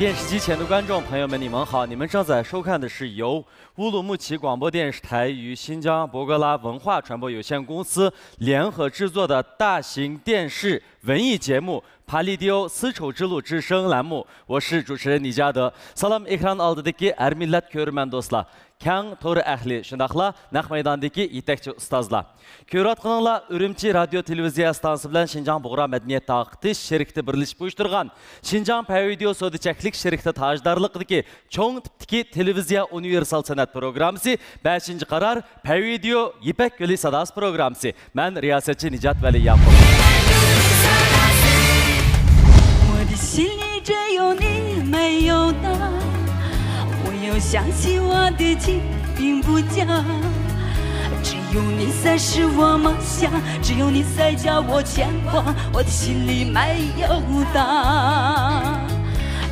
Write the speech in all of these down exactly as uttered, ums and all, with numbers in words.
电视机前的观众朋友们，你们好！你们正在收看的是由乌鲁木齐广播电视台与新疆博格拉文化传播有限公司联合制作的大型电视文艺节目《پالېدىيو丝绸之路之声》栏目，我是主持人李嘉德。سالام ئېكران ئالدىدىكى ھەر مىللەت كۆرۈرمەن دوستلار، كەڭ تور ئەھلى، شۇنداقلا نەق مەيداندىكى يېتەكچى ئۇستازلار. كۆرۈۋاتقىنىڭلار ئۈرۈمچى رادىيو تېلېۋىزىيە ئىستانسىسى بىلەن شىنجاڭ بۇغرا مەدەنىيەت تارقىتىش شىركىتى بىرلىشىپ ئۇيۇشتۇرغان شىنجاڭ پەيۋىدېئو سودا چەكلىك شىركىتى تاجدارلىقىدىكى چوڭ تىپتىكى تېلېۋىزىيە ئۇنىۋېرسال سەنئەت پروگراممىسى، بەشىنچى قارار، پەيۋىدېئو يىپەك يولى ساداسى پروگراممىسى. مەن رىياسەتچى نىجات ۋەلى ياقۇپ. 我的心里只有你没有他，我又想起我的情并不假。只有你才是我梦想，只有你才叫我牵挂，我的心里没有他。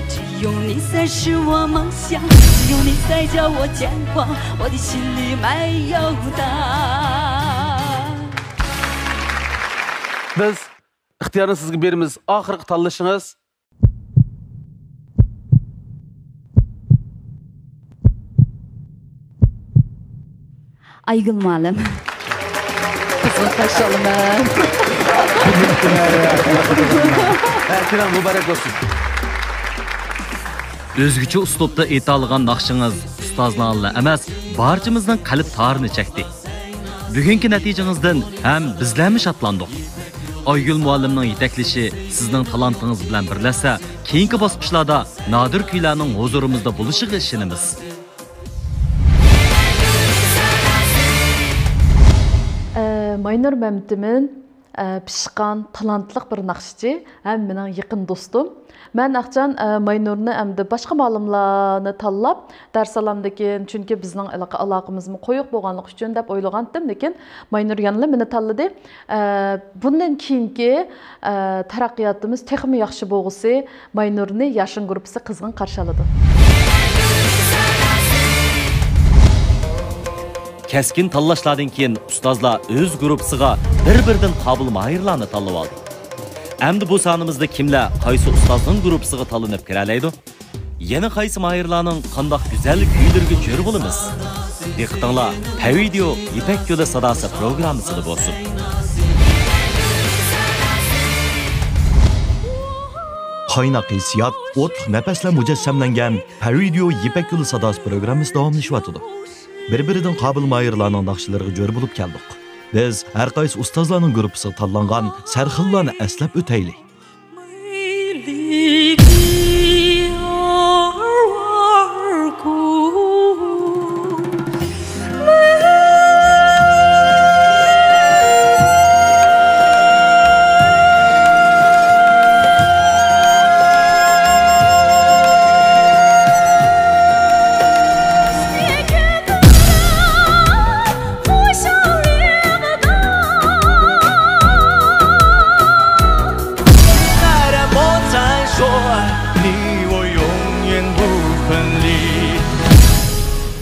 只有你才是我梦想，只有你才叫我牵挂，我的心里没有他。 بىز ئىختىيارنى سىزگە بېرىمىز. ئاخىرقى تاللىشىڭىز. ئايگۈل مۇئەللىم. قىزغىن قارشى ئالىمەن. ھە، كىرىڭ، مۇبارەك بولسۇن. ئۆزگىچە ئۇسلۇبتا ئېيتالىغان ناخشىڭىز ئۇستازلارلا ئەمەس، بارچىمىزنىڭ قەلب تارىنى چەكتى. بۈگۈنكى نەتىجىڭىزدىن ھەم بىزلەرمۇ شادلاندۇق. ئايگۈل مۇئەللىمنىڭ يېتەكلىشى سىزنىڭ تالانتىڭىز بىلەن بىرلەشسە، كېيىنكى باسقۇچلاردا نادىر كۈيلەرنىڭ ھۇزۇرىمىزدا بولۇشىغا ئىشىنىمىز. ئە، ماينۇر مەمتىمىن، ئە، پىشقان، تالانتلىق بىر ناخشىچى ھەم مېنىڭ يېقىن دوستۇم. مەن ئاخچان، ئە، ماينۇرنى ئەمدى باشقا مۇئەللىملارنى تاللاپ دەرس ئالامدىكىن، چۈنكى بىزنىڭ ئالاقە-، ئالاقىمىزمۇ قويۇق بولغانلىقى ئۈچۈن دەپ ئويلىغانتىم، لېكىن ماينۇر يەنىلا مېنى تاللىدى. ئە، بۇندىن كېيىنكى، ئە، تەرەققىياتىمىز تېخىمۇ ياخشى بولغۇسى، ماينۇرنى ياشىن گۇرۇپپىسى قىزغىن قارشى ئالىدۇ. كەسكىن تاللاشلاردىن كېيىن ئۇستازلار ئۆز گۇرۇپپىسىغا بىر-بىردىن قابىل ماھىرلارنى تاللىۋالدى. ئەمدى بۇ سانىمىزدا كىملەر قايسى ئۇستازنىڭ گۇرۇپپىسىغا تاللىنىپ كىرەلەيدۇ؟ يەنە قايسى ماھىرلارنىڭ قانداق گۈزەل كۈيلىرىگە جۆر بولىمىز؟ دىققىتىڭلار پەيۋىدېئو يىپەك يولى ساداسى پروگراممىسىدا بولسۇن. قايناق ھېسسىيات، ئوتلۇق نەپەسلەر مۇجەسسەملەنگەن پەيۋىدېئو يىپەك يولى ساداسى پروگراممىسى داۋاملىشىۋاتىدۇ. بىر-بىرىدىن قابىل ماھىرلارنىڭ ناخشىلىرىغا جۆر بولۇپ كەلدۇق. بىز ھەر قايسى ئۇستازلارنىڭ گۇرۇپپىسىغا تاللانغان سەرخىللارنى ئەسلەپ ئۆتەيلى.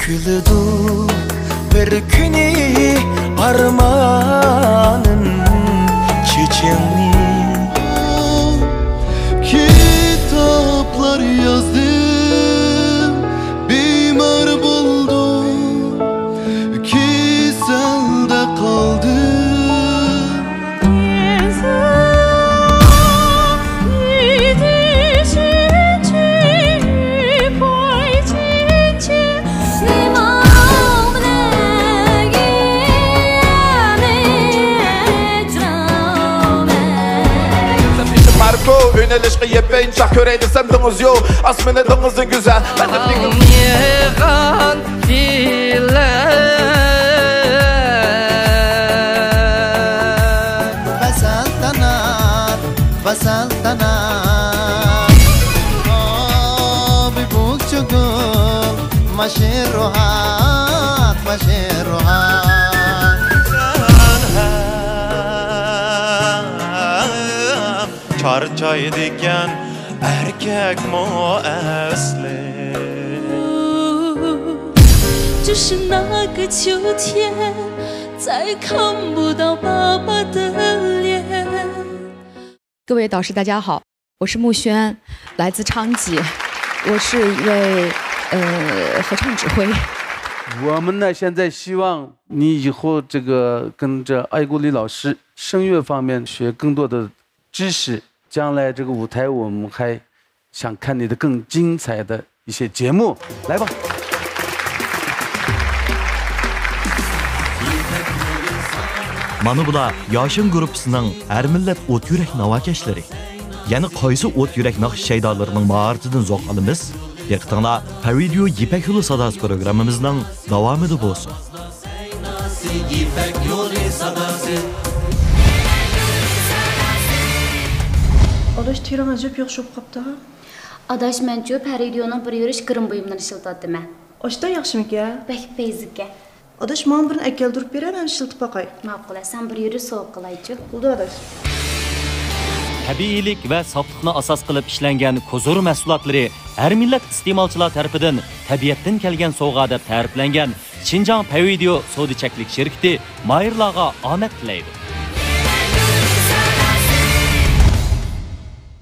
كۈلىدۇ بىر كۈنى ئارمانىم چېچىڭنى. كىتابلار يازدىم، بىمار بولدۇم، كېسەلدە قالدىم. ماركو ئۆينى ئېلىشقا يېپىنچاق كۆرەي دېسەم، دېڭىز يوق، ئاسمىنى دېڭىزدىن گۈزەل. مەن دېڭىز يىغان تىلەر. بەسەلتەنات، بەسەلتەنات. ئابى بوكچىگۈل، ماشىروھات، ماشىروھات. چارچايدىكەن ئەركەكمۇ ئەسلى. 就是那个秋天，再看不到爸爸的脸。各位导师，大家好，我是慕轩，来自昌吉。我是一位呃合唱指挥。我们呢，现在希望你以后这个跟着艾谷里老师声乐方面学更多的知识，将来这个舞台我们还想看你的更精彩的一些节目，来吧。 مانا بۇلار ياشىن گۇرۇپپىسىنىڭ ھەر مىللەت ئوت يۈرەك ناۋاكەشلىرى. يەنە قايسى ئوت يۈرەك ناخشا شەيدالىرىنىڭ ماھارىتىدىن زوق ئالىمىز؟ دىققىتىڭلار پەۋىدىيو يىپەك يولى ساداسى پروگراممىمىزنىڭ داۋامىدا بولسۇن. ئاداش، تېرىڭ ئەجەب ياخشى بولۇپ قاپتۇ. ئاداش، مەنچۇ پەرىدىيونىڭ بىر يۈرۈش گىرىم بۇيۇملىرىنى ئىشلىتىۋاتىمەن. ئاشتا ياخشىمىكەن؟ بەك پەيزىكەن. ئاداش، ماڭا بىرنى ئەكەلدۈرۈپ بېرە، مەن ئىشلىتىپ باقاي. ماقۇل، سەن بىر يۈرۈش سوۋغا قىلايچۇ. بولدى، ئاداش. تەبىئىيلىك ۋە ساپلىقنى ئاساس قىلىپ ئىشلەنگەن كوزۇر مەھسۇلاتلىرى ھەر مىللەت ئىستېمالچىلار تەرىپىدىن تەبىئەتتىن كەلگەن سوۋغا دەپ تەرىپلەنگەن شىنجاڭ پەيۋىدىيو سودا چەكلىك شىركىتى ماھىرلارغا ئامەت تىلەيدۇ.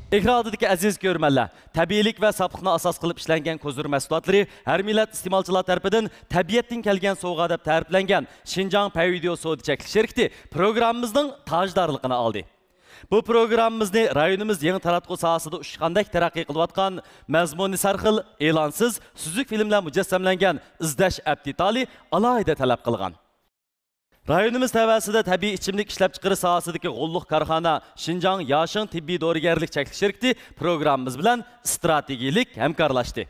ئېكران ئالدىدىكى ئەزىز كۆرۈرمەنلەر، تەبىئىيلىك ۋە ساپلىقنى ئاساس قىلىپ ئىشلەنگەن كوزۇر مەھسۇلاتلىرى ھەر مىللەت ئىستېمالچىلار تەرىپىدىن تەبىئەتتىن كەلگەن سوۋغا دەپ تەرىپلەنگەن شىنجاڭ پەيۋىدىيو سودا چەكلىك شىركىتى پروگراممىمىزنىڭ تاجدارلىقىنى ئالدى. بۇ پروگراممىمىزنى رايونىمىز يېڭى تاراتقۇ ساھەسىدە ئۇچقاندەك تەرەققىي قىلىۋاتقان مەزمۇنى سەرخىل، ئېلانسىز، سۈزۈك فىلىملەر مۇجەسسەملەنگەن ئىزدەش ئەپ دېتالى ئالاھىدە تەلەپ قىلغان. رايونىمىز تەۋەسىدە تەبىئىي ئىچىملىك ئىشلەپچىقىرىش ساھەسىدىكى غوللۇق كارخانا شىنجاڭ ياشىڭ تېببىي دورىگەرلىك چەكلىك شىركىتى پروگراممىمىز بىلەن ئىستراتېگىيىلىك ھەمكارلاشتى.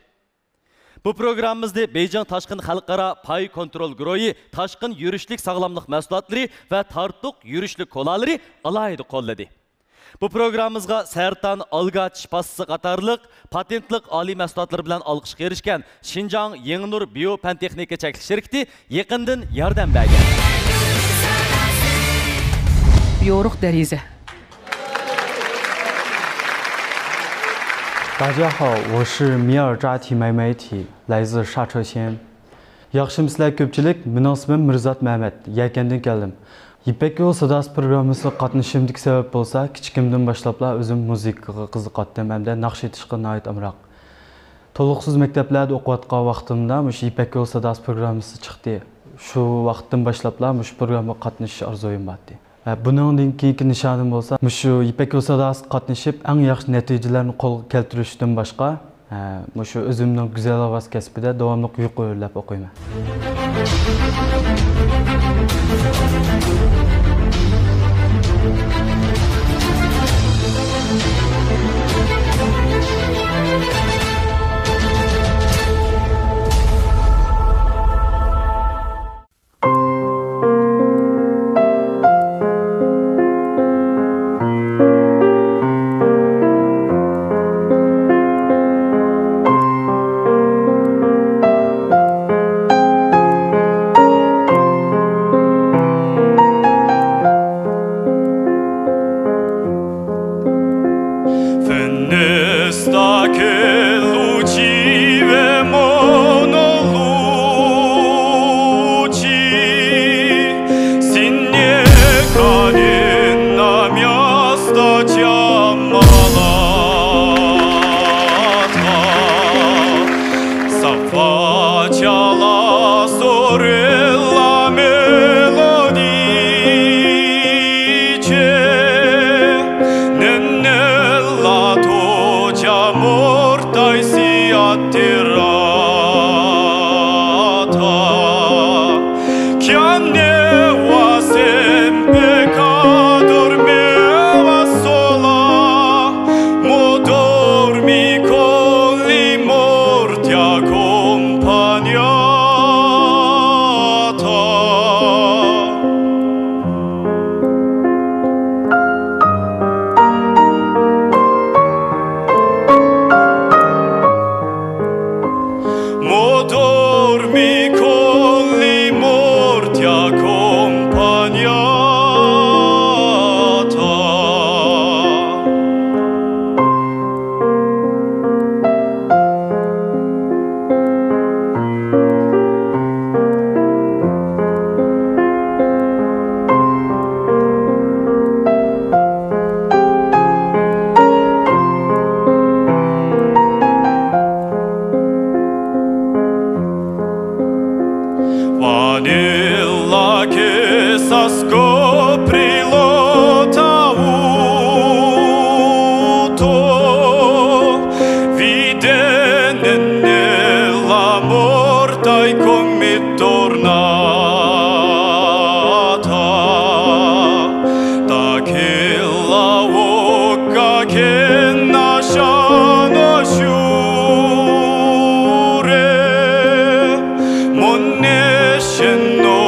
بۇ پروگراممىمىزنى بېيجىڭ تاشقىن خەلقئارا پاي كونترول گۇرۇھى تاشقىن يۈرۈشلۈك ساغلاملىق مەھسۇلاتلىرى ۋە تارتۇق يۈرۈشلۈك كولالىرى ئالاھىدە قوللىدى. بۇ پروگراممىمىزغا سەرطان، ئالگاچ شىپاسى قاتارلىق پاتېنتلىق ئالىي مەھسۇلاتلىرى بىلەن ئالقىشقا ئېرىشكەن شىنجاڭ يېڭىنۇر بىيو پەن تېخنىكا چەكلىك شىركىتى يېقىندىن ياردەم بەرگەن. يورۇق دېرىزە. 大家好，我是米尔扎提买买提，来自刹车仙。 ياخشىمۇسىلەر كۆپچىلىك؟ مېنىڭ ئىسمىم مىرزات مەمەت، يەكەندىن كەلدىم. يىپەك يولى ساداسى پروگراممىسىغا قاتنىشىشىمدىكى سەۋەب بولسا، كىچىكىمدىن باشلاپلا ئۆزۈم مۇزىكىغا قىزىقاتتىم ھەمدە ناخشا ئېيتىشقا ناھايىتى ئامراق. تولۇقسىز مەكتەپلەردە ئوقۇۋاتقان ۋاقتىمدا مۇشۇ يىپەك يولى ساداسى پروگراممىسى چىقتى. شۇ ۋاقىتتىن باشلاپلا مۇشۇ پروگراممىغا قاتنىشىش ئارزۇيۇم بارتى. ھە، بۇنىڭدىن كېيىنكى نىشانىم بولسا، مۇشۇ يىپەك يولى ساداسىغا قاتنىشىپ، ئەڭ ياخشى نەتىجىلەرنى قولغا كەلتۈرۈشتىن باشقا، ھە، مۇشۇ ئۆزۈمنىڭ گۈزەل ئاۋاز كەسپىدە داۋاملىق يۇقىرىلاپ ئوقۇيمەن. Fenesta che lucive mono luci, signe cadenna mia sta ciammalata, s'affaccia la sorella me lo dice, nennella to già morta e si atterrata, chiamneva sempre ca dormeva sola, mo dormi con li morti accompagnata. Mo dormi con li morti accompagnata. Come tornata da quella bocca che nasciano sciure, monnesceno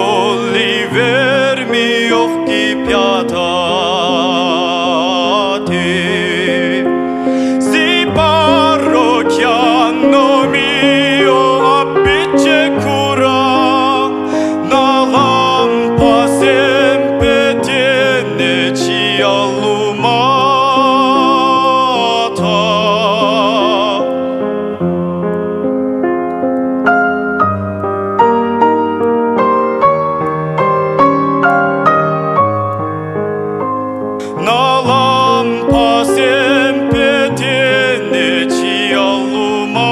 li vermi occhi piatati. Si parrochiano mio appicce cura, na lampa sempre tiene ci allumata. Na lampa sempre tiene ci allumata.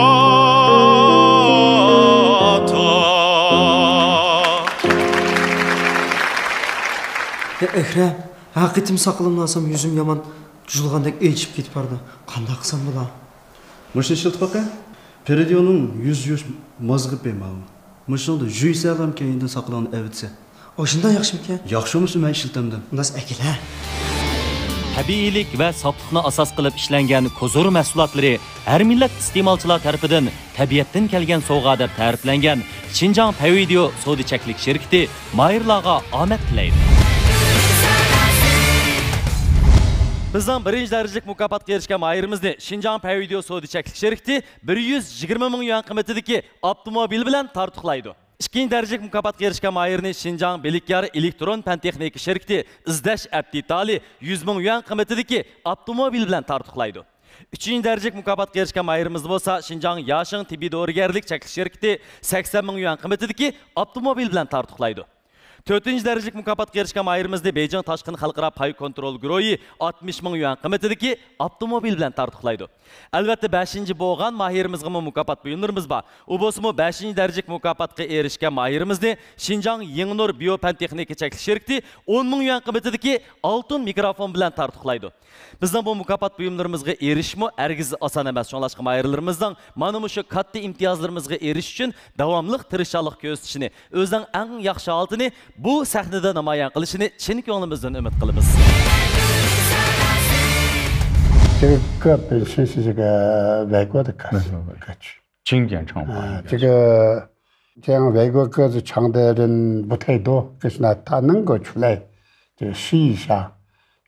يا ئەكرەم، ھەر قېتىم ساقىلىمنى ئالسام يۈزۈم يامان جۇلغاندەك ئېچىپ كېتىپ بارىدۇ. قانداق قىلسام بولا؟ مۇشۇنى ئىشلىتىپ باقە. پېرىدىيونىڭ يۈز يۇيۇش مازغىپى ماۋۇ. مۇشۇنىڭدا يۇيسەلام كەينىدىن ساقىلىڭنى ئەۋېتىسەن. ئاشۇنداق ياخشىمىكەن؟ ياخشى بولمىسا مەن ئىشلىتەمدىم. ئۇنداق ئەكېلە. تەبىئىيلىك ۋە ساپلىقنى ئاساس قىلىپ ئىشلەنگەن كوزۇر مەھسۇلاتلىرى ھەر مىللەت ئىستېمالچىلار تەرىپىدىن تەبىئەتتىن كەلگەن سوۋغا دەپ تەرىپلەنگەن شىنجاڭ پەيۋىديو سودا چەكلىك شىركىتى ماھىرلارغا ئامەت تىلەيدۇ. بىزنىڭ بىرىنچى دەرىجىلىك مۇكاپاتقا ئېرىشكەن ماھىرىمىزنى شىنجاڭ پەيۋىديو سودا چەكلىك شىركىتى بىر يۈز يىگىرمە مىڭ يۈەن قىممىتىدىكى ئاپتوموبىل بىلەن تارتۇقلايدۇ. ئىككىنچى دەرىجىلىك مۇكاپاتقا ئېرىشكەن ماھىرنى شىنجاڭ بىلىكيار ئېلېكترون پەن تېخنىكا شىركىتى ئىزدەش ئەپتىتالى يۈز مىڭ يۈەن قىممىتىدىكى ئاپتوموبىل بىلەن تارتۇقلايدۇ. ئۈچىنچى دەرىجىلىك مۇكاپاتقا ئېرىشكەن ماھىرىمىز بولسا شىنجاڭ ياشىڭ تېببىي دورىگەرلىك چەكلىك شىركىتى سەكسەن مىڭ يۈەن قىممىتىدىكى ئاپتوموبىل بىلەن تارتۇقلايدۇ. تۆتىنچى دەرىجىلىك مۇكاپاتقا ئېرىشكەن ماھىرىمىزنى بېيجىڭ تاشقىن خەلقئارا پاي كونترول گۇرۇھى ئاتمىش مىڭ يۈەن قىممىتىدىكى ئاپتوموبىل بىلەن تارتۇقلايدۇ. ئەلۋەتتە، بەشىنچى بولغان ماھىرىمىزغىمۇ مۇكاپات بۇيۇملىرىمىز بار. ئۇ بولسىمۇ بەشىنچى دەرىجىلىك مۇكاپاتقا ئېرىشكەن ماھىرىمىزنى شىنجاڭ يېڭىنۇر بىيو پەن تېخنىكا چەكلىك شىركىتى ئون مىڭ يۈەن قىممىتىدىكى ئالتۇن مىكروفون بىلەن تارتۇقلايدۇ. بىزنىڭ بۇ مۇكاپات بۇيۇملىرىمىزغا ئېرىشىشمۇ ھەرگىز ئاسان ئەمەس. شۇڭلاشقا ماھىرلىرىمىزنىڭ مانا مۇشۇ كاتتا ئىمتىيازلىرىمىزغا ئېرىشىش ئۈچۈن داۋاملىق تىرىشچانلىق كۆرسىتىشىنى، ئۆزىنىڭ ئەڭ ياخشى ھالىتىنى بۇ سەھنىدە نامايان قىلىشىنى چىن كۆڭلىمىزدىن ئۈمىد قىلىمىز. 这个歌本身是这个外国的歌词，歌曲。经典唱法。啊，这个像外国歌词唱的人不太多，可是呢，他能够出来，就试一下，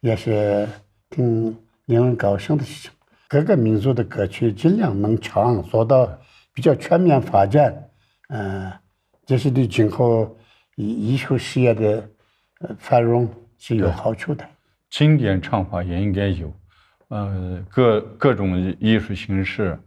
也是挺令人高兴的事情。各个民族的歌曲尽量能唱，做到比较全面发展，嗯，这是对今后艺艺术事业的，呃，繁荣是有好处的。经典唱法也应该有，呃，各各种艺术形式，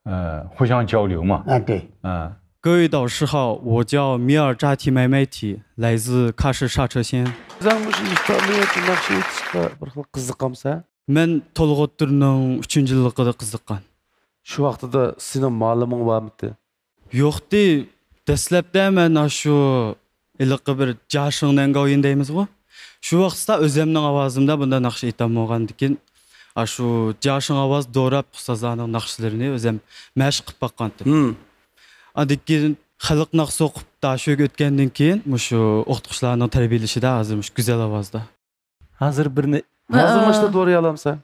呃，互相交流嘛。啊，对。啊。各位导师好，我叫米尔扎提买买提，来自喀什刹车县。 بىزنىڭ مۇشۇ ئىپادىلەرنى ناخشا ئېيتىشقا بىر خىل قىزىقامسەن؟ مەن تولغا ئوتتۇرىنىڭ ئۈچىنچى يىللىقىدا قىزىققان. شۇ ۋاقتىدا سېنىڭ مالىمىڭ بارمىدى؟ يوقتى. دەسلەپتە مەن ئاشۇ ھېلىقى بىر جياشىڭ نەنگاۋيىن دەيمىزغۇ؟ شۇ ۋاقىتتا ئۆزەمنىڭ ئاۋازىمدا بۇنداق ناخشا ئېيتالمىغاندىكىن، ئاشۇ جياشىڭ ئاۋاز دوراپ ئۇستازلارنىڭ ناخشىلىرىنى ئۆزەم مەشىق قىلىپ باققانتىم. ھىم. ئاندىن كېيىن خەلق ناخشىسى ئوقۇپ، داشۆگە ئۆتكەندىن كېيىن مۇشۇ ئوقۇتقۇچىلارنىڭ تەربىيەلىشىدە ھازىر مۇشۇ گۈزەل ئاۋازدا. ھازىر بىرنى، ھازىر ماشتا دورىيالامسەن؟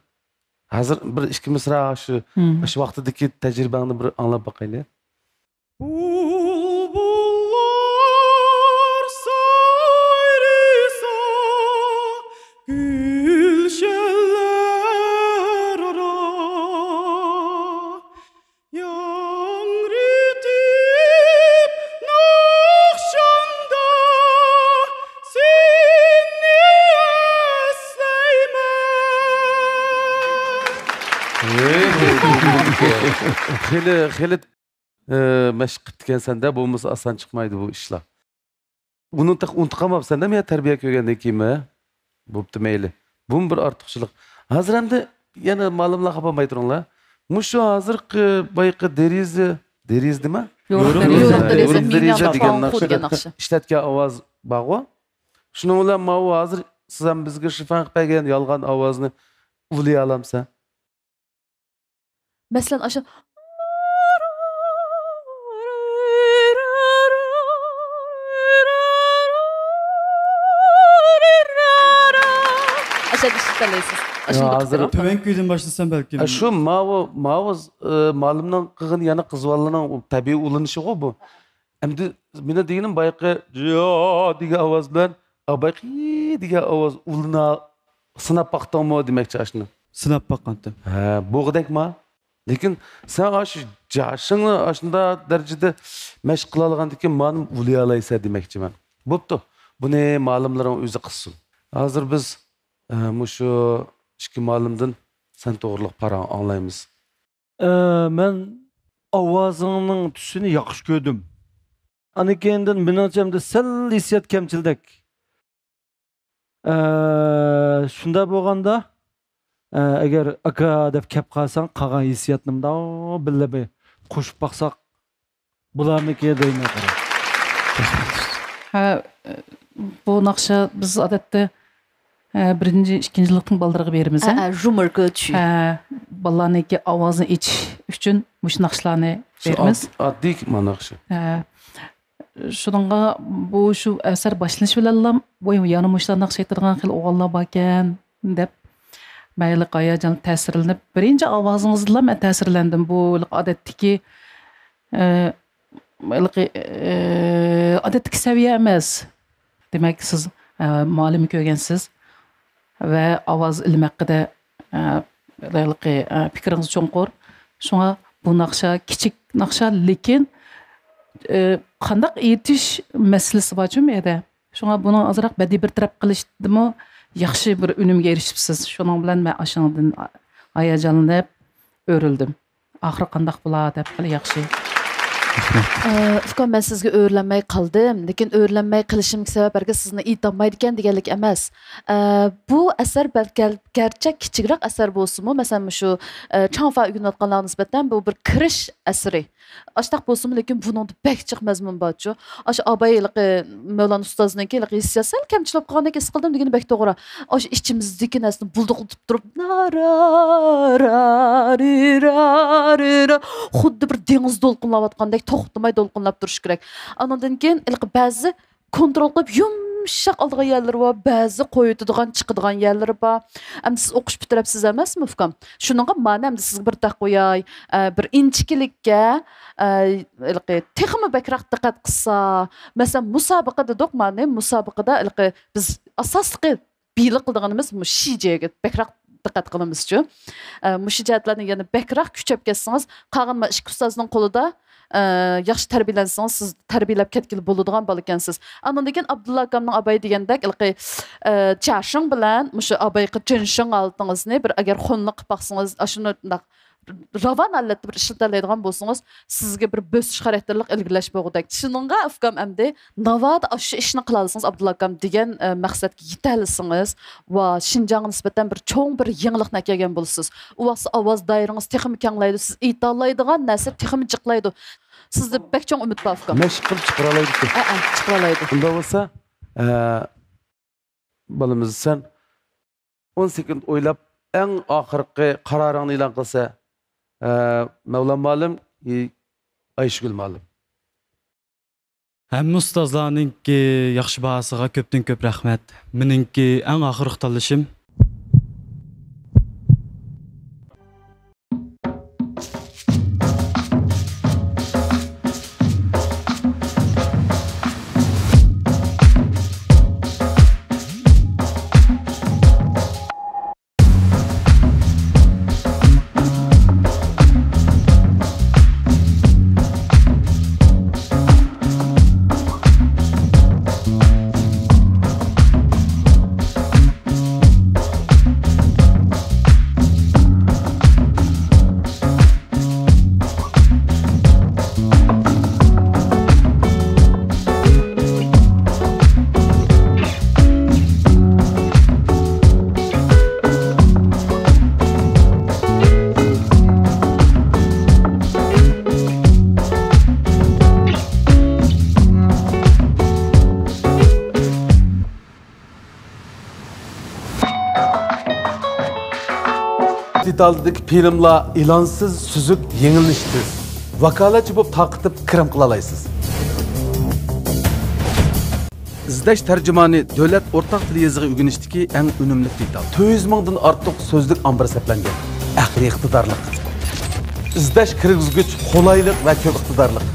ھازىر بىر ئىككى مىسرا شۇ، مم، شۇ ۋاقتىدىكى تەجرىبەڭنى بىر ئاڭلاپ باقايلى. بۇلبۇللار سايرىسا گۈلشەنلەر ئارا، ياڭرىتىپ ناخشامدا سېنى ئەسلەيمەن. خېلى، خېلى، ئى، مەشىق قىپتىكەنسەن-دە، بولمىسا ئاسان چىقمايدۇ بۇ ئىشلار. ئۇنى تېخى ئۇنتۇپ قالماپسەن-دە، مەن تەربىيە كۆرگەندىن كېيىنمۇ. بوپتۇ، مەيلى. بۇمۇ بىر ئارتۇقچىلىق. ھازىر ئەمدى يەنە مالىملار خاپا بولماي تۇرۇڭلار. مۇشۇ ھازىرقى بايىقى دېرىزە، دېرىزە نېمە؟ يورۇق دېرىزە. يورۇق دېرىزە، يورۇق دېرىزە مىڭ دېگەن ناخشىدا دېگەن ناخشا. ئىشلەتكەن ئاۋاز بارغۇ. شۇنىڭ بىلەن ماۋۇ ھازىر سىز ھەم بىزگە شىفان قىلىپ بەرگەن يالغان ئاۋازنى ئۇلىيالامسەن؟ مەسىلەن، ئاشۇ تاللايسىز؟ ئاشۇنداق ھازىر قىلىپ بېرىڭ. تۆۋەنكى ئۆيدىن باشلىسام بەلكىم. ئە، شۇ ماۋۇ، ماۋۇ، ئە، مالىمنىڭ قىلغىنى يەنە قىز بالىلارنىڭ تەبىئىي ئۇلىنىشىغۇ بۇ. ئەمدى مېنىڭ دېگىنىم بايىقى «جا» دېگەن ئاۋاز بىلەن «ئابايقى» دېگەن ئاۋاز ئۇلىنا سىناپ باقتىڭمۇ دېمەكچى ئاشۇنى. سىناپ باققانتىم. ھە، بوغدەكما؟ لېكىن سەن ئاشۇ جاشىڭنى ئاشۇنداق دەرىجىدە مەشىق قىلالىغاندىكىن مانىمۇ ئۇلىيالايسەن دېمەكچىمەن. بوپتۇ، بۇنى مالىملىرىڭ ئۆزى قىلسۇن. ھازىر بىز، ئە، مۇشۇ ئىككى مالىمدىن سەن توغرىلىق پاراڭ ئاڭلايمىز. ئە، مەن ئاۋازىڭنىڭ تۈسىنى ياخشى كۆردۈم. ئاندىن كېيىندىن مېنىڭچە ئەمدى سەل ھېسسىيات كەمچىلدەك. ئە، شۇنداق بولغاندا، ئە، ئەگەر ئاكا دەپ كەپ قالساڭ، قالغان ھېسسىياتنى مۇنداق بىللە بىر قوشۇپ باقساق بولارمىكىن دەيمەن. ھە، بۇ ناخشا بىز ئادەتتە، ھە، بىرىنچى، ئىككىنچى لىقنىڭ بالىلىرىغا بېرىمىز، ھە؟ ھە، ھە، ژۇمۇركا چۈ. ھە، بالىلارنىڭكى ئاۋازىنى ئېچىش ئۈچۈن مۇشۇ ناخشىلارنى شۇ بېرىمىز. ئاد-، ئاددىي مانا ناخشا. ھە. شۇنىڭغا بۇ شۇ ئەسەر باشلىنىش بىلەنلا، «ۋاي، يەنە مۇشۇلار ناخشا ئېيتىدىغان خېلى ئوغۇللار باركەن» دەپ، مەن ھېلىقى ھاياجانلىنىپ، تەسىرلىنىپ، بىرىنچى ئاۋازىڭىزدىنلا مەن تەسىرلەندىم. بۇ ھېلىقى ئادەتتىكى، ئە، ھېلىقى، ئە، ئادەتتىكى سەۋىيە ئەمەس. دېمەك، سىز، ئە، مۇئەللىمنى كۆرگەنسىز ۋە ئاۋاز ئىلمى ھەققىدە، ئە، ھېلىقى، ئە، پىكرىڭىز چوڭقۇر. شۇڭا بۇ ناخشا كىچىك ناخشا، لېكىن، ئە، قانداق ئېيتىش مەسىلىسى بارچۇ بۇ يەردە. شۇڭا بۇنى ئازراق بەدىئىي بىر تەرەپ قىلىشتىمۇ ياخشى بىر ئۈنۈمگە ئېرىشىپسىز. شۇنىڭ بىلەن مەن ئاشۇنىڭدىن ھاياجانلىنىپ ئۆرۈلدۈم. ئاخىرى قانداق بولا دەپ خېلى ياخشى. ئە، ئۇكام، مەن سىزگە ئۆرۈلەلمەي قالدىم. لېكىن ئۆرۈلەلمەي قېلىشىمدىكى سەۋەب ھەرگىز سىزنى ئېيتالمايدىكەن دېگەنلىك ئەمەس. ئە، بۇ ئەسەر بەلكى گەرچە كىچىكرەك ئەسەر بولسىمۇ، مەسىلەن، مۇشۇ، ئە، چاڭفا ئۆگىنىۋاتقانلارغا نىسبەتەن بۇ بىر كىرىش ئەسىرى. ئاشتاق بولسىمۇ، لېكىن بۇنىڭدا بەك جىق مەزمۇن بارچۇ. ئاشۇ ئاباي ھېلىقى مەۋلانا ئۇستازنىڭكى ھېلىقى ھېسسىيات سەل كەمچىل بولۇپ قالغاندەك ھېس قىلدىم دېگىنى بەك توغرا. ئاشۇ ئىچىمىزدىكى نەرسىنى بۇلدۇقلىتىپ تۇرۇپ، نارا، رارى، رارى، را، خۇددى بىر دېڭىز دولقۇنلاۋاتقاندەك توختىماي دولقۇنلاپ تۇرۇش كېرەك. ئانىڭدىن كېيىن ھېلىقى بەزى كونترول قىلىپ يۇمشاق ئالىدىغان يەرلىرى بار، بەزى قويۇۋېتىدىغان، چىقىدىغان يەرلىرى بار. ئەمدى سىز ئوقۇش پۈتتۈرۈپسىز ئەمەسمۇ، ئۇكام؟ شۇنىڭغا مانا ئەمدى سىزگە بىر دەق قوياي، ئە، بىر ئىنچىكىلىككە، ئە، ھېلىقى تېخىمۇ بەكرەك دىققەت قىلسا، مەسىلەن، مۇسابىقە دېدۇق، مانا مۇسابىقىدە ھېلىقى بىز ئاساسلىقى بىلىق قىلىدىغىنىمىز مۇشۇ شىجەگە بەكرەك دىققەت قىلىمىزچۇ. ئە، مۇشۇ جەھەتلەرنى يەنە بەكرەك كۈچەپ كەتسىڭىز، قالغان ما ئىككى ئۇستازنىڭ قولىدا، ئە، ياخشى تەربىيەلەنسىڭىز، سىز تەربىيەلەپ كەتكىلى بولىدىغان بالا ئىكەنسىز. ئاندىن كېيىن ئابدۇللا ئاكامنىڭ ئاباي دېگەندەك، ھېلىقى، ئە، جياشىڭ بىلەن مۇشۇ ئابايقى جىنشىڭ ھالىتىڭىزنى بىر ئەگەر خۇنلۇق قىلىپ باقسىڭىز، ئاشۇنى راۋان ھالەتتە بىر ئىشلىتەلەيدىغان بولسىڭىز، سىزگە بىر بۆسۈش خاراكتېرلىق ئىلگىرىلەش بولغۇدەك. شۇنىڭغا ئۇكام ئەمدى ناۋادا ئاشۇ ئىشنى قىلالىسىڭىز، ئابدۇللا ئاكام دېگەن، ئە، مەقسەتكە يېتەلىسىڭىز، ۋا شىنجاڭغا نىسبەتەن بىر چوڭ بىر يېڭىلىقنى ئەكەلگەن بولىسىز. ئۇ ۋاقىتتا ئاۋاز دائىرىڭىز تېخىمۇ كەڭلەيدۇ، سىز ئېيتالايدىغان نەرسە تېخىمۇ جىقلايدۇ. سىزدە بەك چوڭ ئۈمىد بار، ئۇكام. مەشىق قىلىپ چىقىرالايدىكەن. ئە، ئە، چىقىرالايدۇ. ئۇنداق بولسا، ئە، بالىمىز، سەن ئون سېكۇنت ئويلاپ، ئەڭ ئاخىرقى قارارىڭنى ئېلان قىلسا، ئە، مەۋلان مۇئەللىم، ئى، ئايشىگۈل مۇئەللىم. ھەممە ئۇستازلارنىڭكى ياخشى باھاسىغا كۆپتىن كۆپ رەھمەت. مېنىڭكى ئەڭ ئاخىرقى تاللىشىم. دېتالدىكى فىلىملار ئېلانسىز، سۈزۈك، يېڭىلىنىشى تېز. ۋاكالەتچى بولۇپ تارقىتىپ كىرىم قىلالايسىز. ئىزدەش تەرجىمانى دۆلەت ئورتاق تىل يېزىقى ئۆگىنىشتىكى ئەڭ ئۈنۈملۈك دېتال. تۆت يۈز مىڭدىن ئارتۇق سۆزلۈك ئامبىرى سەپلەنگەن. ئەقلىي ئىقتىدارلىق. ئىزدەش كىرگۈزگۈچ قولايلىق ۋە كۆپ ئىقتىدارلىق.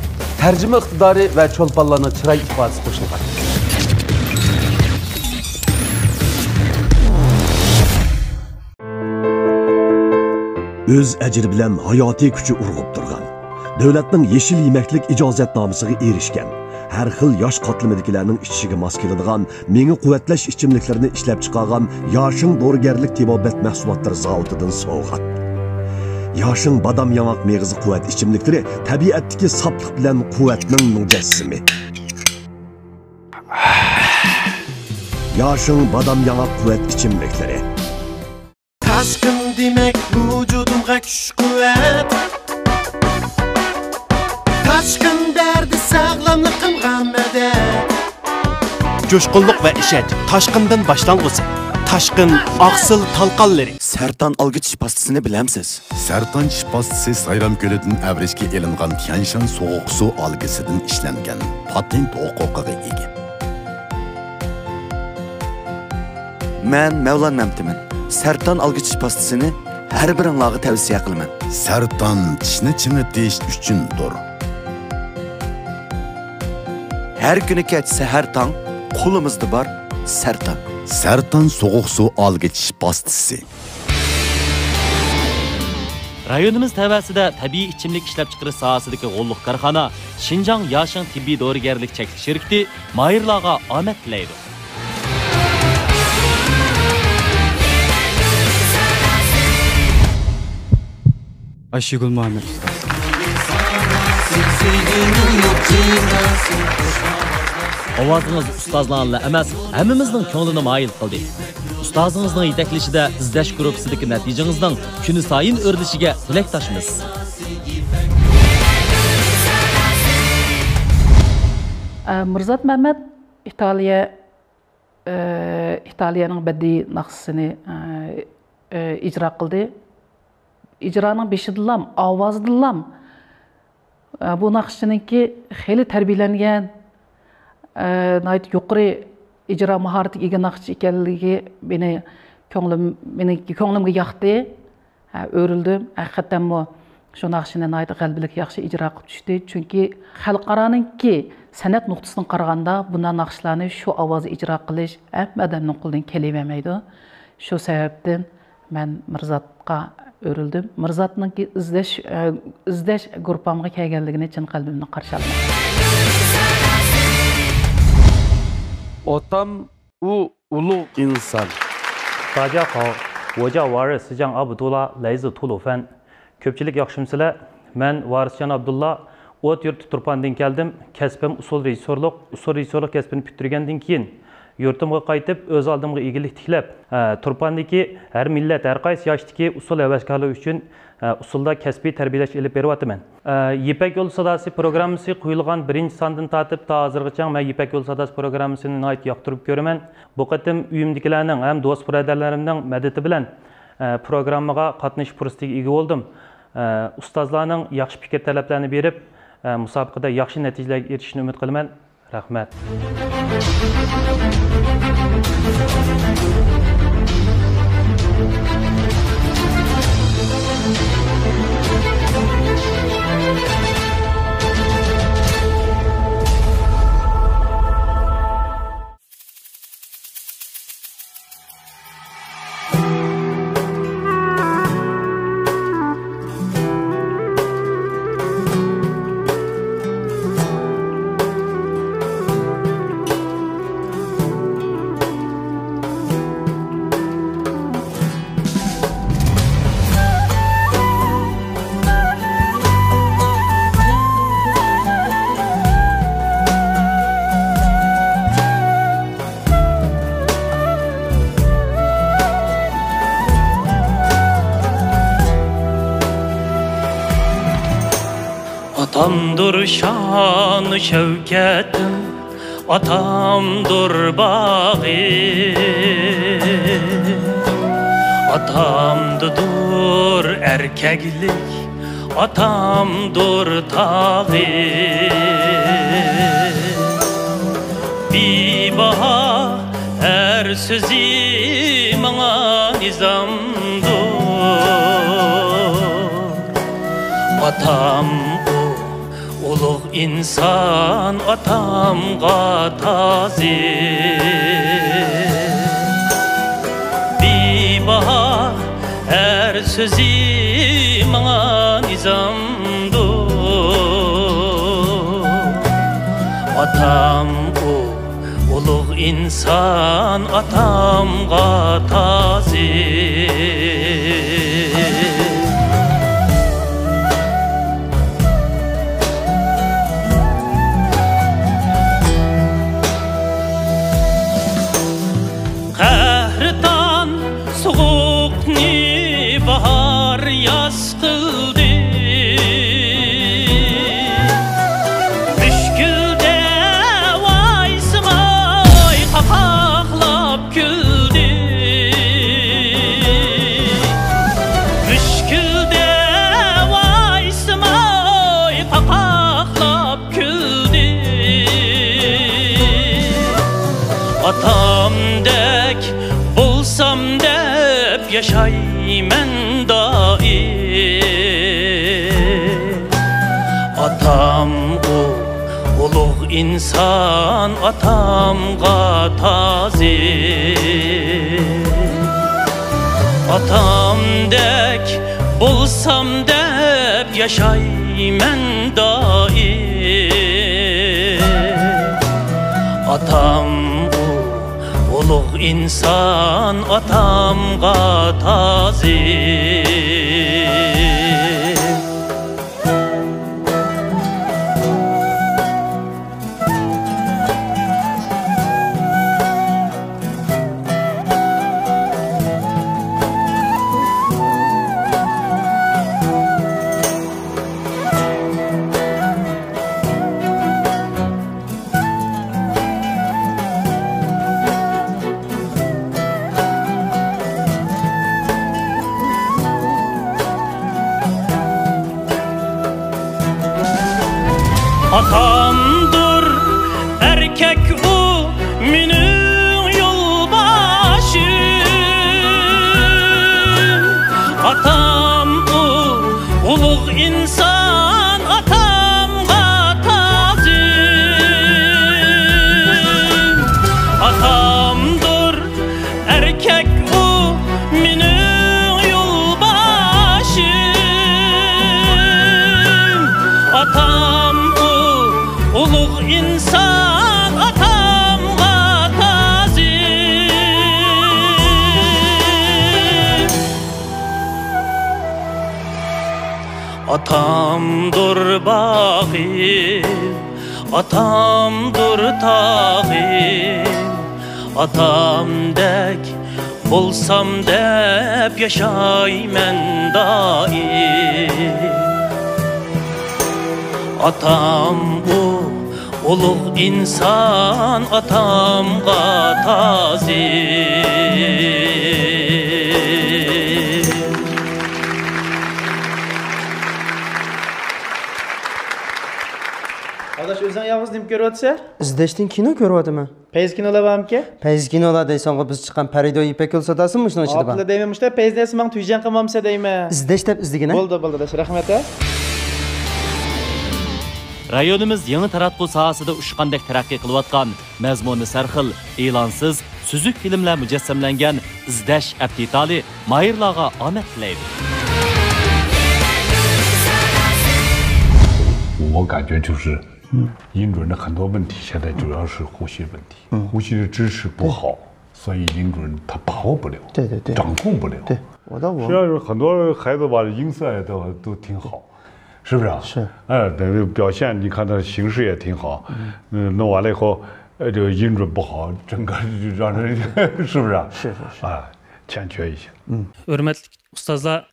تەرجىمە ئىقتىدارى ۋە چولپانلارنىڭ چىراي ئىپادىسى قوشۇلغان. ئۆز ئەجرى بىلەن ھاياتىي كۈچى ئۇرغۇپ تۇرغان، دۆلەتنىڭ يېشىل يېمەكلىك ئىجازەتنامىسىغا ئېرىشكەن، ھەر خىل ياش قاتلىمىدىكىلەرنىڭ ئىچىشىگە ماس كېلىدىغان مېڭە قۇۋۋەتلەش ئىچىملىكلىرىنى ئىشلەپچىقارغان ياشىڭ دورىگەرلىك تېبابەت مەھسۇلاتلىرى زاۋۇتىدىن سوۋغات. ياشىڭ بادام ياڭاق مېغىزى قۇۋۋەت ئىچىملىكلىرى تەبىئەتتىكى ساپلىق بىلەن قۇۋۋەتنىڭ مۇجەسسىمى. ياشىڭ بادام ياڭاق قۇۋۋەت ئىچىملىكلىرى. تاشقىن دېمەك ۋۇجۇدۇمغا كۈچ-قۇۋۋەت. تاشقىن بەردى ساغلاملىقىمغا مەدەت. جۇشقۇنلۇق ۋە ئىشەنچ تاشقىندىن باشلانغۇسى. تاشقىن ئاقسىل تالقانلىرى. سەرتان ئالگۈ چىش پاستىسىنى بىلەمسىز؟ سەرتان چىش پاستىسى سايرام كۆلىدىن ئەۋرىشكە ئېلىنغان تيەنشان سوغۇق سۇ ئالگىسىدىن ئىشلەنگەن، پاتېنت ھوقۇقىغا ئىگە. مەن مەۋلان مەمتىمىن. سەرتان ئالگۈ چىش پاستىسىنى ھەر بىرىڭلارغا تەۋسىيە قىلىمەن. سەرتان چىشنى چىڭىتىش ئۈچۈندۇر. ھەر كۈنى كەچ سەھەر تاڭ قولىمىزدا بار سەرتان. سەرتان سوغۇق سۇ ئالگۈ چىش پاستىسى. رايونىمىز تەۋەسىدە تەبىئىي ئىچىملىك ئىشلەپچىقىرىش ساھەسىدىكى غوللۇق كارخانا شىنجاڭ ياشىڭ تېببىي دورىگەرلىك چەكلىك شىركىتى ماھىرلارغا ئامەت تىلەيدۇ. ئايشىگۈل مۇھەممەد ئۇستاز. ئاۋازىڭىز ئۇستازلارنىلا ئەمەس، ھەممىمىزنىڭ كۆڭلىنى مايىل قىلدى. ئۇستازىڭىزنىڭ يېتەكلىشىدە ئىزدەش گۇرۇپپىسىدىكى نەتىجىڭىزنىڭ كۈنسايىن ئۆرلىشىگە تىلەكداشمىز. ئە، مىرزات مەمەت ئىتالىيە، ئە، ئىتالىيەنىڭ بەدىئىي ناخشىسىنى، ئە، ئە، ئىجرا قىلدى. ئىجرانىڭ بېشىدىنلام، ئاۋازىدىنلام، ئە، بۇ ناخشىچىنىڭكى خېلى تەربىيەلەنگەن، ئە، ناھايىتى يۇقىرى ئىجرا ماھارىتىگە ئىگە ناخشىچى ئىكەنلىكى مېنى كۆڭلۈم، مېنىڭكى كۆڭلۈمگە ياقتى. ھە، ئۆرۈلدۈم. ھەقىقەتەنمۇ شۇ ناخشىنى ناھايىتى غەلىبىلىك ياخشى ئىجرا قىلىپ چۈشتى. چۈنكى خەلقئارانىڭكى سەنئەت نۇقتىسىدىن قارىغاندا، بۇنداق ناخشىلارنى شۇ ئاۋازدا ئىجرا قىلىش ھەممە ئادەمنىڭ قولىدىن كېلىۋەرمەيدۇ. شۇ سەۋەبتىن مەن مىرزاتقا ئۆرۈلدۈم. مىرزاتنىڭكى ئىزدەش، ئە، ئىزدەش گۇرۇپپامغا كەلگەنلىكىنى چىن قەلبىمدىن قارشى ئالىمەن. 大家好，我叫瓦尔斯江阿卜杜拉，来自吐鲁番。 كۆپچىلىك ياخشىمۇسىلەر؟ مەن ۋارىسجان ئابدۇللا، ئوت يۇرتى تۇرپاندىن كەلدىم. كەسپىم ئۇسسۇل رېژىسسورلۇق. ئۇسسۇل رېژىسسورلۇق كەسپىنى پۈتتۈرگەندىن كېيىن، يۇرتۇمغا قايتىپ، ئۆز ئالدىمغا ئىگىلىك تىكلەپ، ئە، تۇرپاندىكى ھەر مىللەت، ھەر قايسى ياشتىكى ئۇسسۇل ھەۋەسكارلىرى ئۈچۈن، ئە، ئۇسسۇلدا كەسپىي تەربىيەلەش ئېلىپ بېرىۋاتىمەن. ئە، يىپەك يولى ساداسى پروگراممىسى قويۇلغان بىرىنچى ساندىن تارتىپ تا ھازىرغىچە مەن يىپەك يولى ساداسى پروگراممىسىنى ناھايىتى ياقتۇرۇپ كۆرىمەن. بۇ قېتىم ئۆيۈمدىكىلەرنىڭ ھەم دوست-بۇرادەرلىرىمنىڭ مەدىتى بىلەن، ئە، پروگراممىغا قاتنىشىش پۇرسىتىگە ئىگە بولدۇم. ئە، ئۇستازلارنىڭ ياخشى پىكىر تەلەپلەرنى بېرىپ، ئە، مۇسابىقىدە ياخشى نەتىجىلەرگە ئېرىشىشىنى ئۈمىد قىلىمەن. رەھمەت. ئاتامدۇر شانۇ شەۋكەتىم، ئاتامدۇر باغرى، ئاتامدىدۇر ئەركەكلىك، ئاتامدۇر تاغى. بىباھا سۆزى ماڭا نىزامدۇر. ئاتام ئۇ ئۇلۇغ ئىنسان، ئاتامغا تازىم. بىباھا ھەر سۆزى ماڭا نىزامدۇر. ئاتام ئۇ ئۇلۇغ ئىنسان، ئاتامغا تازىم. قەھرىتان سوغۇقنى باھار ياز قىلدى. مۈشكۈل دەۋايسىماي قاقاقلاپ كۈلدى. مۈشكۈل دەۋايسىماي قاقاقلاپ كۈلدى. ئاتامدەك بولسام دەپ ياشايمەن دائىم. ئاتام ئۇ ئۇلۇغ ئىنسان، ئاتامغا تازىم. ئاتامدەك بولسام دەپ ياشايمەن دائىم. ئاتام ئۇ ئۇلۇغ ئىنسان، ئاتامغا تازىم. ئاتامدۇر ئەركەك ئۇ مېنىڭ يولباشچىم. ئاتام ئۇ ئۇلۇغ ئىنسان، ئاتامغا تازىم. ئاتامدۇر ئەركەك ئۇ مېنىڭ يولباشچىم. ئاتام ئۇ ئۇلۇغ ئىنسان، ئاتامغا تازىم. ئاتامدۇر باغىم، ئاتامدۇر تاغىم، ئاتامدەك بولسام دەپ ياشايمەن دائىم. ئاتام ئۇ ئۇلۇغ ئىنسان، ئاتامغا تازىم. ئاداش، ئۆزۈڭ يالغۇز نېمە كۆرۈۋاتىسەن؟ ئىزدەشتىن كىنو كۆرۈۋاتىمەن. پەيزى كىنولار بارمىكەن؟ پەيزى كىنولار دەيسەنغۇ، بىز چىققان پەرىدۇ يىپەك يولى ساداسىمۇ شۇنىڭ ئىچىدە بار؟ ئاپلا دەيمەن، مۇشۇ پەيزى دەيسە ماڭا تۈيجەڭ قىلمامسە دەيمەن. ئىزدەش دەپ ئىزدىگىنە. بولدى، بولدى، ئاداش، رەھمەت، ھە. رايونىمىز يېڭى تاراتقۇ ساھەسىدە ئۇچقاندەك تەرەققىي قىلىۋاتقان، مەزمۇنى سەرخىل، ئېلانسىز، سۈزۈك فىلىملەر مۇجەسسەملەنگەن ئىزدەش ئەپ دېتالى ماھىرلارغا ئامەت تىلەيدۇ. 我感觉就是英准的很多问题，现在主要是呼吸问题，嗯，呼吸的支持不好，对，所以英准他把握不了，对对对，掌控不了。对，我倒我实际上有很多孩子吧，音色也都都挺好，是不是啊？是。哎，等于表现，你看他形式也挺好，嗯，弄完了以后，呃，这个音准不好，整个就让人是不是啊？是是是。哎，欠缺一些。嗯。 ھۆرمەتلىك ئۇستازلار،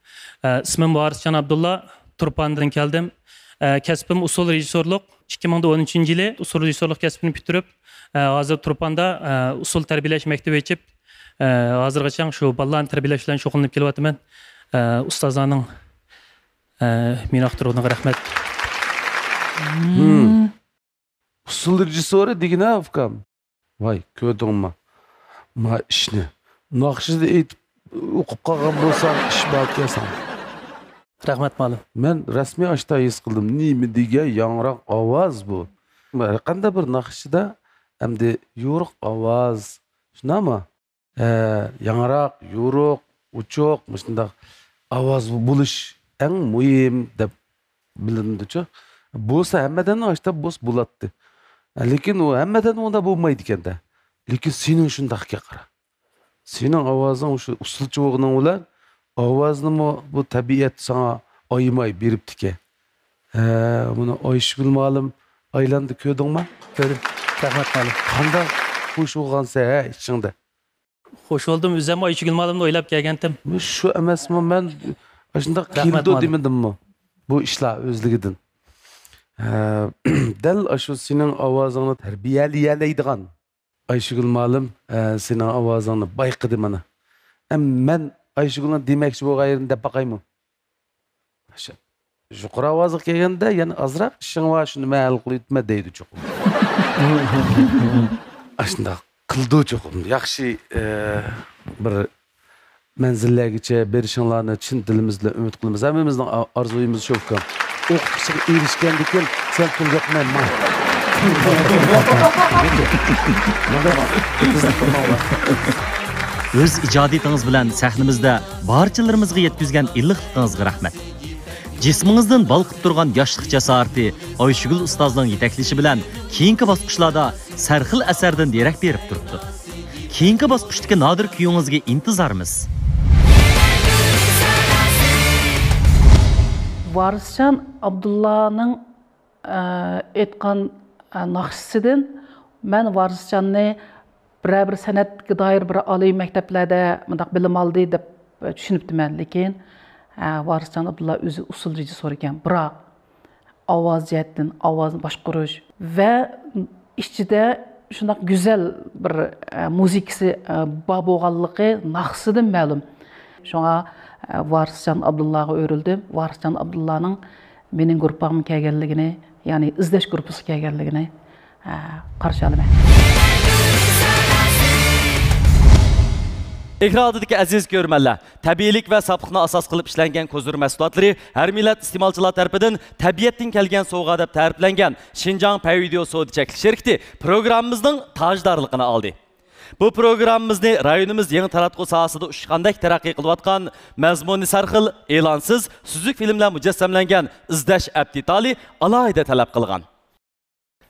ئە، ئىسمىم ۋارىسجان ئابدۇللا، تۇرپاندىن كەلدىم. ئە، كەسپىم ئۇسسۇل رېژىسسورلۇق. ئىككى مىڭ ئون ئۈچىنچى يىلى ئۇسسۇل رېژىسسورلۇق كەسپىنى پۈتتۈرۈپ، ئە، ھازىر تۇرپاندا، ئە، ئۇسسۇل تەربىيەلەش مەكتىپى ئېچىپ، ئە، ھازىرغىچە شۇ بالىلارنى تەربىيەلەش بىلەن شۇغۇللىنىپ كېلىۋاتىمەن. ئە، ئۇستازلارنىڭ، ئە، مېنى ئاختۇرغىنىغا رەھمەت. ئۇسسۇل رېژىسسورى دېگىنە، ئۇكام. ۋاي، كۆردۈڭما؟ ما ئىشنى ناخشىدا ئېيتىپ ئوقۇپ قالغان بولساڭ، ئىش باركەن ساڭا. رەھمەت، مۇئەللىم. مەن رەسمىي ئاشتا ھېس قىلدىم. نېمە دېگەن ياڭراق ئاۋاز بۇ. ھەر قانداق بىر ناخشىدا ئەمدى يورۇق ئاۋاز، شۇنداقمۇ؟ ھە، ياڭراق، يورۇق، ئوچۇق، مۇشۇنداق ئاۋاز بولۇش ئەڭ مۇھىم دەپ بىلىنىدۇچۇ. بولسا ھەممىدىن ئاشتا بولسا بولاتتى. لېكىن ئۇ ھەممىدىن ئۇنداق بولمايدىكەن-دە. لېكىن سېنىڭ شۇنداقكەن قارا. سېنىڭ ئاۋازىڭ شۇ ئۇسسۇلچە بولغىنىڭ بىلەن ئاۋازنىمۇ بۇ تەبىئەت ساڭا ئايىماي بېرىپتىكەن. ھە، بۇنى ئايشىگۈل مۇئەللىم ئايلاندا كۆردۈڭما؟ كۆردۈم. رەھمەت مۇئەللىم. قانداق خۇش بولغانسەن ھە ئىچىڭدە؟ خۇش بولدۇم، ئۆزۈممۇ ئايشىگۈل مۇئەللىمنى ئويلاپ كەلگەنتىم. شۇ ئەمەسمۇ، مەن ئاشۇنداق رەھمەت كېلىدۇ مۇئەللىم. دېمىدىممۇ؟ بۇ ئىشلار ئۆزلۈكىدىن. ھە، دەل ئاشۇ سېنىڭ ئاۋازىڭنى تەربىيەلىيەلەيدىغان ئايشىگۈل مۇئەللىم، ئە، سېنىڭ ئاۋازىڭنى بايقىدى مانا. ئەم، مەن ئايشىگۈلنىڭ دېمەكچى بولغان يېرىنى دەپ باقايمۇ؟ شۇ، يۇقىرى ئاۋازغا كەلگەندە يەنە ئازراق ئىشىڭ بار، شۇنى مەن ھەل قىلىۋېتىمەن دەيدۇ چوقۇم. ئاشۇنداق قىلىدۇ چوقۇم. ياخشى، ئە، بىر مەنزىللەرگىچە بېرىشىڭلارنى چىن دىلىمىز بىلەن ئۈمىد قىلىمىز. ھەممىمىزنىڭ ئا-، ئارزۇيىمىز شۇ، ئۇكام. ئوقۇتقۇچىغا ئېرىشكەندىن كېيىن سەن تۇرۇپ ياتماي ماڭ. ئۆز ئىجادىيىتىڭىز بىلەن سەھنىمىزدە بارچىلىرىمىزغا يەتكۈزگەن ئىللىقلىقىڭىزغا رەھمەت. جىسمىڭىزدىن بالقىپ تۇرغان ياشلىق جاسارىتى ئايشىگۈل ئۇستازنىڭ يېتەكلىشى بىلەن كېيىنكى باسقۇچلاردا سەرخىل ئەسەردىن دېرەك بېرىپ تۇرۇپتۇ. كېيىنكى باسقۇچتىكى نادىر كۈيىڭىزگە ئىنتىزارمىز. ۋارىسجان ئابدۇللانىڭ، ئە، ئېيتقان، ئە، ناخشىسىدىن مەن ۋارىسجاننى بىرەر بىر سەنئەتكە دائىر بىر ئالىي مەكتەپلەردە مۇنداق بىلىم ئالدى دەپ چۈشىنىپتىمەن، لېكىن، ئە، ۋارىسجان ئابدۇللا ئۆزى ئۇسسۇل رېژىسسور ئىكەن، بىراق ئاۋاز جەھەتتىن، ئاۋازنى باشقۇرۇش ۋە ئىچىدە شۇنداق گۈزەل بىر، ئە، مۇزىكىسى، ئە، بار بولغانلىقى ناخشىسىدىن مەلۇم. شۇڭا، ئە، ۋارىسجان ئابدۇللاغا ئۆرۈلدۈم. ۋارىسجان ئابدۇللانىڭ مېنىڭ گۇرۇپپامغا كەلگەنلىكىنى، يەنى ئىزدەش گۇرۇپپىسىغا كەلگەنلىكىنى، ئە، قارشى ئالىمەن. ئېكران ئالدىدىكى ئەزىز كۆرۈرمەنلەر، تەبىئىيلىك ۋە ساپلىقنى ئاساس قىلىپ ئىشلەنگەن كوزىر مەھسۇلاتلىرى ھەر مىللەت ئىستېمالچىلار تەرىپىدىن تەبىئەتتىن كەلگەن سوۋغا دەپ تەرىپلەنگەن شىنجاڭ پەيۋىدېئو سودا چەكلىك شىركىتى پروگراممىمىزنىڭ تاجدارلىقىنى ئالدى. بۇ پروگراممىمىزنى رايونىمىز يېڭى تاراتقۇ ساھەسىدە ئۇچقاندەك تەرەققىي قىلىۋاتقان، مەزمۇنى سەرخىل، ئېلانسىز، سۈزۈك فىلىملەر مۇجەسسەملەنگەن ئىزدەش ئەپ دېتالى ئالاھىدە تەلەپ قىلغان.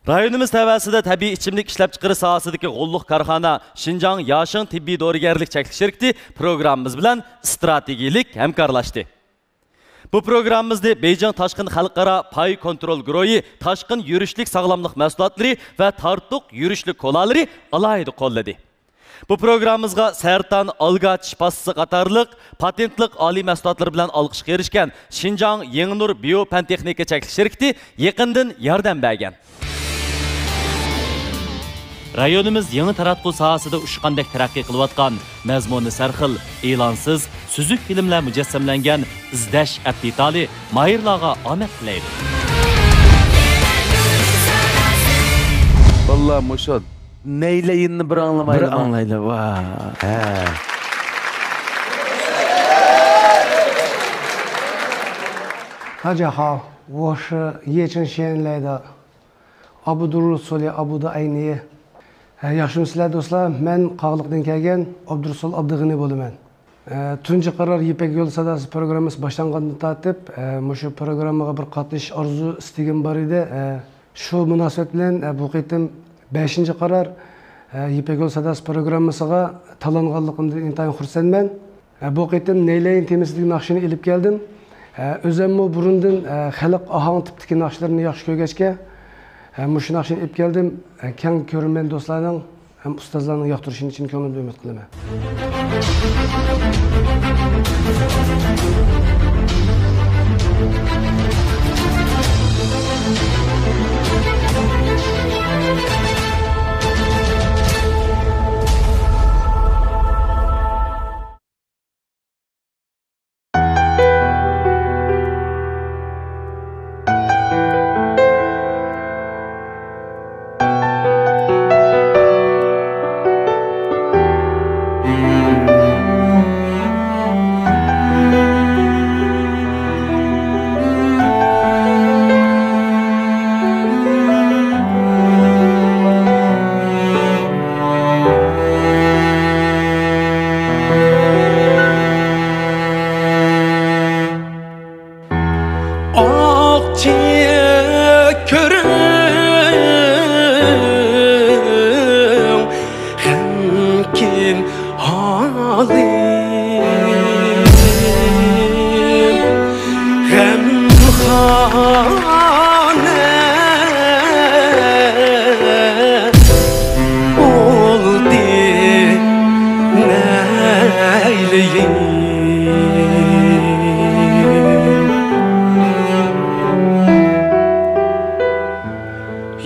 رايونىمىز تەۋەسىدە تەبىئىي ئىچىملىك ئىشلەپچىقىرىش ساھەسىدىكى غوللۇق كارخانا شىنجاڭ ياشىڭ تېببىي دورىگەرلىك چەكلىك شىركىتى پروگراممىمىز بىلەن ئىستراتېگىيىلىك ھەمكارلاشتى. بۇ پروگراممىمىزنى بېيجىڭ تاشقىن خەلقئارا پاي كونترول گۇرۇھى تاشقىن يۈرۈشلۈك ساغلاملىق مەھسۇلاتلىرى ۋە تارتۇق يۈرۈشلۈك كولالىرى ئالاھىدە قوللىدى. بۇ پروگراممىمىزغا سەرتان ئالگا چىش پاستىسى قاتارلىق پاتېنتلىق ئالىي مەھسۇلاتلىرى بىلەن ئالقىشقا ئېرىشكەن شىنجاڭ يېڭىنۇر بىيو پەن تېخنىكا چەكلىك شىركىتى يېقىندىن ياردەم بەرگەن. رايونىمىز يېڭى تاراتقۇ ساھەسىدە ئۇچقاندەك تەرەققىي قىلىۋاتقان، مەزمۇنى سەرخىل، ئېلانسىز، سۈزۈك فىلىملەر مۇجەسسەملەنگەن ئىزدەش ئەپ دېتالى ماھىرلارغا ئامەت تىلەيدۇ. بالىلار مۇشۇ نەيلەيننى بىر ئاڭلىمايلىما؟ بىر ئاڭلايلى، ۋا. ھە. 大家好，我是叶正贤来的 ئابدۇرۇسۇلى ئابۇدۇ ئەينى. ھە، ياخشىمۇسىلەر دوستلار؟ مەن قاغىلىقتىن كەلگەن ئابدۇرۇسۇل ئابدۇغېنى بولىمەن. ھە، تۇنجى قارار يىپەك يولى ساداسى پروگراممىسى باشلانغاندىن تارتىپ، ھە، مۇشۇ پروگراممىغا بىر قاتنىشىش ئارزۇ ئىستىكىم بار ئىدى. ھە، شۇ مۇناسىۋەت بىلەن، ھە، بۇ قېتىم بەشىنچى قارار، ھە، يىپەك يولى ساداسى پروگراممىسىغا تاللانغانلىقىمدىن ئىنتايىن خۇرسەنمەن. ھە، بۇ قېتىم نەيلەيىن تېمىسىدىكى ناخشىنى ئېلىپ كەلدىم. ھە، ئۆزەممۇ بۇرۇندىن، ھە، خەلق ئاھاڭ تىپتىكى ناخشىلىرىنى ياخشى كۆرگەچكە، ھە، مۇشۇ ناخشىنى ئېلىپ كەلدىم. ھە، كەڭ كۆرۈرمەن دوستلارنىڭ ھەم ئۇستازلارنىڭ ياقتۇرۇشىنى چىن كۆڭلۈمدىن ئۈمىد قىلىمەن.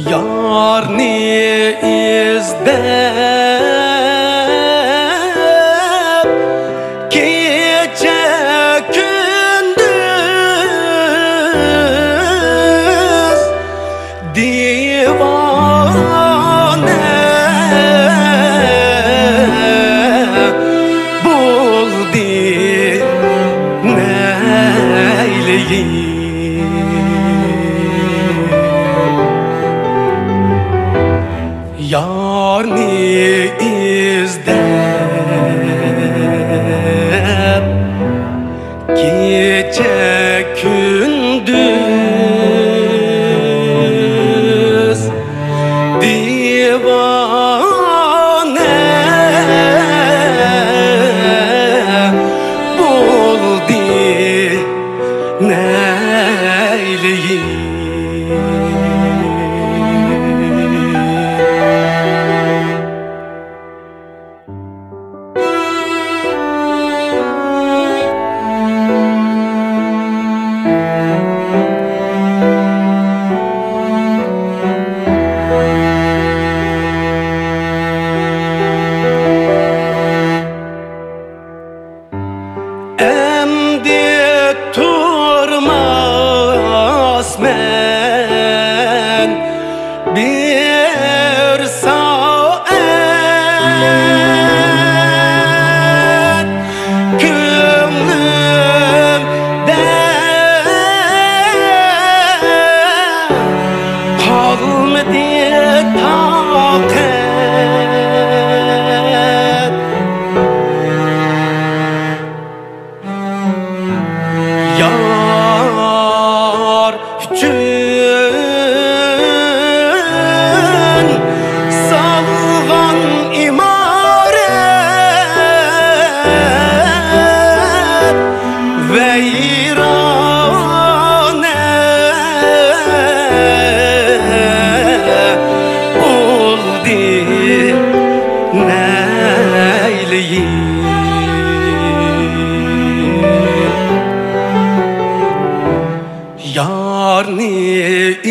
يارنى ئىزدەپ كېچە كۈندۈز دىۋانە بولدى نەيلىيىم. يارنى ئىزدەپ كېچە كۈندۈز دىۋانە بولدى نەيلىيىم. ئەمدى تۇرماسمەن بىر سائەت كۆڭلۈمدە قالمىدى تاقەت. يار ئۈچۈن سالغان ئىمارەت ۋەيرانە بولدى نەيلىيىم. يارنى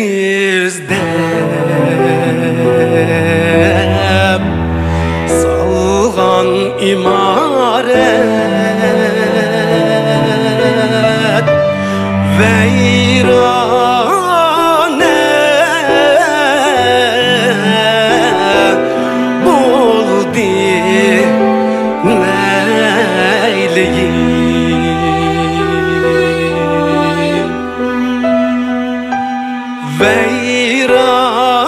ئىزدەپ سالغان ئىمارەت ۋەيرانە بولدى نەيلىيىم. ۋەيرانە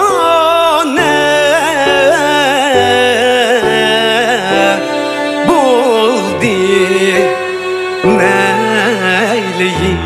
بولدى نەيلىيىم.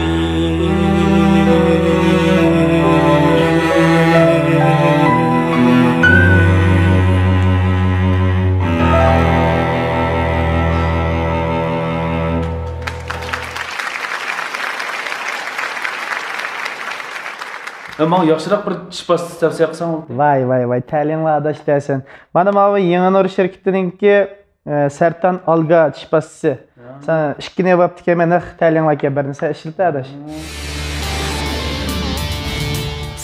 ماڭا ياخشىراق بىر چىش پاستىسى تەۋسىيە قىلساڭ. ۋاي، ۋاي، ۋاي، تەلىيىڭلار ئاداش دەسەن. مانا ماۋۇ يېڭى نۇر شىركىتىنىڭكى، ئە، سەرتان ئالگا چىش پاستىسى. ھە. سەن ئىككى نۆۋەتتىكى مەن نەق تەلىيىڭلار كەلگەن بىرنى سەن ئىشلىتە ئاداش.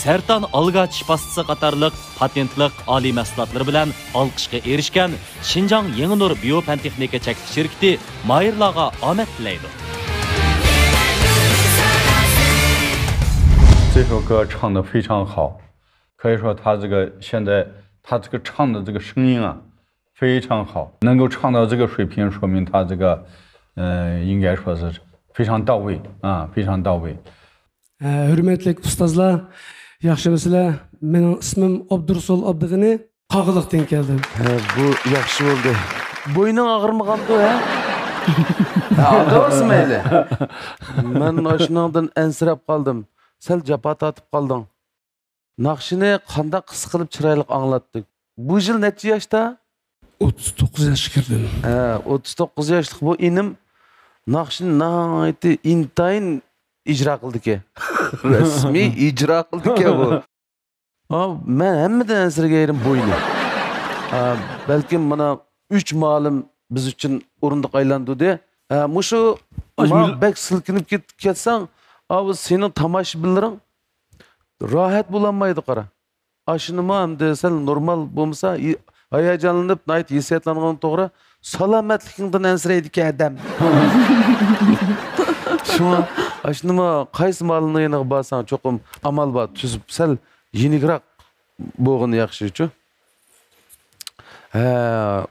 سەرتان ئالگا چىش پاستىسى قاتارلىق پاتېنتلىق ئالىي مەھسۇلاتلىرى بىلەن ئالقىشقا ئېرىشكەن شىنجاڭ يېڭى نۇر بىيو پەن تېخنىكا چەكلىك شىركىتى ماھىرلارغا ئامەت تىلەيدۇ. 这首歌唱得非常好，可以说他这个现在他这个唱的这个声音啊非常好，能够唱到这个水平，说明他这个呃应该说是非常到位啊，非常到位。 ھە، ھۆرمەتلىك ئۇستازلار، ياخشىمۇسىلەر؟ مېنىڭ ئىسمىم ئابدۇرۇسۇل ئابدىغېنى، قاغىلىقتىن كەلدىم. ھە، بۇ ياخشى بولدى. بوينۇڭ ئاغرىمىغاندۇ، ھە؟ ھە، ئالدىۋالسا مەيلى. مەن مانا شۇنىڭدىن ئەنسىرەپ قالدىم. سەل جاپا تارتىپ قالدىڭ. ناخشىنى قانداق قىسقا قىلىپ چىرايلىق ئاڭلاتتۇق. بۇ يىل نەچچە ياشتا؟ ئوتتۇز توققۇز ياشقا كىردىم. ھە، ئوتتۇز توققۇز ياشلىق بۇ ئىنىم ناخشىنى ناھايىتى ئىنتايىن ئىجرا قىلدىكەن. رەسمىي ئىجرا قىلدىكەن بۇ. ئا، مەن ھەممىدىن ئەنسىرىگەن يېرىم بوينى. ئا، بەلكىم مانا ئۈچ مۇئەللىم بىز ئۈچۈن ئورۇندۇق ئايلاندۇردى. ھە، مۇشۇ ما بەك سىلكىنىپ كەت-، كەتسەڭ، ئاۋۇ سېنىڭ تاماشىبىنلىرىڭ راھەت بولالمايدۇ، قارا. ئاشۇنىمۇ ئەمدى سەل نورمال بولمىسا، ھاياجانلىنىپ، ناھايىتى ھېسسىياتلانغان توغرا، سالامەتلىكىڭدىن ئەنسىرەيدىكەن ئادەم. شۇڭا ئاشۇنىمۇ قايسى مالىمنىڭ يېنىغا بارساڭ، چوقۇم ئامال بار، تۈزۈپ سەل يېنىكراق بولغىنى ياخشىچۇ. ھە،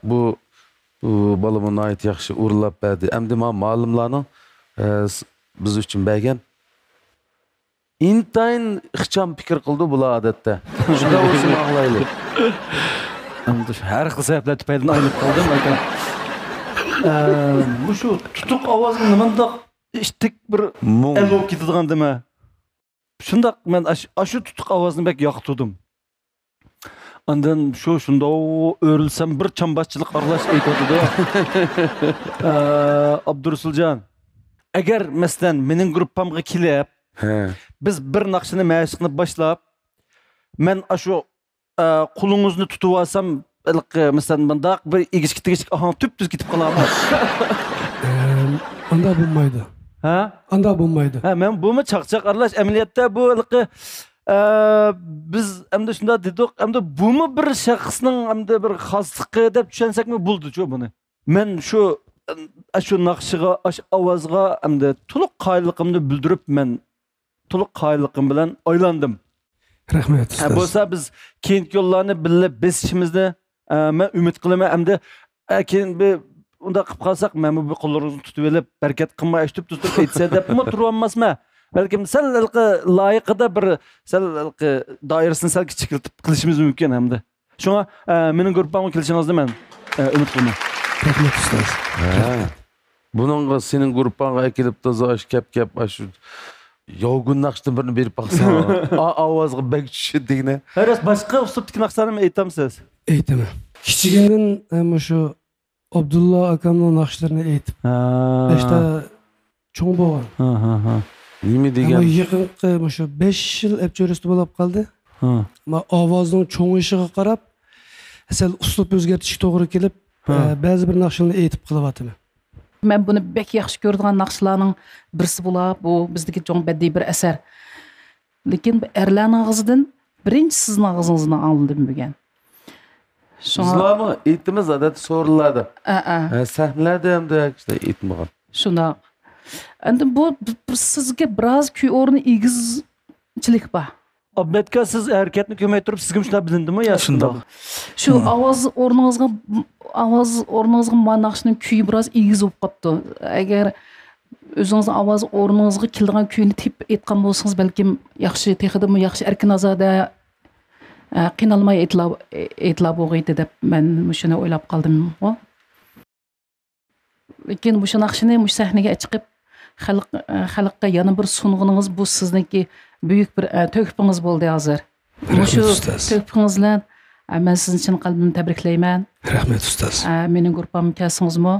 بۇ، بۇ بالىمۇ ناھايىتى ياخشى ئورۇنلاپ بەردى. ئەمدى ما-، مالىملارنىڭ، ئە، س-، بىز ئۈچۈن بەرگەن ئىنتايىن ئىخچام پىكىر قىلىدۇ بۇلار ئادەتتە. شۇنداق بولسىمۇ ئاڭلايلى. ئەمدى شۇ ھەر خىل سەۋەبلەر تۈپەيلىدىن ئايرىلىپ قالدىم، ئاكا. ئە، مۇشۇ تۇتۇق ئاۋازنى نېمانداق ئىتتىك بىر مۇڭ. ئەل بولۇپ كېتىدىغان دېمە. شۇنداق، مەن ئاش-، ئاشۇ تۇتۇق ئاۋازنى بەك ياقتۇردۇم. ئاندىن شۇ شۇنداق ئۆرۈلسەم بىر چامباشچىلىق ئارىلاش ئېيتىۋاتىدۇ. ئە، ئابدۇرۇسۇلجان، ئەگەر مەسىلەن مېنىڭ گۇرۇپپامغا كېلىپ، ھە. بىز بىر ناخشىنى مەشىقنى باشلاپ، مەن ئاشۇ، ئە، قولىڭىزنى تۇتۇۋالسام، ھېلىقى، مەسىلەن، مۇنداق بىر ئىگىچكە تېگىشلىك ئاھاڭ تۈپتۈز كېتىپ قالامۇ؟ ئەم، ئانداق بولمايدۇ. ھە؟ ئانداق بولمايدۇ. ھە، مەن بۇمۇ چاقچاق ئارىلاش. ئەمەلىيەتتە بۇ ھېلىقى، ئە، بىز ئەمدى شۇنداق دېدۇق، ئەمدى بۇمۇ بىر شەخسنىڭ ئەمدى بىر خاسلىقى دەپ چۈشەنسەكمۇ بولىدۇ-چۇ بۇنى. مەن شۇ، ئە، شۇ ناخشىغا، ئاشۇ ئاۋازغا ئەمدى تولۇق قايىللىقىمنى بىلدۈرۈپ، مەن تولۇق قايىللىقىم بىلەن ئايلاندىم. رەھمەت، ھە، ئۇستاز. بولسا بىز كېيىنكى يوللارنى بىللە بېسىشىمىزنى، ئە، مەن ئۈمىد قىلىمەن. ئەمدى، ئە، كېيىن بىر ئۇنداق قىلىپ قالساق، مەنمۇ بىر قوللىرىڭىزنى تۇتۇۋېلىپ، بەرىكەت قىلماي ئەشتۈپ تۇتۇپ ئېيتسا دەپمۇ تۇرۇۋالماسمەن. بەلكىم سەل ھېلىقى لايىقىدا بىر سەل ھېلىقى دائىرىسىنى سەل كىچىكلىتىپ قىلىشىمىز مۇمكىن ئەمدى. شۇڭا، ئە، مېنىڭ گۇرۇپپامغا كېلىشىڭىزنى مەن، ئە، ئۈمىد قىلىمەن. رەھمەت، ئۇستاز. ھە. بۇنىڭغا سېنىڭ گۇرۇپپاڭغا ئەكېلىپ تازا ئاشۇ كەپ-كەپ ئاشۇ ياۋگۈن ناخشىدىن بىرنى بېرىپ باقساڭ، ئا-، ئاۋازغا بەك چۈشىدىغىنى. ھە، راست، باشقا ئۇسلۇبتىكى ناخشىلارنىمۇ ئېيتامسىز؟ ئېيتىمەن. كىچىكىمدىن، ئە، مۇشۇ ئابدۇللا ئاكامنىڭ ناخشىلىرىنى ئېيتىپ، ھە. بەشتا چوڭ بولغان. ھە، ھە، ھە. نېمە دېگەن؟ ئەمما يېقىنقى مۇشۇ بەش يىل ئەپچۆرىسىدە بولۇپ قالدى. ھە. ئەمما ئاۋازنىڭ چوڭىيىشىغا قاراپ، سەل ئۇسلۇب ئۆزگەرتىشكە توغرا كېلىپ، ھە. ئە، بەزى بىر ناخشىلارنى ئېيتىپ قېلىۋاتىمەن. مەن بۇنى بەك ياخشى كۆرىدىغان ناخشىلارنىڭ بىرسى بولا، بۇ بىزدىكى چوڭ بەدىئىي بىر ئەسەر. لېكىن ئەرلەرنىڭ ئاغزىدىن بىرىنچى سىزنىڭ ئاغزىڭىزدىن ئاڭلىدىم بۈگۈن. شۇڭا بىزلارمۇ ئېيتىمىز ئادەتتە سورۇنلاردا. ئە، ئە. ھە، سەھنىلەردە ئەمدى ئېيتمىغان. شۇنداق. ئەمدى بۇ بىر، بىر سىزگە بىراز كۈي ئورنى ئېگىزچىلىك بار. ئابلەتكا، سىز ھەرىكەتنى كۆرمەي تۇرۇپ، سىزگىمۇ شۇنداق بىلىندىمۇ يا؟ شۇنداق. شۇ ئاۋاز ئورنىڭىزغا، ئاۋاز ئورنىڭىزغا ما ناخشىنىڭ كۈيى بىراز ئېگىز بولۇپ قاپتۇ. ئەگەر ئۆزىڭىزنىڭ ئاۋاز ئورنىڭىزغا كېلىدىغان كۈينى تېپىپ ئېيتقان بولسىڭىز، بەلكىم ياخشى، تېخىدىمۇ ياخشى، ئەركىن ئازادە، ئە، قىينالماي ئېيتىلا-، ئېيتىلا بولغىيتى دەپ مەن مۇشۇنى ئويلاپ قالدىمغۇ. لېكىن مۇشۇ ناخشىنى مۇشۇ سەھنىگە چىقىپ، خەلق، خەلققە يەنە بىر سۇنغىنىڭىز، بۇ سىزنىڭكى بۈيۈك بىر، ئە، تۆھپىڭىز بولدى ھازىر. رەھمەت، مۇشۇ ئۇستاز. تۆھپىڭىز بىلەن، ئە، مەن سىزنى چىن قەلبىمدىن تەبرىكلەيمەن. رەھمەت، ئۇستاز. ئە، مېنىڭ گۇرۇپپامغا كەلسىڭىزمۇ،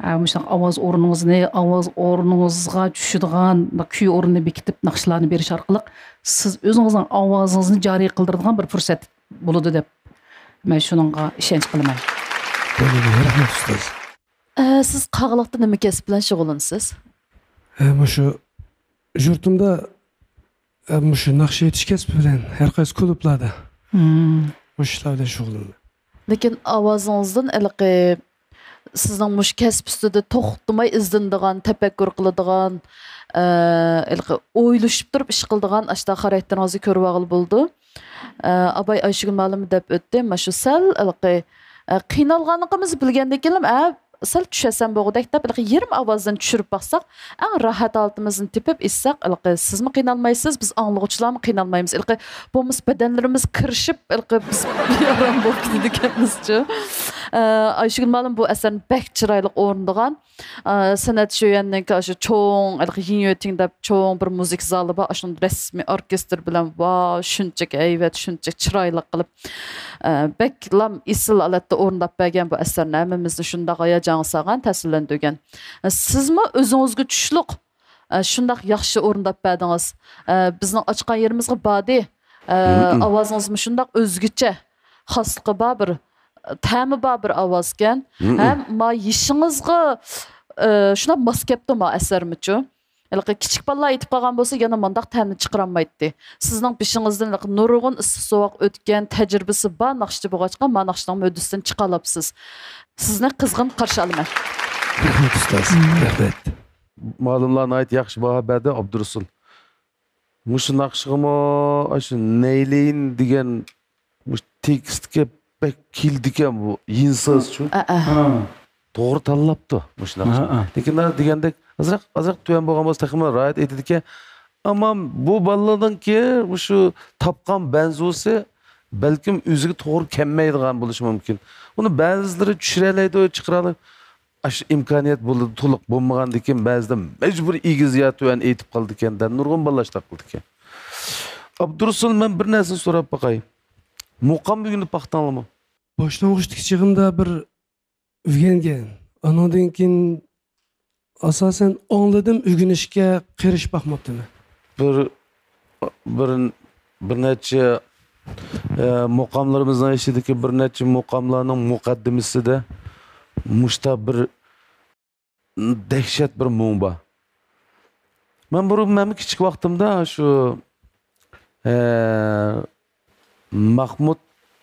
ئە، مۇشۇنداق ئاۋاز ئورنىڭىزنى، ئاۋاز ئورنىڭىزغا چۈشىدىغان كۈي ئورنىنى بېكىتىپ، ناخشىلارنى بېرىش ئارقىلىق سىز ئۆزىڭىزنىڭ ئاۋازىڭىزنى جارى قىلدۇرىدىغان بىر پۇرسەت بولىدۇ دەپ، مەن شۇنىڭغا ئىشەنچ قىلىمەن. بولىدۇ، رەھمەت، ئۇستاز. ئە، سىز قاغىلىقتا نېمە كەسىپ بىلەن شۇغۇللىنىسىز؟ ئە، مۇشۇ يۇرتۇمدا، ئە، مۇشۇ ناخشا ئېيتىش كەسپى بىلەن ھەر قايسى كۇلۇبلاردا مۇشۇ ئىشلار بىلەن شۇغۇللىنىمەن. لېكىن ئاۋازىڭىزدىن ھېلىقى سىزنىڭ مۇشۇ كەسىپ ئۈستىدە توختىماي ئىزدىنىدىغان، تەپەككۇر قىلىدىغان، ئە، ھېلىقى ئويلىشىپ تۇرۇپ ئىش قىلىدىغان ئاشۇنداق خاراكتېرىڭىزنى كۆرۈۋالغىلى بولىدۇ. ئە، ئاباي ئايشىگۈل مۇئەللىم دەپ ئۆتتى. مانا شۇ سەل ھېلىقى، ئە، قىينالغانلىقىمىزنى بىلگەندىن كېيىن، ئە، سەل چۈشەسەم بولغۇدەك دەپ، ھېلىقى يېرىم ئاۋازدىن چۈشۈرۈپ باقساق، ئەڭ راھەت ھالىتىمىزنى تېپىپ ئېيتساق، ھېلىقى سىزمۇ قىينالمايسىز، بىز ئاڭلىغۇچىلارمۇ قىينالمايمىز. ھېلىقى بولمىسا بەدەنلىرىمىز كىرىشىپ، ھېلىقى بىز بىئارام بولۇپ كېتىدىكەنمىزچۇ. ئە، ئايشىگۈل مۇئەللىم بۇ ئەسەرنى بەك چىرايلىق ئورۇندىغان. ئە، سەنئەت شۆيۈەننىڭكى ئاشۇ چوڭ، ھېلىقى يىڭيۆتىڭ دەپ چوڭ بىر مۇزىكا زالى بار، ئاشۇنىڭ رەسمىي ئوركېستىر بىلەن، ۋاي، شۇنچىلىك ھەيۋەت، شۇنچىلىك چىرايلىق قىلىپ، ئە، بەكلا ئېسىل ھالەتتە ئورۇنداپ بەرگەن بۇ ئەسەرنى، ھەممىمىزنى شۇنداق ھاياجانغا سالغان، تەسىرلەندۈرگەن. ئە، سىزمۇ ئۆزىڭىزگە چۈشلۈك، ئە، شۇنداق ياخشى ئورۇنداپ بەردىڭىز. ئە، بىزنىڭ ئاچقان يېرىمىزغا باردى. ئە، ئاۋازىڭىزمۇ شۇنداق ئۆزگىچە، خاسلىقى بار بىر، تەمى بار بىر ئاۋازكەن. ھەم ما يېشىڭىزغا، ئى، شۇنداق ماس كەپتۇ ما ئەسەرمىچۇ. ھېلىقى كىچىك بالىلار ئېيتىپ قالغان بولسا، يەنە مانداق تەمنى چىقىرالمايتتى. سىزنىڭ بېشىڭىزدىن ھېلىقى نۇرغۇن ئىسسىق سوغۇق ئۆتكەن، تەجرىبىسى بار ناخشىچى بولغاچقا، ما ناخشىنىڭ ھۆددىسىدىن چىقالاپسىز. سىزنى قىزغىن قارشى ئالىمەن. رەھمەت، ئۇستاز. رەھمەت. مۇئەللىملار ناھايىتى ياخشى باھا بەردى، ئابدۇرۇسۇل. مۇشۇ ناخشىغىمۇ ئاشۇ نەيلىن دېگەن مۇشۇ تېكىستكە بەك كېلىدىكەن بۇ يىنسىزچۇ. ئە، ئە. ھە. توغرا تاللاپتۇ مۇشۇ ناخشىنى. ھە، ھە. لېكىن دېگەندەك ئازراق، ئازراق تۆۋەن بولغان بولسا تېخىمۇ راھەت ئېيتىدىكەن. ئەمما بۇ بالىنىڭكى مۇشۇ تاپقان بەنزۇسى بەلكىم ئۆزىگە توغرا كەلمەيدىغان بولۇشى مۇمكىن. ئۇنى بەزىلىرى چۈشۈرەلەيدۇ، چىقىرالايدۇ. ئاشۇ ئىمكانىيەت بولىدۇ، تولۇق بولمىغاندىكىن بەزىدە مەجبۇر ئېگىز يا تۆۋەن ئېيتىپ قالىدىكەن دە، نۇرغۇن بالىلار شۇنداق قىلىدىكەن. ئابدۇرۇسۇل، مەن بىر نەرسىنى سوراپ باقاي. مۇقام ئۆگىنىپ باقتىڭلارمۇ؟ باشلانغۇچتىكى چېغىمدا بىر ئۆگەنگەن. ئانىڭدىن كېيىن ئاساسەن ئاڭلىدىم، ئۆگىنىشكە قېرىشىپ باقماپتىمەن. بىر، بىر، بىر نەچچە، ئە، مۇقاملىرىمىزنىڭ ئىچىدىكى بىر نەچچە مۇقاملارنىڭ مۇقەددىمىسىدە مۇشتا بىر دەھشەت بىر مۇڭ بار. مەن بۇرۇن، مەنمۇ كىچىك ۋاقتىمدا شۇ، ئە، مەخمۇت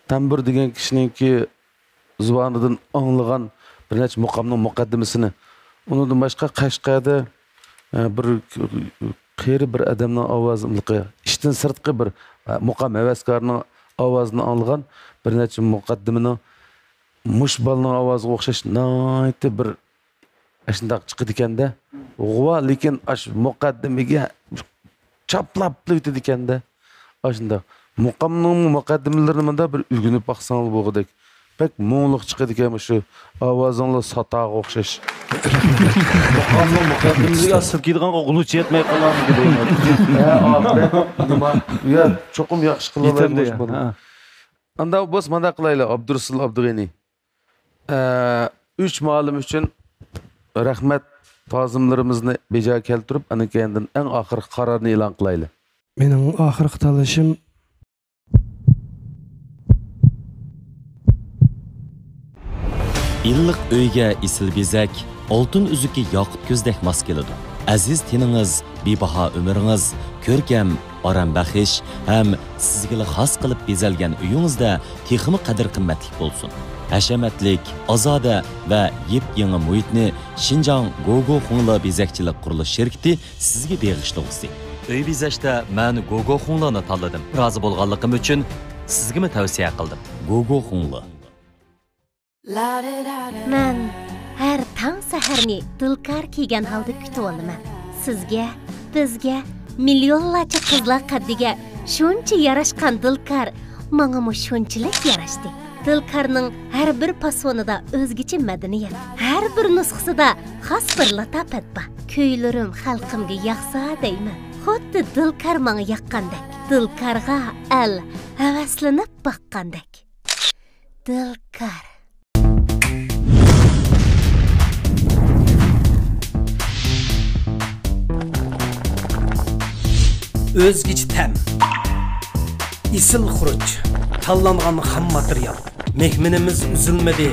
تەمبۇر دېگەن كىشىنىڭكى زۇۋانىدىن ئاڭلىغان بىر نەچچە مۇقامنىڭ مۇقەددىمىسىنى. ئۇنىڭدىن باشقا قەشقەردە، ئە، بىر قېرى بىر ئادەمنىڭ ئاۋازىملىقى، ئىشتىن سىرتقى بىر، ئە، مۇقام ھەۋەسكارىنىڭ ئاۋازىنى ئاڭلىغان بىر نەچچە مۇقەددىمىنىڭ مۇشۇ بالىنىڭ ئاۋازىغا ئوخشاش ناھايىتى بىر ئاشۇنداق چىقىدىكەن-دە. غۇۋا، لېكىن ئاشۇ مۇقەددىمىگە چاپلاپلا ئۆتىدىكەن-دە. ئاشۇنداق. مۇقامنىڭ مۇقەددىمىلىرىنى مۇنداق بىر ئۆگىنىپ باقساڭلار بولغۇدەك. بەك مۇڭلۇق چىقىدىكەن مۇشۇ ئاۋازىڭلار ساتاغا ئوخشاش. مۇقامنىڭ مۇقەددىمىلىرىگە سىلكىيدىغانغا غۇلۇچى يەتمەي قالامدۇ دەيمەن. ھە، ئاپەت. نېمە؟ يا، چوقۇم ياخشى قىلىۋالايلى مۇشۇ بالىنى. ھە. ئاندا بولسا مانداق قىلايلى، ئابدۇرۇسۇل ئابدۇغېنى. ئە، ئۈچ مۇئەللىم ئۈچۈن رەھمەت تازىملىرىمىزنى بېجا كەلتۈرۈپ، ئاندىن كېيىندىن ئەڭ ئاخىرقى قارارنى ئېلان قىلايلى. مېنىڭ ئاخىرقى تاللىشىم. ئىللىق ئۆيگە ئېسىل بېزەك، ئالتۇن ئۈزۈكى ياقۇت كۆزدەك ماس كېلىدۇ. ئەزىز تېنىڭىز، بىباھا ئۆمرىڭىز، كۆركەم، ئارام بەخش ھەم سىزگىلا خاس قىلىپ بېزەلگەن ئۆيىڭىزدە تېخىمۇ قەدىر-قىممەتلىك بولسۇن. ھەشەمەتلىك، ئازادە ۋە يېپيېڭى مۇھىتنى شىنجاڭ گوگو خۇڭلې بېزەكچىلىك قۇرۇلۇش شىركىتى سىزگە بېغىشلىغۇسى. ئۆي بېزەشتە مەن گوگو خۇڭلېنى تاللىدىم. رازى بولغانلىقىم ئۈچۈن سىزگىمۇ تەۋسىيە قىلدىم. گوگو خۇڭلې. مەن ھەر تاڭ سەھەرنى دىلكار كىيگەن ھالدا كۈتۈۋالىمەن. سىزگە، بىزگە، مىليونلارچە قىزلار قەددىگە شۇنچە ياراشقان دىلكار ماڭىمۇ شۇنچىلىك ياراشتى. دىلكارنىڭ ھەر بىر پاسونىدا ئۆزگىچە مەدەنىيەت، ھەر بىر نۇسخىسىدا خاس بىر لاتاپەت بار. كۈيلىرىم خەلقىمگە ياقسا دەيمەن. خۇددى دىلكار ماڭا ياققاندەك، دىلكارغا ئەل ھەۋەسلىنىپ باققاندەك. دىلكار. ئۆزگىچە تەم، ئېسىل خۇرۇچ، تاللانغان خام ماتېرىيال. مېھمىنىمىز ئۈزۈلمىدى،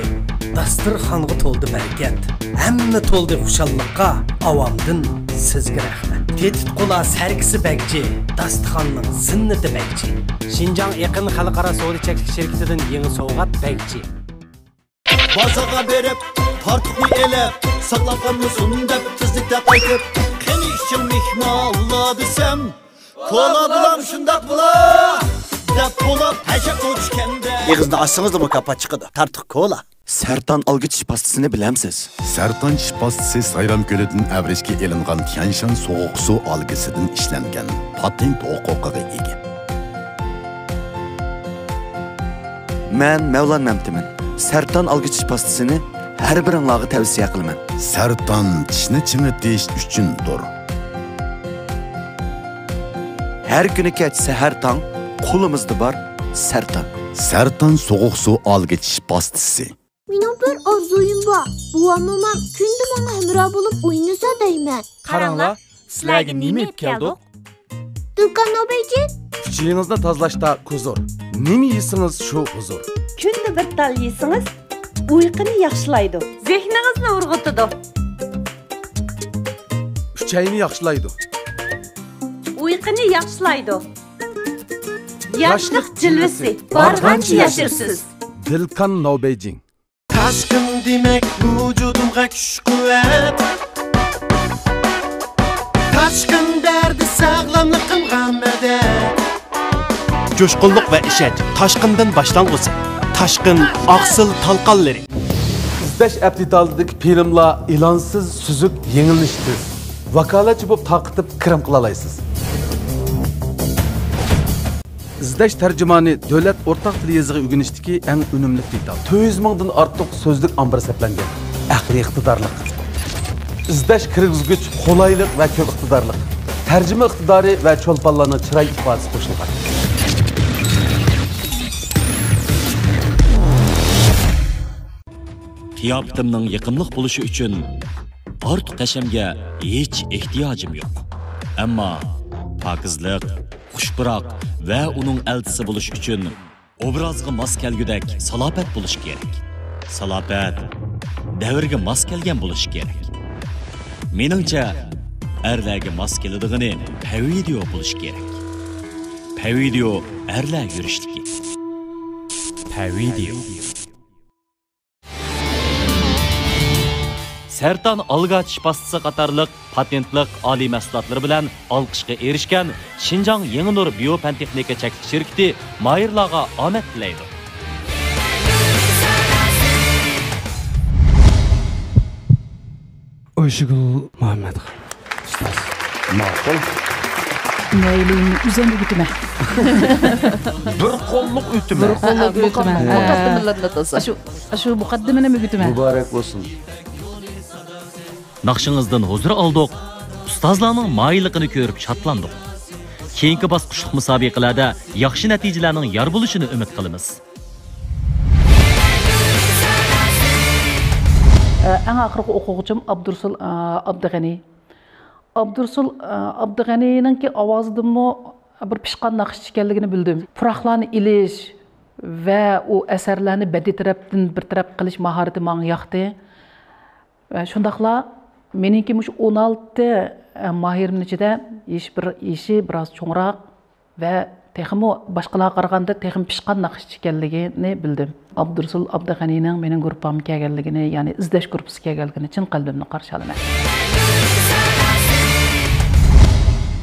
داستىرخانغا تولدى بەرىكەت. ھەممە تولدى خۇشاللىققا، ئاۋامدىن سىزگە رەھمەت. تېتىتقۇلار سەركىسى بەگجى، داستىخاننىڭ زىننىتى بەگجى. شىنجاڭ ئېقىن خەلقئارا سودا چەكلىك شىركىتىدىن يېڭى سوۋغات بەگجى. بازارغا بېرىپ، تارتۇقنى ئېلىپ، ساقلاپ قالمىسۇن دەپ تېزلىكتە قايتىپ، قېنى ئىچىڭ مېھمانلار دېسەم، كولا بولام شۇنداق بولا، دەپ بولۇپ ھەشەپ ئۇچكەندە. ئېغىزنى ئاچسىڭىزلا مۇكاپات چىقىدۇ. تارتۇق كولا. سەرتان ئالگۈ چىش پاستىسىنى بىلەمسىز؟ سەرتان چىش پاستىسى سايرام كۆلىدىن ئەۋرىشكە ئېلىنغان تيەنشان سوغۇق سۇ ئالگىسىدىن ئىشلەنگەن. پاتېنت ھوقۇقىغا ئىگە. مەن مەۋلان مەمتىمىن. سەرتان ئالگۈ چىش پاستىسىنى ھەر بىرىڭلارغا تەۋسىيە قىلىمەن. سەرتان چىشنى چىڭىتىش ئۈچۈندۇر. ھەر كۈنى كەچ سەھەر تاڭ قولىمىزدا بار سەرتان. سەرتان سوغۇق سۇ ئالگىچ پاستىسى. مېنىڭ بىر ئارزۇيۇم بار. بوۋام، مومام كۈندە ماڭا ھەمراھ بولۇپ ئوينىسا دەيمەن. قاراڭلار، سىلەرگە نېمە ئېلىپ كەلدۇق؟ دۇكان ئابايجىن. ئۈچىيىڭىزنى تازىلاشتا كۇزۇر. نېمە يېسىڭىز شۇ ھۇزۇر. كۈندە بىر تال يېسىڭىز ئۇيقۇنى ياخشىلايدۇ. زېھنىڭىزنى ئۇرغۇتىدۇ. چەينى ياخشىلايدۇ. ئۇيقۇنى ياخشىلايدۇ. ياشلىق جىلۋىسى بارغانچە ياشىرىسىز. دىلكان ناۋبەيجىڭ. تاشقىن دېمەك ۋۇجۇدۇمغا كۈچ-قۇۋۋەت. تاشقىن دەردى ساغلاملىقىمغا مەدەت. جۇشقۇنلۇق ۋە ئىشەنچ تاشقىندىن باشلانغۇسى. تاشقىن ئاقسىل تالقانلىرى. ئىزدەش ئەپ دېتالىدىكى فىلىملار ئېلانسىز، سۈزۈك، يېڭىلىنىشى تېز. ۋاكالەتچى بولۇپ تارقىتىپ كىرىم قىلالايسىز. ئىزدەش تەرجىمانى دۆلەت ئورتاق تىل يېزىقى ئۆگىنىشتىكى ئەڭ ئۈنۈملۈك دېتال. تۆت يۈز مىڭدىن ئارتۇق سۆزلۈك ئامبىرى سەپلەنگەن. ئەقلىي ئىقتىدارلىق. ئىزدەش كىرگۈزگۈچ قولايلىق ۋە كۆپ ئىقتىدارلىق. تەرجىمە ئىقتىدارى ۋە چولپانلارنىڭ چىراي ئىپادىسى قوشۇلغان. قىياپىتىمنىڭ يېقىملىق بولۇشى ئۈچۈن ئارتۇق ھەشەمگە ھېچ ئېھتىياجىم يوق. ئەمما پاكىزلىق، خۇش پۇراق ۋە ئۇنىڭ ئەلچىسى بولۇش ئۈچۈن ئوبرازغا ماس كەلگۈدەك سالاپەت بولۇش كېرەك. سالاپەت دەۋرگە ماس كەلگەن بولۇش كېرەك. مېنىڭچە، ئەرلەرگە ماس كېلىدىغىنى پەۋىدىيو بولۇش كېرەك. پەۋىدىيو ئەرلەر يۈرۈشلۈكى. پەۋىدىيو. سەرطان ئالگاچ پاستىسى قاتارلىق پاتېنتلىق ئالىي مەھسۇلاتلىرى بىلەن ئالقىشقا ئېرىشكەن شىنجاڭ يېڭى نۇر بىيو پەن تېخنىكا چەكلىك شىركىتى ماھىرلارغا ئامەت تىلەيدۇ. ئايشىگۈل مۇھەممەتخان. ماقۇل. مەيلى، ئۆزۈم ئۆگىتىمەن. بىر قوللۇق ئۆتۈمە. بىر قوللۇق ئۆتۈمە. مۇقەددىمىلىرىنى تازا. شۇ، شۇ مۇقەددىمىنى ئۆگىتىمەن. مۇبارەك بولسۇن. ناخشىڭىزدىن ھۇزۇر ئالدۇق. ئۇستازلارنىڭ ماھىرلىقىنى كۆرۈپ شادلاندۇق. كېيىنكى باسقۇچلۇق مۇسابىقىلەردە ياخشى نەتىجىلەرنىڭ يار بولۇشىنى ئۈمىد قىلىمىز. ئەڭ ئاخىرقى ئوقۇغۇچىم ئابدۇرسۇل، ئابدۇغەنى. ئابدۇرسۇل، ئابدۇغەنىنىڭكى ئاۋازىدىنمۇ بىر پىشقان ناخشىچى ئىكەنلىكىنى بىلدىم. پۇراقلارنى ئېلىش ۋە ئۇ ئەسەرلەرنى بەدىئىي تەرەپتىن بىر تەرەپ قىلىش ماھارىتى ماڭا ياقتى. ۋە شۇنداقلا مېنىڭكى مۇشۇ ئون ئالتە ماھىرىمنىڭ ئىچىدە يېشى بىر، يېشى بىراز چوڭراق ۋە تېخىمۇ باشقىلارغا قارىغاندا تېخىمۇ پىشقان ناخشىچى ئىكەنلىكىنى بىلدىم. ئابدۇرسۇل ئابدۇغەنىنىڭ مېنىڭ گۇرۇپپامغا كەلگەنلىكىنى، يەنى ئىزدەش گۇرۇپپىسىغا كەلگەنلىكىنى چىن قەلبىمدىن قارشى ئالىمەن.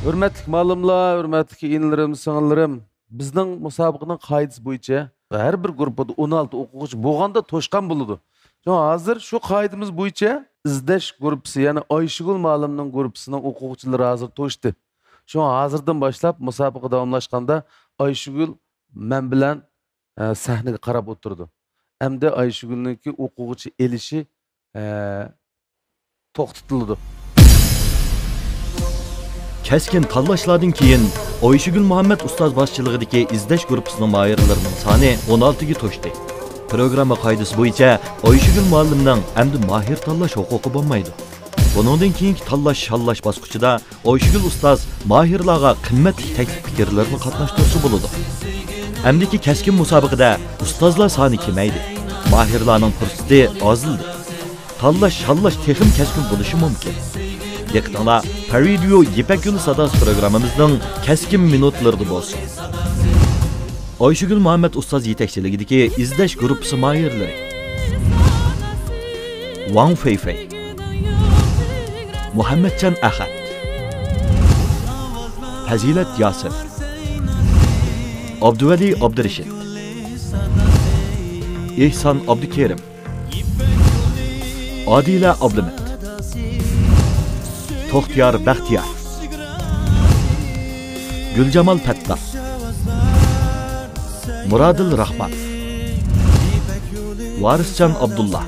ھۆرمەتلىك مۇئەللىملار، ھۆرمەتلىك ئىنىلىرىم، سىڭىللىرىم، بىزنىڭ مۇسابىقىنىڭ قائىدىسى بويىچە ھەر بىر گۇرۇپپىدا ئون ئالتە ئوقۇغۇچى بولغاندا توشقان بولىدۇ. شۇڭا ھازىر شۇ قائىدىمىز بويىچە ئىزدەش گۇرۇپپىسى، يەنى ئايشىگۈل مۇئەللىمنىڭ گۇرۇپپىسىنىڭ ئوقۇغۇچىلىرى ھازىر توشتى. شۇڭا ھازىردىن باشلاپ مۇسابىقە داۋاملاشقاندا ئايشىگۈل مەن بىلەن، ئە، سەھنىگە قاراپ ئولتۇرىدۇ. ئەمدى ئايشىگۈلنىڭكى ئوقۇغۇچى ئېلىشى، ئە، توختىتىلىدۇ. كەسكىن تاللاشلاردىن كېيىن ئايشىگۈل مۇھەممەت ئۇستاز باشچىلىقىدىكى ئىزدەش گۇرۇپپىسىنىڭ ماھىرلىرىنىڭ سانى ئون ئالتىگە توشتى. پروگرامما قائىدىسى بويىچە ئايشىگۈل مۇئەللىمنىڭ ئەمدى ماھىر تاللاش ھوقۇقى بولمايدۇ. بۇنىڭدىن كېيىنكى تاللاش، شاللاش باسقۇچىدا ئايشىگۈل ئۇستاز ماھىرلارغا قىممەتلىك تەكلىپ پىكىرلىرىنى قاتناشتۇرسا بولىدۇ. ئەمدىكى كەسكىن مۇسابىقىدە ئۇستازلار سانى كېمەيدى. ماھىرلارنىڭ پۇرسىتى ئازلىدى. تاللاش، شاللاش تېخىمۇ كەسكىن بولۇشى مۇمكىن. دىققىتىڭلار پەرۋىدىيو يىپەك يولى ساداسى پروگراممىمىزنىڭ كەسكىن مىنۇتلىرىدا بولسۇن. ئايشىگۈل مۇھەممەت ئۇستاز يېتەكچىلىكىدىكى ئىزدەش گۇرۇپپىسى ماھىرلىرى: ۋاڭ فېيفېي، مۇھەممەتجان ئەخەت، پەزىلەت ياسىر، ئابدۇۋەلى ئابدۇرېشىت، ئېھسان ئابدۇكېرىم، ئادىلە ئابلىمىت، توختىيار بەختىيار، گۈلجامال پەتتاپ، مۇرادىل راخمان، ۋارىسجان ئابدۇللا،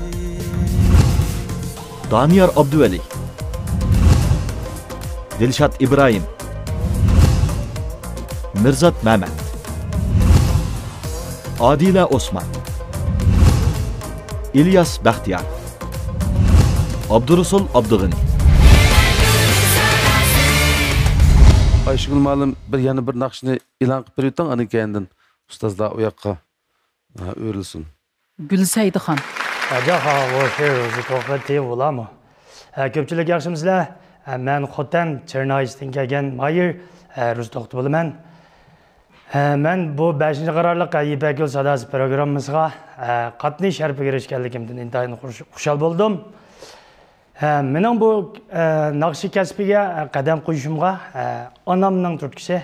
دانىيار ئابدۇۋەلى، دىلشات ئىبراھىم، مىرزات مەمەت، ئادىلە ئوسمان، ئىلياس بەختىيار، ئابدۇرۇسۇل ئابدۇغېنى. ئايشىگۈل مۇئەللىم، بىر، يەنە بىر ناخشىنى ئېلان قىلىپ بېرىۋېتىڭ، ئاندىن كەينىدىن ئۇستازلار ئۇ ياققا، ھە، ئۆرۈلسۇن. گۈلسەيدىخان. ئاجاق، ھا، بۇ شېئىر ئۆزى توختاپ تېيىپ بولامۇ؟ ھە، كۆپچىلىك ياخشىمۇسىلەر؟ مەن خوتەن چېرنايىستىن كەلگەن مايىر، ئە، رۇز توختى بولىمەن. ئە، مەن بۇ بەشىنچى قارارلىق، ئە، يىپەك يول ساداسى پروگراممىسىغا، ئە، قاتنىشىش شەرىپىگە ئېرىشكەنلىكىمدىن ئىنتايىن خۇش-، خۇشال بولدۇم. ئە، مېنىڭ بۇ، ئە، ناخشا كەسپىگە، ئە، قەدەم قويۇشۇمغا، ئە، ئانامنىڭ تۈرتكىسى،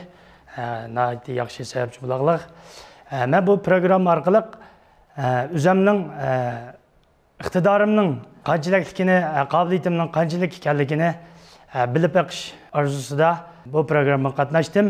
ئە، ناھايىتى ياخشى سەۋەبچى بولاغلىق. ئە، مەن بۇ پروگرامما ئارقىلىق، ئە، ئۆزەمنىڭ، ئە، ئىقتىدارىمنىڭ قانچىلىكلىكىنى، ئە، قابىلىيىتىمنىڭ قانچىلىك ئىكەنلىكىنى، ئە، بىلىپ بېقىش ئارزۇسىدا بۇ پروگراممىغا قاتناشتىم.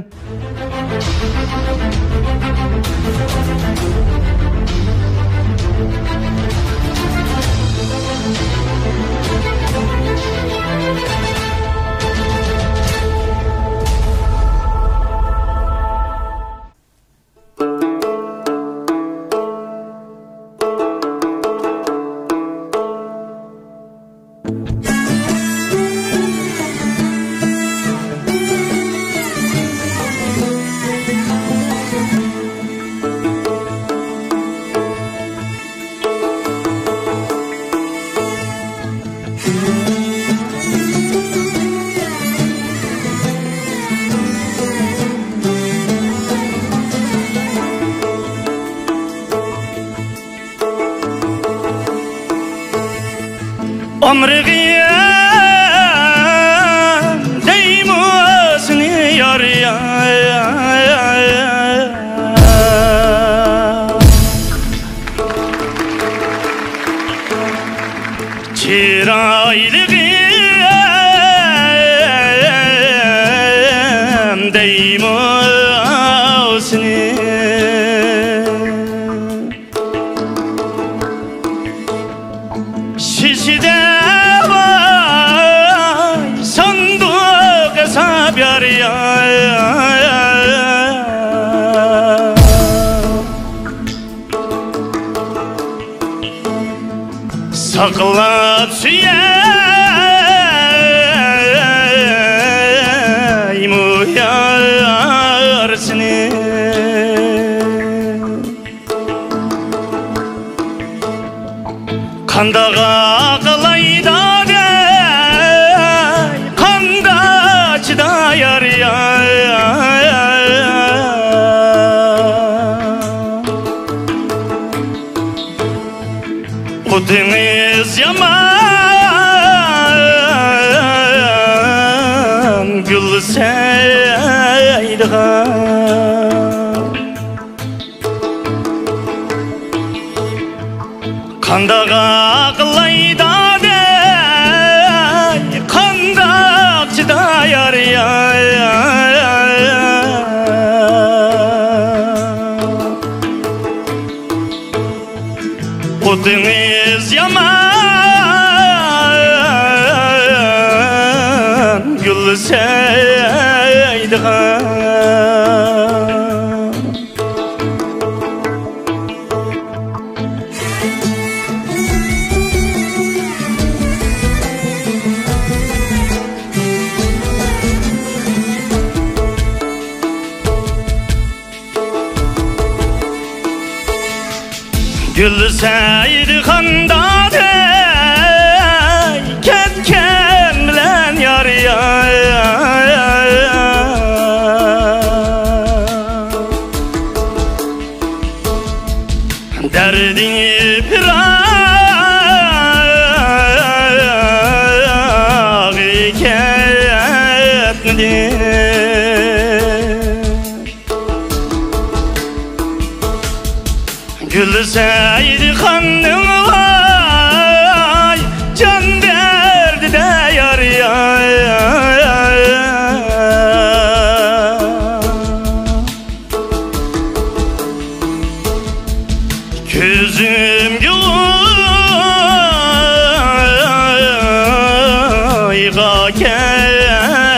ئامرىغىم دەيمۇ سېنى يار، يار. چىرايلىقىم دەيمۇ سېنى. شېشىدە ۋاي ساندۇق ھېساب يار، يار. ساقلاپ سۆيەيمۇ يار سېنى. قانداق قىلاي دادەي، قانداق چىداي يار، يار. ئوتىڭىز يامان گۈل سەيدىغان. قانداق قىلاي دادەي، قانداق چىداي يار، يار. ئوتىڭىز يامان گۈل سەيدىغان. گۈلسەيدىخان دادەي كەتكەن بىلەن يار، يار. دەردى پىراقى كەتمىدى. گۈلسەيدىخاننىڭ ۋاي جان دەردىدە يار، يار. كۆزۈمگە ئۇيقۇ كەلمىدى.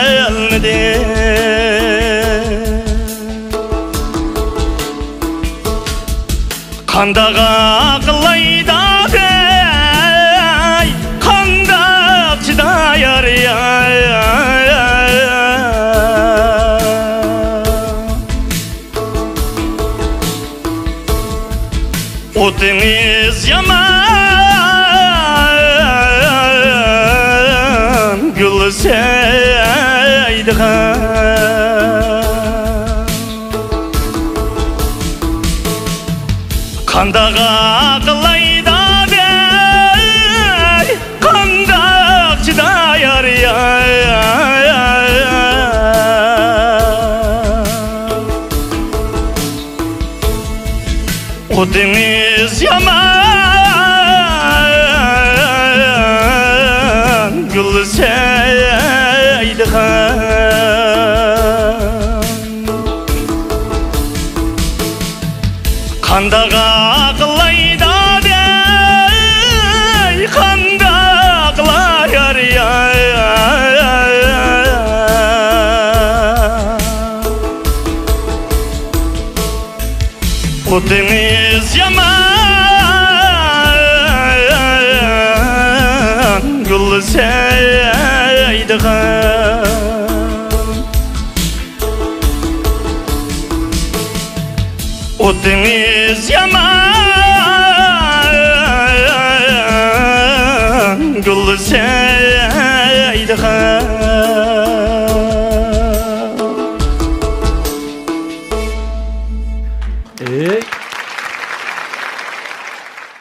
قانداق قىلاي دادەي، قانداق چىداي يار، يار. ئوتىڭىز يامان گۈلسەي خوتۇنىڭىز يامان گۈلسەيدىغان. قانداق ئاقلايدا دەي، قانداقلا يار يار. خوتۇنىڭىز يامان گۈلسەيدىغان. خوتۇنىڭىز يامان گۈلسەيدىغان. ئەي.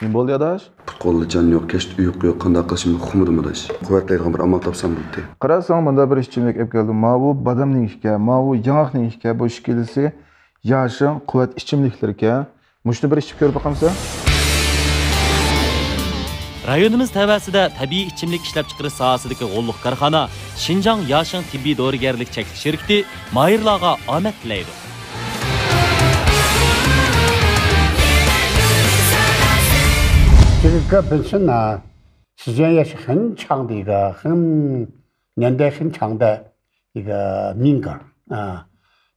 نېمە بولدى، ئاداش؟ پۇت-قولدا جان يوق، كەچتە ئۇيقۇ يوق، قانداق قىلىشىمنى ئۇقمىدىم، ئاداش. قۇۋۋەتلەيدىغان بىر ئامال تاپسام بولدى. قاراساڭ، مۇندا بىر ئىچىملىك ئېلىپ كەلدىم. ماۋۇ بادامنىڭ ئىكەن، ماۋۇ ياڭاقنىڭ ئىكەن، بۇ ئىككىلىسى ياشىڭ قۇۋۋەت ئىچىملىكلىرىكەن. مۇشۇنى بىر ئىچىپ كۆرۈپ باقامسەن؟ رايونىمىز تەۋەسىدە تەبىئىي ئىچىملىك ئىشلەپچىقىرىش ساھەسىدىكى غوللۇق كارخانا شىنجاڭ ياشىڭ تېببىي دورىگەرلىك چەكلىك شىركىتى ماھىرلارغا ئامەت تىلەيدۇ. 这个歌本身呢，时间也是很长的一个，很年代很长的一个民歌啊。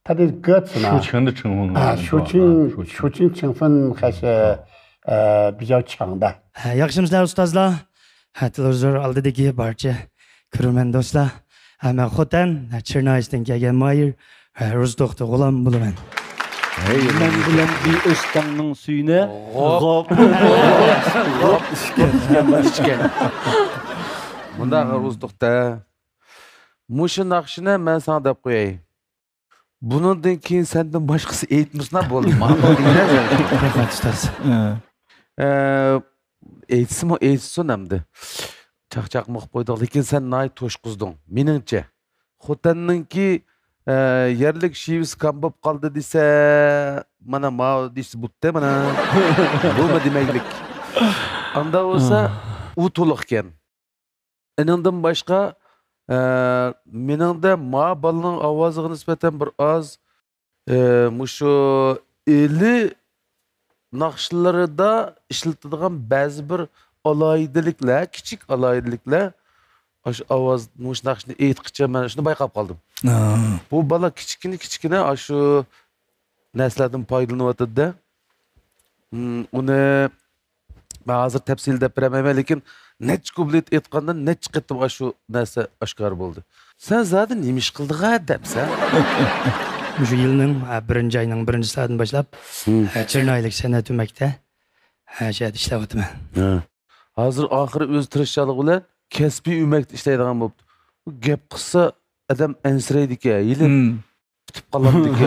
它的歌词呢，抒情的成分啊，抒情，啊，抒情。抒情成分还是，呃，比较强的。 ھە، ياخشىمۇسىلەر ئۇستازلار؟ ھە، تېلېۋىزور ئالدىدىكى بارچە كۆرۈرمەن دوستلار. ھە، مەن خوتەن، ھە، چېرنايىستىن كەلگەن ماھىر، ھە، روزى توختى غۇلام بولىمەن. ھەي، مەن بىلەن بىر ئۆستەڭنىڭ سۈيىنى غوپ. غوپ. غوپ ئىچكەن. ئىچكەن. مۇنداق روزى توختى. مۇشۇ ناخشىنى مەن ساڭا دەپ قوياي. بۇنىڭدىن كېيىن سەندىن باشقىسى ئېيتمىسىنا بولدى. ماقۇل دېگەن. رەھمەت، ئۇستاز. ئە، ئېيتسىمۇ ئېيتسۇن ئەمدى. چاقچاقمۇ قىلىپ قويدۇق، لېكىن سەن ناھايىتى توشقۇزدۇڭ. مېنىڭچە، خوتەننىڭكى، ئە، يەرلىك شېۋىسى كام بولۇپ قالدى دېسە، مانا ماۋۇ دېسە بوپتۇ، مانا. بۇمۇ دېمەكلىك. ئاندا بولسا، ئۇ تولۇق ئىكەن. ئېنىڭدىن باشقا، ئە، مېنىڭدە ما بالىنىڭ ئاۋازىغا نىسبەتەن بىر ئاز، ئە، مۇشۇ ئىلى ناخشىلىرىدا ئىشلىتىدىغان بەزى بىر ئالاھىدىلىكلەر، كىچىك ئالاھىدىلىكلەر، ئاشۇ ئاۋاز، مۇشۇ ناخشىنى ئېيتقىچە مەن شۇنى بايقاپ قالدىم. ئا. بۇ بالا كىچىككىنە، كىچىككىنە ئاشۇ نەرسىلەردىن پايدىلىنىۋاتىدۇ-دە. ھىم، ئۇنى مەن ھازىر تەپسىلىي دەپ بېرەلمەيمەن، لېكىن نەچچە كۇپلېت ئېيتقاندىن نەچچە قېتىم ئاشۇ نەرسە ئاشكارا بولدى. سەن زادى نېمە ئىش قىلدىغا دەپسەن؟ مۇشۇ يىلنىڭ، ھە، بىرىنچى ئاينىڭ بىرىنچى سائىتىدىن باشلاپ، ھىم. ھە، چېرنايلىك سەنئەت ئۆمەكتە، ھە، شۇ يەردە ئىشلەۋاتىمەن. ھە. ھازىر ئاخىرى ئۆزى تىرىشچانلىقى بىلەن كەسپىي ئۆمەكتە ئىشلەيدىغان بوپتۇ. گەپ قىلسا ئادەم ئەنسىرەيدىكەن، ھېلى ھىم. پۈتۈپ قالامدىكى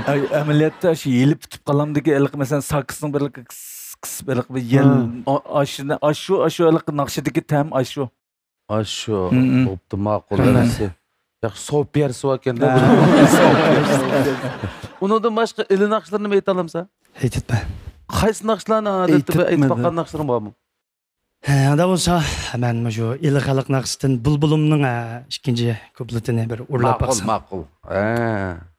ئاي، ئەمەلىيەتتە شۇ يېلىپ پۈتۈپ قالامدىكى ھېلىقى، مەسىلەن، ساكسنىڭ بىر ھېلىقى كىس، كىس، ھېلىقى بىر يەل، ھا. ئا-، ئاشۇنى، ئاشۇ، ئاشۇ ھېلىقى ناخشىدىكى تەم ئاشۇ. ئاشۇ. ھىم، ھىم. بوپتۇ، ماقۇل. رەھمەت. ياخشى، سوپىيەرسى باركەن-دە. ھا. ئۇنىڭدىن باشقا ئىلى ناخشىلىرىنى ئېيتالامسەن؟ ئېيتىپمەن. قايسى ناخشىلارنى ئادەتتە ئېيتىپ باققان ناخشىلىرىڭ بارمۇ؟ ھە، ئۇنداق بولسا، مەن مۇشۇ ئىلى خەلق ناخشىسىدىن بۇلبۇلۇمنىڭ، ھە، ئىككىنچى كۇپلېتىنى بىر ئۇرلاپ باقسام. ماقۇل، ماقۇل. ھە.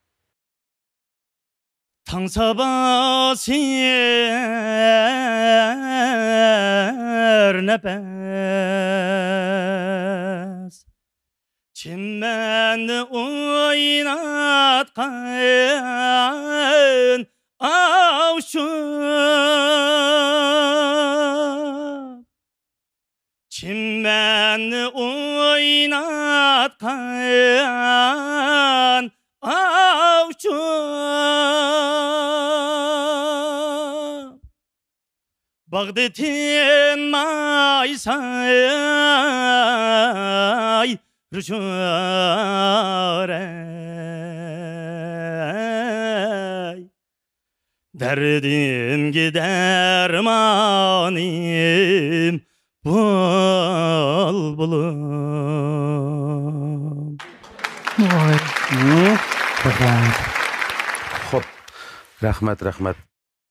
تاڭ ساباسى ھەر نەپەس، چىمەننى ئويناتقان ئاۋۇ شۇ، چىمەننى ئويناتقان ئاۋۇ شۇ. باغدا تىنماي سايرىشۇر ئەي، دەردىمگە دەرمانىم بۇلبۇلۇم. ۋاي. ھە؟ رەھمەت. خوپ. رەھمەت، رەھمەت.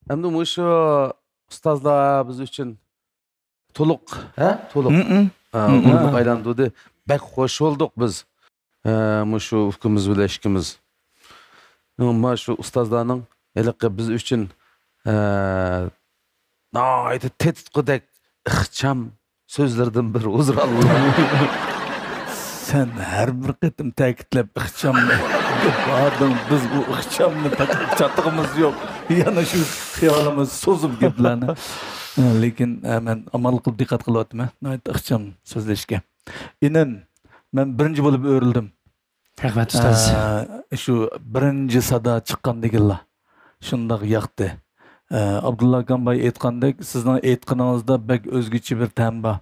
ئەمدى مۇشۇ ئۇستازلار بىز ئۈچۈن تولۇق، ھە؟ تولۇق. ھە، ئورۇندۇق ئايلاندۇردى. بەك خوش بولدۇق بىز. ھە، مۇشۇ ئۇكىمىز بىلەن ئىككىمىز. مانا شۇ ئۇستازلارنىڭ ھېلىقى بىز ئۈچۈن، ھە، ناھايىتى تېتىتقۇدەك ئىخچام سۆزلىرىدىن بىر ھۇزۇر ئالدىم. سەن ھەر بىر قېتىم تەكىتلەپ ئىخچامنى دەپ باردىڭ، بىز ئۇ ئىخچامنى تاقاپ چاتىقىمىز يوق. يەنە شۇ خىيالىمىز سوزۇپ گەپلەرنى. لېكىن، ئە، مەن ئامال قىلىپ دىققەت قىلىۋاتىمەن. ناھايىتى ئىخچام سۆزلەشكە. ئىنىم، مەن بىرىنچى بولۇپ ئۆرۈلدۈم. رەھمەت، ئۇستاز. ئە، شۇ بىرىنچى سادا چىققاندىكىنلا شۇنداق ياقتى. ئە، ئابدۇللا ئاكام بايا ئېيتقاندەك، سىزنىڭ ئېيتقىنىڭىزدا بەك ئۆزگىچە بىر تەم بار.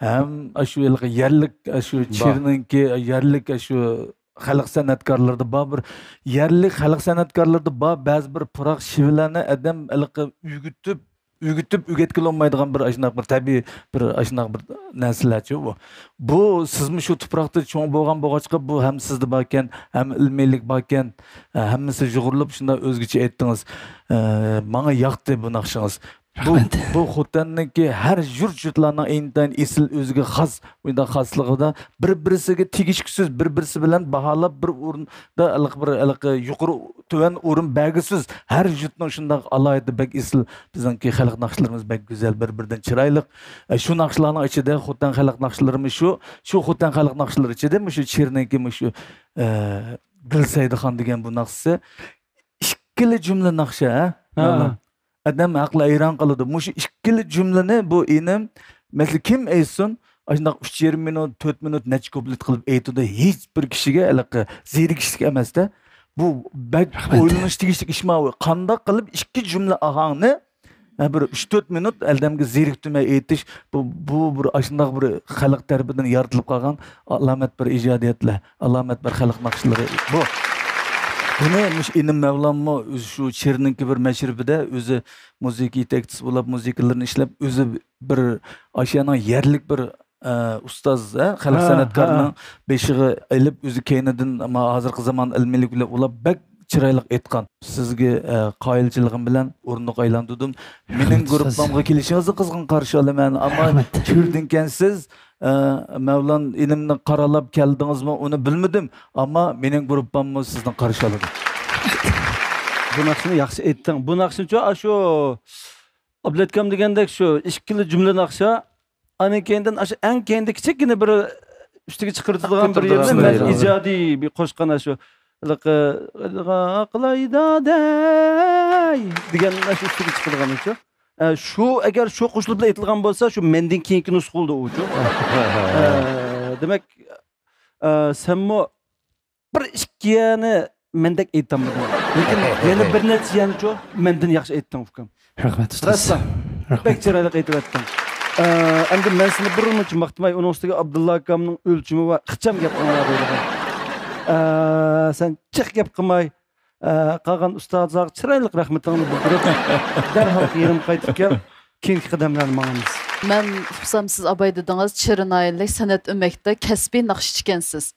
ھەم ئاشۇ ھېلىقى يەرلىك، ئاشۇ بار. چېرنىڭكى يەرلىك، ئاشۇ خەلق سەنئەتكارلىرىدا بار بىر يەرلىك خەلق سەنئەتكارلىرىدا بار بەزى بىر پۇراق شېۋىلەرنى ئادەم ھېلىقى ئۆگىتىپ، ئۆگىتىپ، ئۆگەتكىلى بولمايدىغان بىر ئاشۇنداق بىر تەبىئىي بىر ئاشۇنداق بىر نەرسىلەرچۇ بۇ. بۇ سىزمۇ شۇ تۇپراقتا چوڭ بولغان بولغاچقا، بۇ ھەم سىزدە باركەن، ھەم ئىلمىيلىك باركەن، ھەممىسى يۇغۇرۇلۇپ شۇنداق ئۆزگىچە ئېيتتىڭىز. ئە، ماڭا ياقتى بۇ ناخشىڭىز. بۇ، رەھمەت. بۇ خوتەننىڭكى ھەر يۇرت-يۇرتلارنىڭ ئىنتايىن ئېسىل ئۆزىگە خاس، مۇنداق خاسلىقىدا بىر-بىرسىگە تېگىشكۈسىز، بىر-بىرسى بىلەن باھالاپ بىر ئورۇندا ھېلىقى بىر، ھېلىقى يۇقىرى، تۆۋەن ئورۇن بەرگۈسىز، ھەر يۇرتنىڭ شۇنداق ئالاھىدە بەك ئېسىل بىزنىڭكى خەلق ناخشىلىرىمىز بەك گۈزەل، بىر-بىرىدىن چىرايلىق. ئە، شۇ ناخشىلارنىڭ ئىچىدە خوتەن خەلق ناخشىلىرىمۇ شۇ، شۇ خوتەن خەلق ناخشىلىرى ئىچىدە مۇشۇ چېرنىڭكى مۇشۇ، ئە، گۈلسەيدىخان دېگەن بۇ ناخشىسى ئىككىلا جۈملە ناخشا، ھە؟ ھە. ئادەم ھەقلا ھەيران قالىدۇ. مۇشۇ ئىككىلا جۈملىنى بۇ ئىنىم، مەسىلەن، كىم ئېيتسۇن، ئاشۇنداق ئۈچ يېرىم مىنۇت، تۆت مىنۇت، نەچچە كۇپلېت قىلىپ ئېيتىدۇ. ھېچ بىر كىشىگە ھېلىقى زېرىكىشلىك ئەمەس-دە. بۇ بەك رەھمەت. ئويلىنىش تېگىشلىك ئىش ماۋۇ. قانداق قىلىپ ئىككى جۈملە ئاھاڭنى، ھە، بىر ئۈچ تۆت مىنۇت ئادەمگە زېرىكتۈرمەي ئېيتىش، بۇ، بۇ بىر ئاشۇنداق بىر خەلق تەرىپىدىن يارىتىلىپ قالغان ئالامەت بىر ئىجادىيەتلەر، ئالامەت بىر خەلق ناخشىلىرى بۇ. بۇنى مۇشۇ ئىنىم مەۋلانمۇ ئۆزى شۇ چېرنىڭكى بىر مەشرىپىدە ئۆزى مۇزىكا يېتەكچىسى بولۇپ، مۇزىكىلىرىنى ئىشلەپ، ئۆزى بىر ئاشۇ يەرنىڭ يەرلىك بىر، ئە، ئۇستاز، ھە، خەلق ھە، سەنئەتكارىنىڭ ھە. بېشىغا ئېلىپ، ئۆزى كەينىدىن، ما، ھازىرقى زامان ئىلمىيلىك بىلەن ئۇلاپ بەك چىرايلىق ئېيتقان. سىزگە، ئە، قايىلچىلىقىم بىلەن ئورۇندۇق ئايلاندۇردۇم. مېنىڭ رەھمەت، ئۇستاز. گۇرۇپپامغا كېلىشىڭىزنى قىزغىن قارشى ئالىمەن. ئەمما رەھمەت. كىردىڭكەنسىز، ئە، مەۋلان ئىنىمنى قارىلاپ كەلدىڭىزمۇ، ئۇنى بىلمىدىم. ئەمما مېنىڭ گۇرۇپپاممۇ سىزنى قارشى ئالىدۇ. بۇ ناخشىنى ياخشى ئېيتتىڭ. بۇ ناخشىنىچۇ، ئاشۇ ئابلەتكام دېگەندەك شۇ ئىككىلا جۈملە ناخشا. ئانىڭ كەينىدىن ئاشۇ ئەڭ كەينىدە كىچىككىنە بىر ئۈستىگە چىقىرىدىغان بىر يەرنى مەن ئىجادىي بىر قوشقان ئاشۇ. ھېلىقى، ھېلىقى ئاقلايدا دەي دېگەن ئاشۇ ئۈستىگە چىقىدىغان شۇ. ئە، شۇ ئەگەر شۇ قوشۇلۇپ ئېيتىلغان بولسا، شۇ مەندىن كېيىنكى نۇسخا بولدى ئۇچۇ. ئە، دېمەك، ئە، سەنمۇ بىر ئىككى يەرنى مەندەك ئېيتالمىدىڭ. لېكىن يەنە بىر نەچچە يەرنىچۇ مەندىن ياخشى ئېيتتىڭ، ئۇكام. رەھمەت، ئۇستاز. راستلا. رەھمەت. بەك چىرايلىق ئېيتىۋەتتىڭ. ئە، ئەمدى مەن سېنى بىر ئۇنچە ماختىماي، ئۇنىڭ ئۈستىگە ئابدۇللا ئاكامنىڭ ئۆلچىمى بار، ئىخچام گەپ قىلىڭلار دەيدىغان. ئە، سەن جىق گەپ قىلماي، ئە، قالغان ئۇستازلارغا چىرايلىق رەھمىتىڭنى بىلدۈرۈپ، دەرھال يېنىمغا قايتىپ كەل، كېيىنكى قەدەملەرنى ماڭىمىز. مەن ئۇقسام، سىز ئاباي دېدىڭىز، چىرىنايىنلىك سەنئەت ئۆمەكتە كەسپىي ناخشىچىكەنسىز.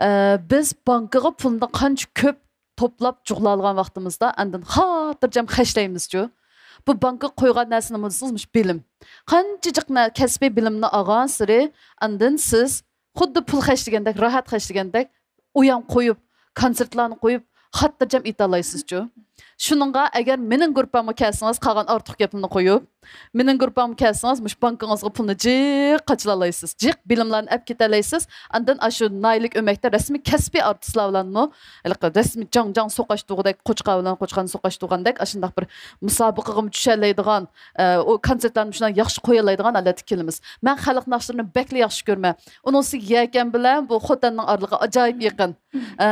ئە، بىز بانكىغا پۇلنى قانچە كۆپ توپلاپ جۇغلالىغان ۋاقتىمىزدا ئاندىن خاتىرجەم خەجلەيمىزچۇ. بۇ بانكىغا قويغان نەرسىنى دېسىڭىز مۇشۇ بىلىم. قانچىجىق نە-، كەسپىي بىلىمنى ئالغانسېرى ئاندىن سىز خۇددى پۇل خەجلىگەندەك، راھەت خەجلىگەندەك ئويۇن قويۇپ، كونسېرتلارنى قويۇپ، خاتىرجەم ئېيتالايسىزچۇ. شۇنىڭغا ئەگەر مېنىڭ گۇرۇپپامغا كەلسىڭىز، قالغان ئارتۇق گەپنى قويۇپ، مېنىڭ گۇرۇپپامغا كەلسىڭىز، مۇشۇ بانكىڭىزغا پۇلنى جىق قاچىلالايسىز، جىق بىلىملارنى ئەپ كېتەلەيسىز. ئاندىن ئاشۇ ناھىيەلىك ئۆمەكتە رەسمىي كەسپىي ئارتىسلار بىلەنمۇ ھېلىقى رەسمىي جاڭ-جاڭ سوقاشتۇرغۇدەك، قوچقار بىلەن قوچقارنى سوقاشتۇرغاندەك، ئاشۇنداق بىر مۇسابىقىگىمۇ چۈشەلەيدىغان، ئە، ئۇ كونسېرتلارنى شۇنداق ياخشى قويالايدىغان ھالەتكە كېلىمىز. مەن خەلق ناخشىلىرىنى بەكلا ياخشى كۆرىمەن. ئۇنىڭ ئۈستىگە يەكەن بىلەن بۇ خوتەننىڭ ئارىلىقى ئاجايىپ يېقىن. ئە،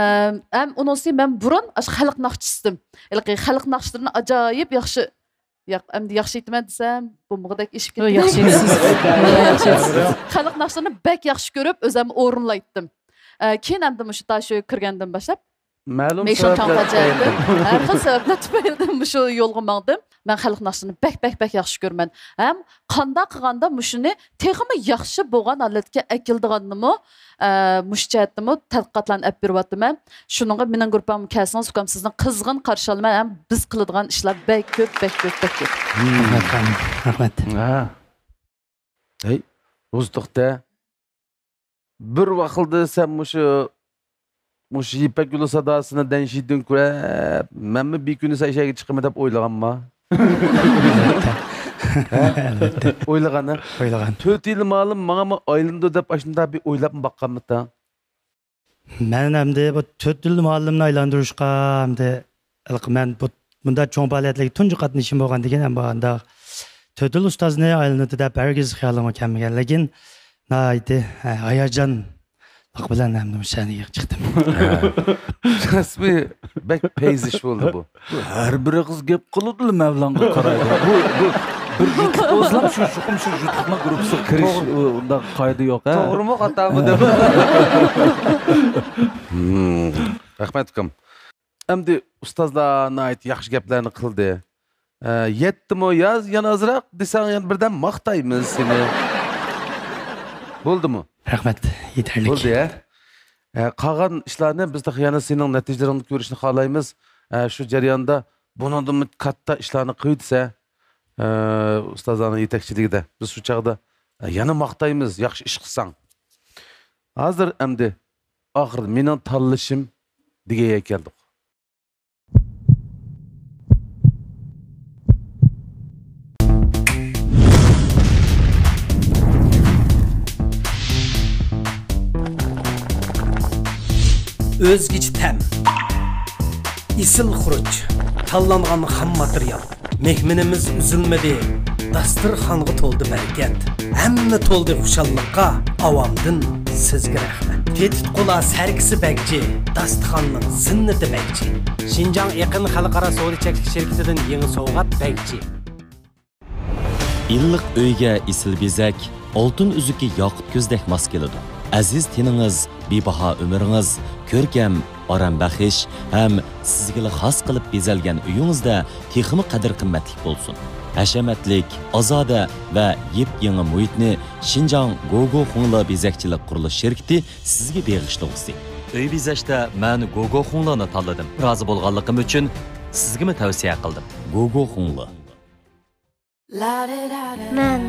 ھەم ئۇنىڭ ئۈستىگە مەن بۇرۇن ئاشۇ خەلق ناخشىچىسىدىم. ھېلىقى خەلق ناخشىلىرىنى ئاجايىپ ياخشى، ياق، ئەمدى ياخشى ئېيتىمەن دېسەم، بولمىغۇدەك ئېشىپ كېتىدۇ. ياخشى ئېيتىسىز. ياخشى ئېيتىسىز. خەلق ناخشىلىرىنى بەك ياخشى كۆرۈپ، ئۆزۈم ئورۇنلايتتىم. ئە، كېيىن ئەمدى مۇشۇ تاشۇ كىرگەندىن باشلاپ، مەلۇم مېشىن سەۋەبلەر تاڭ تەجەردىم. تۈپەيلىدىن. ھەر خىل سەۋەبلەر تۈپەيلىدىن مۇشۇ يولغا ماڭدىم. مەن خەلق ناخشىسىنى بەك، بەك، بەك ياخشى كۆرىمەن. ھەم قانداق قىلغاندا مۇشۇنى تېخىمۇ ياخشى بولغان ھالەتكە ئەكېلىدىغاننىمۇ، ئە، مۇشۇ جەھەتتىمۇ تەتقىقاتلارنى ئەپ بېرىۋاتىمەن. شۇنىڭغا مېنىڭ گۇرۇپپامغا كەلسىڭىز، ئۇكام، سىزنى قىزغىن قارشى ئالىمەن. ھەم بىز قىلىدىغان ئىشلار بەك كۆپ، بەك كۆپ، بەك كۆپ. رەھمەت، خانىم. رەھمەت. ھە. ھەي، روزى توختە. بىر ۋاقىلدا سەن مۇشۇ، مۇشۇ يىپەك يولى ساداسىنى دەنشىدىن كۆرە، مەنمۇ بىر كۈنى سەن شەھەرگە چىقىمەن دەپ ئويلىغانما؟ ئەلۋەتتە. ھە؟ ئەلۋەتتە. ئويلىغان، ھە؟ ئويلىغان. تۆت يىل مالىم ماڭىمۇ ئايلىنىدۇ دەپ ئاشۇنداق بىر ئويلاپمۇ باققانمىتىڭ؟ مەن ئەمدى بۇ تۆت يىل مۇئەللىمنى ئايلاندۇرۇشقا، ئەمدى ھېلىقى مەن بۇ، بۇنداق چوڭ پائالىيەتلەرگە تۇنجى قاتنىشىشىم بولغاندىكىن، ھەم بۇ ئانداق تۆت يىل ئۇستازنى ئايلىنىدۇ دەپ ھەرگىز خىيالىمغا كەلمىگەن. لېكىن ناھايىتى، ھە، ھاياجانلىق بىلەن ھەمدە مۇشۇ سەھنىگە چىقتىم. رەسمىي بەك پەيزىش بولدى بۇ. ھەر بىرىڭىز گەپ قىلىدىلا مەۋلانغا قارايدۇ. بۇ، بۇ بىر يۇتۇق بولسىلا شۇ، چوقۇم شۇ يۇتۇقنىڭ گۇرۇپپىسىغا كىرىش، توغرا. ئۇ، ئۇنداق قائىدە يوق، ھە؟ توغرىمۇ، خاتامۇ دەپ. ھىم، رەھمەت، ئۇكام. ئەمدى ئۇستازلار ناھايىتى ياخشى گەپلەرنى قىلدى. ئە، يەتتىمۇ ياز، يەنە ئازراق دېسەڭ، يەنە بىردەم ماختايمىز سېنى. بولدىمۇ؟ رەھمەت، يېتەرلىك. بولدى، ھە؟ ئە، قالغان ئىشلارنى بىز تېخى يەنە سېنىڭ نەتىجىلىرىڭنى كۆرۈشنى خالايمىز. ئە، شۇ جەرياندا بۇنىڭدىنمۇ كاتتا ئىشلارنى قىلىۋېتىسەن، ئە، ئۇستازلارنىڭ يېتەكچىلىكىدە. بىز شۇ چاغدا، ئە، يەنە ماختايمىز، ياخشى ئىش قىلساڭ. ھازىر ئەمدى ئاخىرىدا مېنىڭ تاللىشىم دېگەن يەرگە كەلدۇق. ئۆزگىچە تەم، ئېسىل خۇرۇچ، تاللانغان خام ماتېرىيال. مېھمىنىمىز ئۈزۈلمىدى، داستىرخانغا تولدى بەرىكەت. ھەممە تولدى خۇشاللىققا، ئاۋامدىن سىزگە رەھمەت. تېتىتقۇلار سەركىسى بەگجى، داستىخاننىڭ زىننىتى بەگجى. شىنجاڭ ئېقىن خەلقئارا سودا چەكلىك شىركىتىدىن يېڭى سوۋغات بەگجى. ئىللىق ئۆيگە ئېسىل بېزەك، ئالتۇن ئۈزۈكى ياقۇت كۆزدەك ماس كېلىدۇ. ئەزىز تېنىڭىز، بىباھا ئۆمرىڭىز، كۆركەم، ئارام بەخش ھەم سىزگىلا خاس قىلىپ بېزەلگەن ئۆيىڭىزدە تېخىمۇ قەدىر-قىممەتلىك بولسۇن. ھەشەمەتلىك، ئازادە ۋە يېپيېڭى مۇھىتنى شىنجاڭ گوگو خۇڭلې بېزەكچىلىك قۇرۇلۇش شىركىتى سىزگە بېغىشلىغۇسى. ئۆي بېزەشتە مەن گوگو خۇڭلېنى تاللىدىم. رازى بولغانلىقىم ئۈچۈن سىزگىمۇ تەۋسىيە قىلدىم. گوگو خۇڭلې. مەن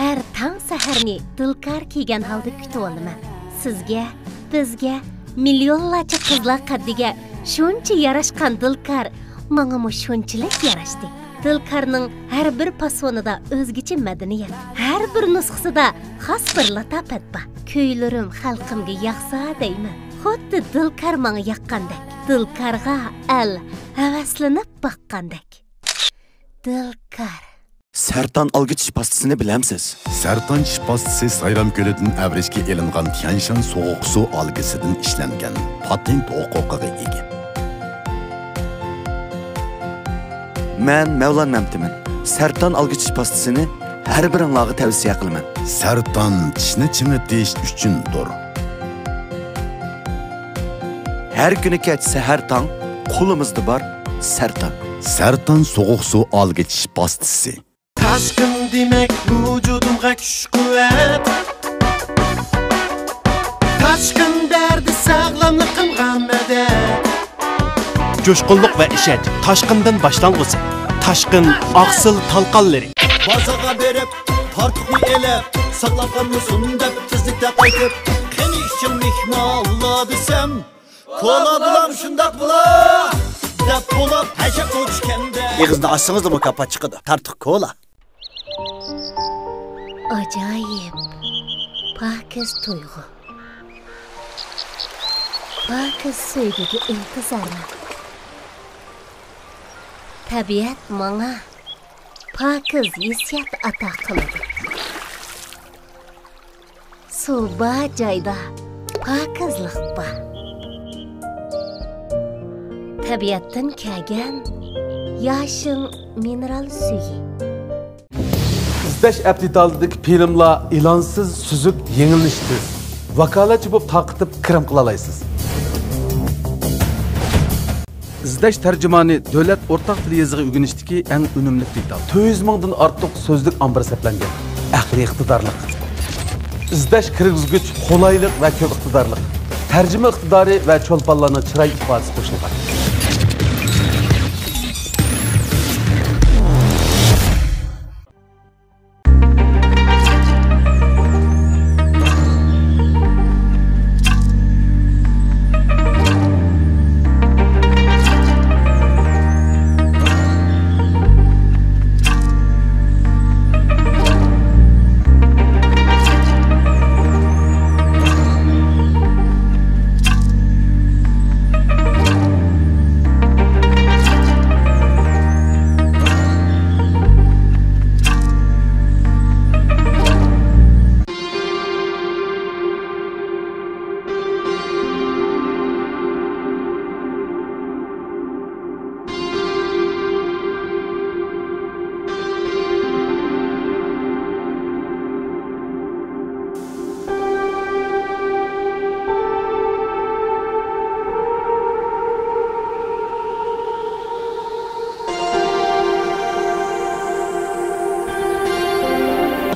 ھەر تاڭ سەھەرنى دىلكار كىيگەن ھالدا كۈتۈۋالىمەن. سىزگە، بىزگە، مىليونلارچە قىزلار قەددىگە شۇنچە ياراشقان دىلكار ماڭىمۇ شۇنچىلىك ياراشتى. دىلكارنىڭ ھەر بىر پاسونىدا ئۆزگىچە مەدەنىيەت، ھەر بىر نۇسخىسىدا خاس بىر لاتاپەت بار. كۈيلىرىم خەلقىمگە ياقسا دەيمەن، خۇددى دىلكار ماڭا ياققاندەك، دىلكارغا ئەل ھەۋەسلىنىپ باققاندەك. دىلكار. سەرتان ئالگۈ چىش پاستىسىنى بىلەمسىز؟ سەرتان چىش پاستىسى سايرام كۆلىدىن ئەۋرىشكە ئېلىنغان تيەنشان سوغۇق سۇ ئالگىسىدىن ئىشلەنگەن، پاتېنت ھوقۇقىغا ئىگە. مەن مەۋلان مەمتىمىن. سەرتان ئالگۈ چىش پاستىسىنى ھەر بىرىڭلارغا تەۋسىيە قىلىمەن. سەرتان چىشنى چىڭىتىش ئۈچۈندۇر. ھەر كۈنى كەچ سەھەر تاڭ، قولىمىزدا بار سەرتان. سەرتان سوغۇق سۇ ئالگۈ چىش پاستىسى. تاشقىن دېمەك ۋۇجۇدۇمغا كۈچ-قۇۋۋەت. تاشقىن بەردى ساغلاملىقىمغا مەدەت. جۇشقۇنلۇق ۋە ئىشەنچ تاشقىندىن باشلانغۇسى. تاشقىن ئاقسىل تالقانلىرى. بازارغا بېرىپ، تارتۇقنى ئېلىپ، ساقلاپ قالمىسۇن دەپ تېزلىكتە قايتىپ، قېنى ئىچىڭ مېھمانلار دېسەم، كولا بولام شۇنداق بولا دەپ بولۇپ ھەشەپ چۈشكەندە. ئېغىزنى ئاچسىڭىزلا مۇكاپات چىقىدۇ. تارتۇق كولا. ئاجايىپ، پاكىز تۇيغۇ. پاكىز سۆيگۈگە ئىنتىزارمەن. تەبىئەت ماڭا پاكىز ھېسسىيات ئاتا قىلىدۇ. سۇ بار جايدا پاكىزلىق بار. تەبىئەتتىن كەلگەن ياشىڭ مىنېرال سۈيى. ئىزدەش ئەپ دېتالىدىكى فىلىملار ئېلانسىز، سۈزۈك، يېڭىلىنىشى تېز. ۋاكالەتچى بولۇپ تارقىتىپ كىرىم قىلالايسىز. دەش تەرجىمانى دۆلەت ئورتاق تىل يېزىقى ئۆگىنىشتىكى ئەڭ ئۈنۈملۈك دېتال. تۆت يۈز مىڭدىن ئارتۇق سۆزلۈك ئامبىرى سەپلەنگەن. ئەقلىي ئىقتىدارلىق. ئىزدەش كىرگۈزگۈچ قولايلىق ۋە كۆپ ئىقتىدارلىق. تەرجىمە ئىقتىدارى ۋە چولپانلارنىڭ چىراي ئىپادىسى قوشۇلغان.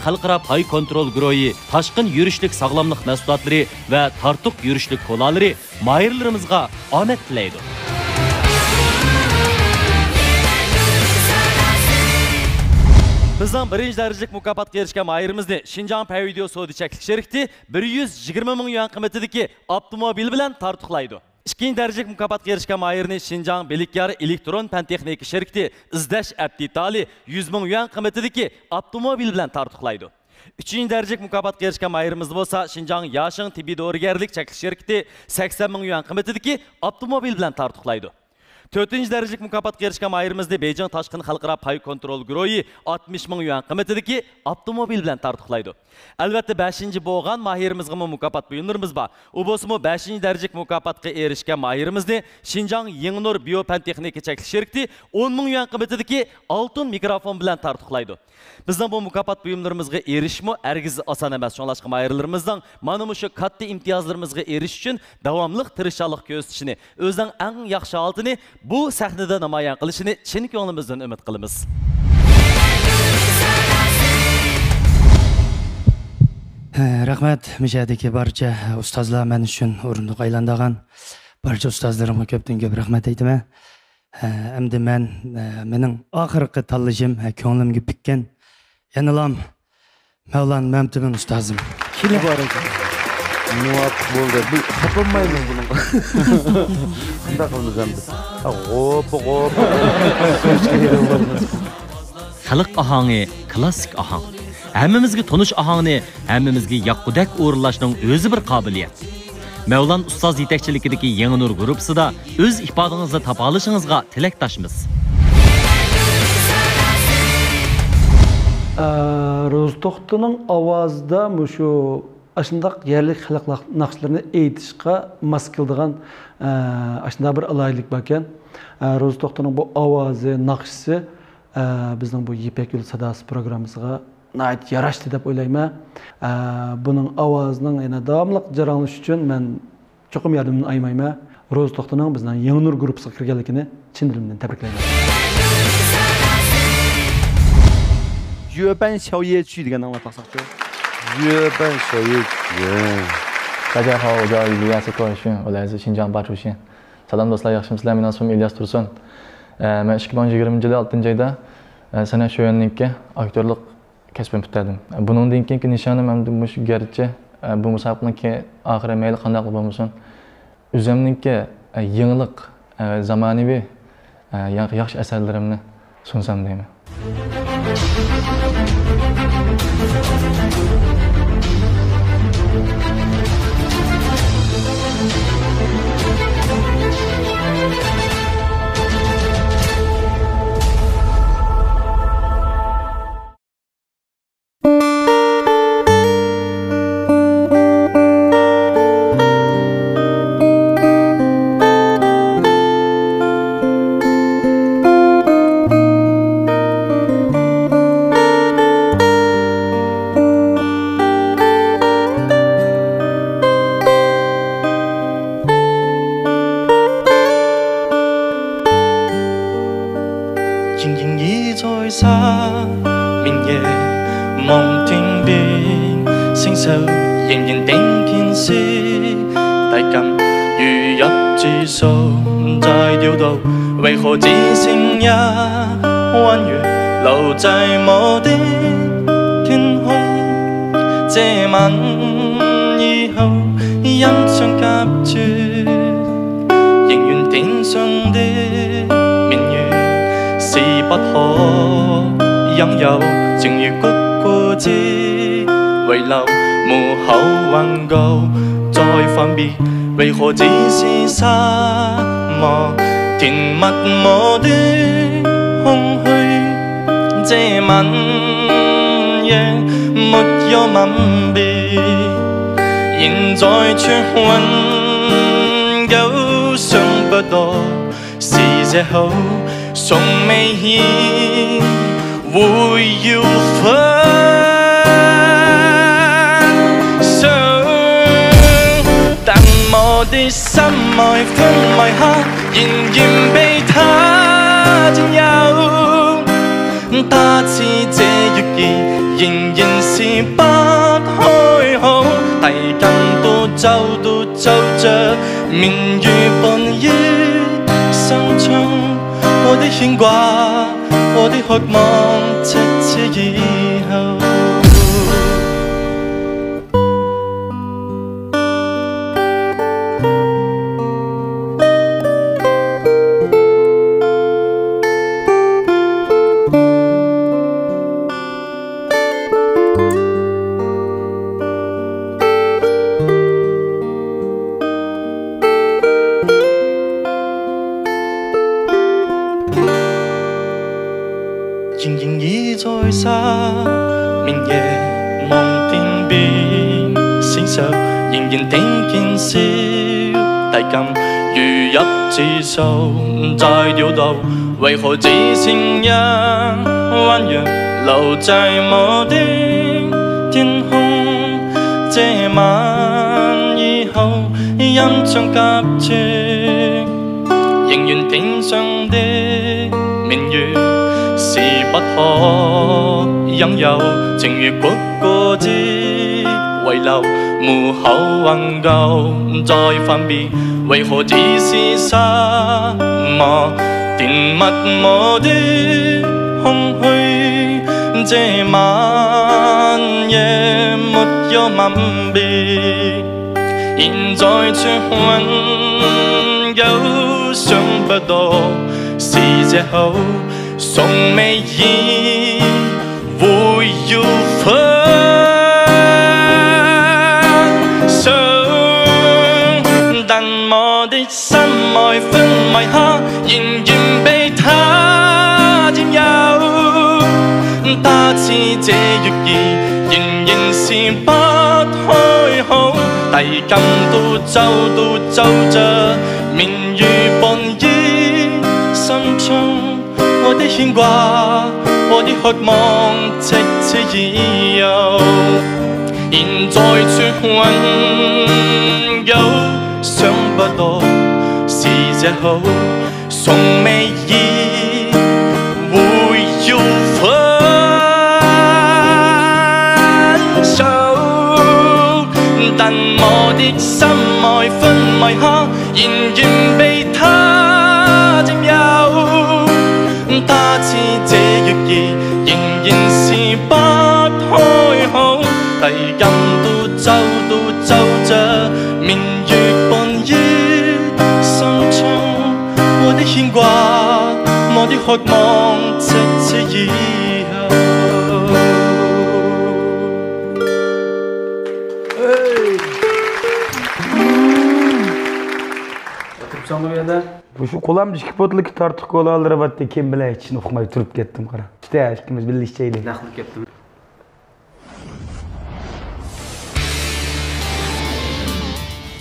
خەلقئارا پاي كونترول گۇرۇھى تاشقىن يۈرۈشلۈك ساغلاملىق مەھسۇلاتلىرى ۋە تارتۇق يۈرۈشلۈك كولالىرى ماھىرلىرىمىزغا ئامەت تىلەيدۇ. بىزنىڭ بىرىنچى دەرىجىلىك مۇكاپاتقا ئېرىشكەن ماھىرىمىزنى شىنجاڭ پەي ۋىدېئو سودا چەكلىك شىركىتى بىر يۈز يىگىرمە مىڭ يۈەن قىممىتىدىكى ئاپتوموبىل بىلەن تارتۇقلايدۇ. ئىككىنچى دەرىجىلىك مۇكاپاتقا ئېرىشكەن ماھىرنى شىنجاڭ بىلىكيار ئېلېكترون پەن تېخنىكا شىركىتى ئىزدەش ئەپ دېتالى يۈز مىڭ يۈەن قىممىتىدىكى ئاپتوموبىل بىلەن تارتۇقلايدۇ. ئۈچىنچى دەرىجىلىك مۇكاپاتقا ئېرىشكەن ماھىرىمىز بولسا شىنجاڭ ياشىڭ تېببىي دورىگەرلىك چەكلىك شىركىتى سەكسەن مىڭ يۈەن قىممىتىدىكى ئاپتوموبىل بىلەن تارتۇقلايدۇ. تۆتىنچى دەرىجىلىك مۇكاپاتقا ئېرىشكەن ماھىرىمىزنى بېيجىڭ تاشقىن خەلقئارا پاي كونترول گۇرۇھى ئاتمىش مىڭ يۈەن قىممىتىدىكى ئاپتوموبىل بىلەن تارتۇقلايدۇ. ئەلۋەتتە، بەشىنچى بولغان ماھىرىمىزغىمۇ مۇكاپات بۇيۇملىرىمىز بار. ئۇ بولسىمۇ بەشىنچى دەرىجىلىك مۇكاپاتقا ئېرىشكەن ماھىرىمىزنى شىنجاڭ يېڭىنۇر بىيو پەن تېخنىكا چەكلىك شىركىتى ئون مىڭ يۈەن قىممىتىدىكى ئالتۇن مىكروفون بىلەن تارتۇقلايدۇ. بىزنىڭ بۇ مۇكاپات بۇيۇملىرىمىزغا ئېرىشىشمۇ ھەرگىز ئاسان ئەمەس. شۇڭلاشقا ماھىرلىرىمىزنىڭ مانا مۇشۇ كاتتا ئىمتىيازلىرىمىزغا ئېرىشىش ئۈچۈن داۋاملىق تىرىشچانلىق كۆرسىتىشىنى، ئۆزىنىڭ ئەڭ ياخشى ھالىتىنى بۇ سەھنىدە نامايان قىلىشىنى چىن كۆڭلىمىزدىن ئۈمىد قىلىمىز. ھە، رەھمەت، مۇشۇ يەردىكى بارچە ئۇستازلار مەن ئۈچۈن ئورۇندۇق ئايلاندۇرغان بارچە ئۇستازلىرىمغا كۆپتىن كۆپ رەھمەت ئېيتىمەن. ھە، ئەمدى مەن، ھە، مېنىڭ ئاخىرقى تاللىشىم، ھە، كۆڭلۈمگە پۈككەن يەنىلام مەۋلان مەمتىمىن ئۇستازىم. كېلىڭ. مۇۋاپىق بولدى. بىز خاپىلانمايمىز بۇنىڭغا. قانداق قىلىمىز ئەمدى؟ غوپ، غوپ. خەلق ئاھاڭى، كلاسسىك ئاھاڭ. ھەممىمىزگە تونۇش ئاھاڭنى ھەممىمىزگە ياققۇدەك ئورۇنلاشنىڭ ئۆزى بىر قابىلىيەت. مەۋلان ئۇستاز يېتەكچىلىكىدىكى يېڭى نۇر گۇرۇپپىسىدا ئۆز ئىپادىڭىزنى تاپالىشىڭىزغا تىلەكداشمىز. ئە، روزى توختىنىڭ ئاۋازىدا مۇشۇ ئاشۇنداق يەرلىك خەلق ناخ-، ناخشىلىرىنى ئېيتىشقا ماس كېلىدىغان، ئە، ئاشۇنداق بىر ئالاھىدىلىك باركەن. ئە، روزى توختىنىڭ بۇ ئاۋازى، ناخشىسى، ئە، بىزنىڭ بۇ يىپەك يولى ساداسى پروگراممىسىغا ناھايىتى ياراشتى دەپ ئويلايمەن. ئە، بۇنىڭ ئاۋازىنىڭ يەنە داۋاملىق جاراڭلىشىشى ئۈچۈن مەن چوقۇم ياردىمىمنى ئايىمايمەن. روزى توختىنىڭ بىزنىڭ يېڭى نۇر گۇرۇپپىسىغا كىرگەنلىكىنى چىن دىلىمدىن تەبرىكلەيمەن. 月半宵夜曲 دېگەننى ئاڭلاپ باقساقچۇ؟ 月半宵夜曲. 大家好，我叫李亚斯克尔逊，我来自新疆巴楚县。 سالام دوستلار، ياخشىمۇسىلەر؟ مېنىڭ ئىسمىم ئىلياس تۇرسۇن. ئە، مەن ئىككى مىڭ يىگىرمىنچى يىلى ئالتىنچى ئايدا، ئە، سەنئەت شۆيۈەننىڭكى ئاكتورلۇق كەسپىنى پۈتتۈردۈم. بۇنىڭدىن كېيىنكى نىشانىم ئەمدى مۇشۇ، گەرچە، ئە، بۇ مۇسابىقىنىڭكى ئاخىرى مەيلى قانداقلا بولمىسۇن، ئۆزۈمنىڭكى، ئە، يېڭىلىق، ئە، زامانىۋى، ئە، يا-، ياخشى ئەسەرلىرىمنى سۇنسام دەيمەن. 定病，承受仍然定见死，带感如入之手，再掉到为何只剩一弯月留在我的天空？这晚以后，印象夹住。 仍愿天上的明月是不可拥有，正如谷歌之遗留，幕后还告再翻别，为何只是沙漠填密我的空虚？这晚也没有吻别，现在却还有想不到。 是时候从眉眼会有分手，但我的心爱分外黑，仍然被他占有。他似这月儿，仍然是不开口，带感到走都走着，明月半夜心中。 我的牵挂，我的渴望，直至以后。隐隐约约在失眠夜梦天边，醒时仍然听见小提琴如泣之诉，再跳动，为何只剩一弯月留在我的天空？这晚以后，印象夹住。 仍愿天上的明月是不可拥有，正如谷歌之遗留，幕后还告再翻别，为何只是沙漠填密我的空虚？这晚也没有吻别。 现在却还有想不到，是时候从眉眼会有分手，但我的心爱分外黑，仍然被他占有。 他似这月儿，仍然是不开口，提琴都奏都奏着，明月半夜心中。我的牵挂，我的渴望，直至以后，现在却还有想不到，是时候 从眉眼会有分手，但我的心爱分外黑，仍然被他占有。他似这月儿，仍然是不开口，提琴都奏都奏着，明月半夜心中。 我的牵挂，我的渴望，直至以后。 ئولتۇرۇپسەنغۇ بۇ يەردە؟ مۇشۇ قولامدا ئىككى بوتۇلكا تارتۇق كولالىرى بارتتى، كىم بىلەن ئىچىشنى ئۇقماي تۇرۇپ كەتتىم، قارا. ئىشتە، ئىككىمىز بىللە ئىچەيلى. نەق قىلىپ كەتتىم.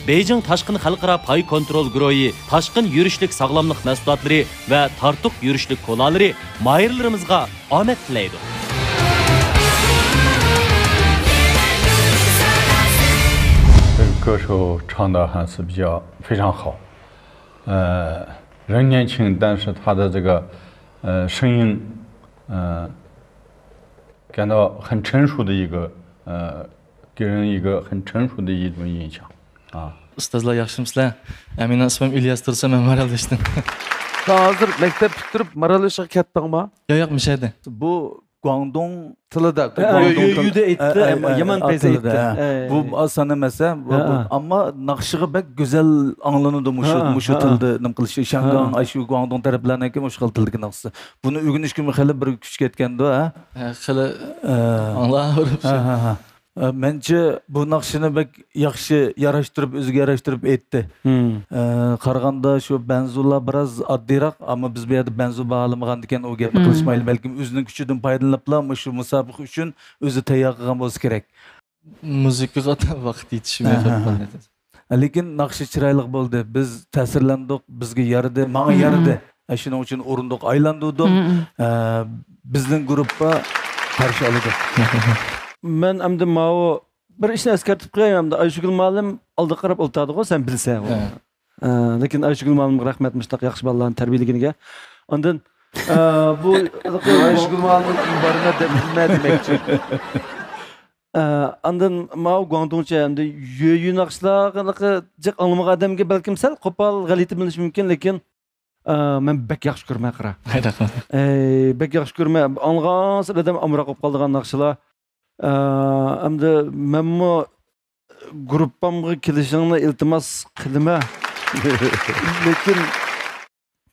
بېيجىڭ تاشقىن خەلقئارا پاي كونترول گۇرۇھى تاشقىن يۈرۈشلۈك ساغلاملىق مەھسۇلاتلىرى ۋە تارتۇق يۈرۈشلۈك كولالىرى ماھىرلىرىمىزغا ئامەت تىلەيدۇ. 这个歌手唱得还是比较非常好，呃，人年轻，但是他的这个呃声音，呃，感到很成熟的一个，呃，给人一个很成熟的一种印象啊。 ئۇستازلار ياخشىمۇسىلەر؟ ھە، مېنىڭ ئىسمىم ئىلياس تۇرسۇن، مەن مارالبېشىدىن. さあ、ھازىر مەكتەپ پۈتتۈرۈپ مارالبېشىغا كەتتىڭما؟ ياق، ياق، مۇشۇ يەردە. بۇ گۇاڭدۇڭ تىلىدا، يۆيۈدە ئېيتتى، يامان پەيزى ئېيتتى. بۇ سانا مەسە، ئەمما ناخشىغا بەك گۈزەل ئاڭلىنىدۇ مۇشۇ، مۇشۇ تىلدا نېمە قىلىشى. شياڭگاڭ، ئاشۇ گۇاڭدۇڭ تەرەپلەرنىڭكى مۇشۇ خىل تىلدىكى ناخشىسى. بۇنى ئۆگىنىشكىمۇ خېلى بىر كۈچ كەتكەندۇ، ھە؟ خېلى ئاڭلاۋېرىپ. مەنچە بۇ ناخشىنى بەك ياخشى ياراشتۇرۇپ، ئۆزىگە ياراشتۇرۇپ ئېيتتى. قارىغاندا شۇ بەنزۇلار بىراز ئاددىيراق، ئەمما بىز بۇ يەردە بەنزۇ باھالىمىغاندىكىن ئۇ گەپنى قىلىشمايلى. بەلكىم ئۆزىنىڭ كۈچىدىن پايدىلىنىپلا مۇشۇ مۇسابىقە ئۈچۈن ئۆزى تەييار قىلغان بولسا كېرەك. مۇزىكىغا ۋاقىت يېتىشمەي قالدى. لېكىن ناخشا چىرايلىق بولدى. بىز تەسىرلەندۇق، بىزگە يارىدى، ماڭا يارىدى. شۇنىڭ ئۈچۈن ئورۇندۇق ئايلاندۇردۇم. بىزنىڭ گۇرۇپپا قارشى ئالىدۇ. مەن ئەمدى ماۋۇ بىر ئىشنى ئەسكەرتىپ قوياي ئەمدى. ئايشۇگۈل مۇئەللىم ئالدىغا قاراپ ئولتۇرىدىغۇ، سەن بىلىسەن. لېكىن ئايشۇگۈل مۇئەللىمگە رەھمەت، مۇشۇنداق ياخشى بالىلارنى تەربىيەلىگىنىگە. ئاندىن بۇ ئايشۇگۈل مۇئەللىم بارىمەن دەپ بىلمە دېمەكچى. ئاندىن ماۋۇ گۇاڭدۇڭچە ئەمدى يۆيۈ ناخشىلارغا جىق ئاڭلىمىغان ئادەمگە بەلكىم سەل قوپال، غەلىتە بىلىنىشى مۇمكىن، لېكىن مەن بەك ياخشى كۆرىمەن، قارا. ئەي، بەك ياخشى كۆرىمەن. ئاڭلىغانسېرى ئادەم ئامراق بولۇپ قالىدىغان ناخشىلار. ئەمدى مەنمۇ گۇرۇپپامغا كېلىشىڭنى ئىلتىماس قىلىمەن. لېكىن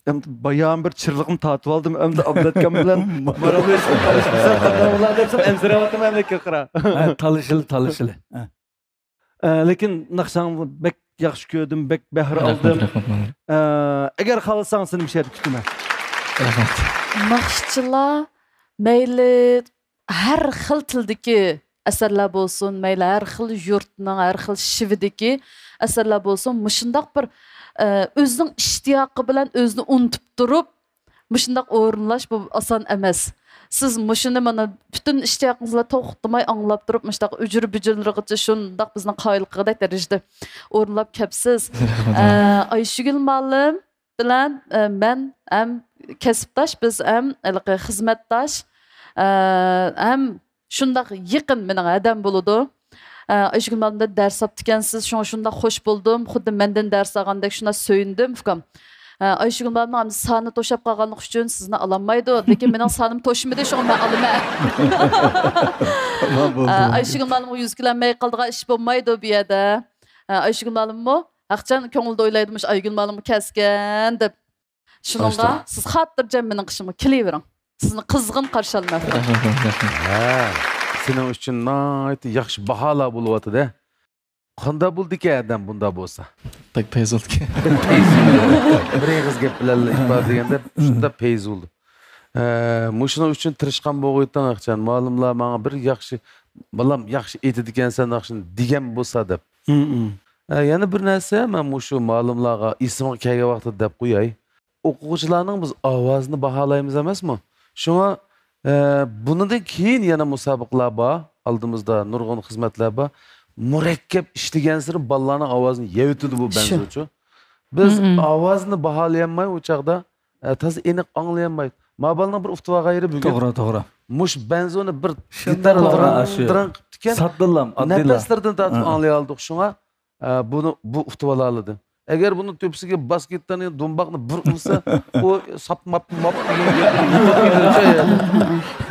ئەمدى بايام بىر چىرلىقنى تارتىۋالدىم. ئەمدى ئابلەتكام بىلەن مارالبېشىنى تالىشىپ قانداق بولار دەپ ئەنسىرەۋاتىمەن، لېكىن قارا. تالىشىلى، تالىشىلى. لېكىن ناخشاڭنى بەك ياخشى كۆردۈم، بەك بەھر ئالدىم. ئەگەر خالىساڭ سېنى مۇشۇ يەردە كۈتىمەن. ناخشىچىلار مەيلى ھەر خىل تىلدىكى ئەسەرلەر بولسۇن، مەيلى ھەر خىل يۇرتنىڭ، ھەر خىل شىۋىدىكى ئەسەرلەر بولسۇن، مۇشۇنداق بىر ئۆزىنىڭ ئىشتىياقى بىلەن ئۆزىنى ئۇنتۇپ تۇرۇپ مۇشۇنداق ئورۇنلاش، بۇ ئاسان ئەمەس. سىز مۇشۇنى مانا پۈتۈن ئىشتىياقىڭىز بىلەن توختىماي ئاڭلاپ تۇرۇپ، مۇشۇنداق ئۈجرە بۈجرىلىرىغىچە شۇنداق بىزنىڭ قايىل قىلغۇدەك دەرىجىدە ئورۇنلاپ كەپسىز. ئايشۈگۈل مۇئەللىم بىلەن مەن ھەم كەسىپداش، بىز ھەم ھېلىقى خىزمەتداش، ھەم شۇنداق يېقىن مېنىڭ ھەدەم بولىدۇ. ئايشۈگۈل مۇئەللىمدىن دەرس ئاپتىكەنسىز، شۇڭا شۇنداق خوش بولدۇم، خۇددى مەندىن دەرس ئالغاندەك شۇنداق سۆيۈندۈم، ئۇكام. ئايشۈگۈل مۇئەللىمنىڭ ئەمدى سانى توشاپ قالغانلىقى ئۈچۈن سىزنى ئالالمايدۇ، لېكىن مېنىڭ سانىم توشمىدى، شۇڭا مەن ئالىمەن. ئايشۈگۈل مۇئەللىمغا يۈز كېلەلمەي قالىدىغان ئىش بولمايدۇ بۇ يەردە. ئايشۈگۈل مۇئەللىممۇ ھەقچان كۆڭلىدە ئويلايدۇ، مۇشۇ ئايگۈل مۇئەللىممۇ كەلسىكەن دەپ. شۇنىڭغا سىز خاتىرجەم مېنىڭ قېشىمغا كېلىۋېرىڭ. سىزنى قىزغىن قارشى ئالىمەن. ھە، سېنىڭ ئۈچۈن ناھايىتى ياخشى باھالار بولۇۋاتىدۇ. قانداق بولىدىكەن ئادەم بۇنداق بولسا؟ بەك پەيزى بولىدىكەن. بىر ئېغىز گەپ بىلەن ئىپادىلىگەندە شۇنداق پەيزى بولىدۇ. ھە، مۇشۇنىڭ ئۈچۈن تىرىشقان بولغىيتىڭ ئاخچان. مۇئەللىملار ماڭا بىر ياخشى، بالام ياخشى ئېيتىدىكەنسەن ناخشىنى دېگەن بولسا دەپ. ھە، يەنە بىر نەرسە، مەن مۇشۇ مۇئەللىملارغا ئېسىمگە كەلگەن ۋاقىتتا دەپ قوياي. ئوقۇغۇچىلارنىڭ بىز ئاۋازىنى باھالايمىز ئەمەسمۇ؟ شۇڭا، ئە، بۇنىڭدىن كېيىن يەنە مۇسابىقىلەر بار، ئالدىمىزدا نۇرغۇن خىزمەتلەر بار. مۇرەككەپ ئىشلىگەنسېرى بالىلارنىڭ ئاۋازىنى يەۋېتىدۇ بۇ بەنزۇچۇ. بىز ئاۋازنى باھالىيالماي ئۇ چاغدا، ئە، تازا ئېنىق ئاڭلىيالمايدۇ. ما بالىنىڭ بىر ئۇتۇۋالغان يېرى بۈگۈن. توغرا، توغرا. مۇش بەنزۇنى بىر گىتارىلارنى دىرىڭ قىپتىكەن. ساددىلا، ئاددىيلا. نەپەسلىرىدىن تارتىپ ئاڭلىيالدۇق. شۇڭا، ئە، بۇنى، بۇ ئۇتۇۋالالىدى. ئەگەر بۇنىڭ تۆپىسىگە باس گىتارنى، دۇمباقنى بىر ئۇرسا، ئۇ ساپ ماپ ماپ دېگەن گەپ.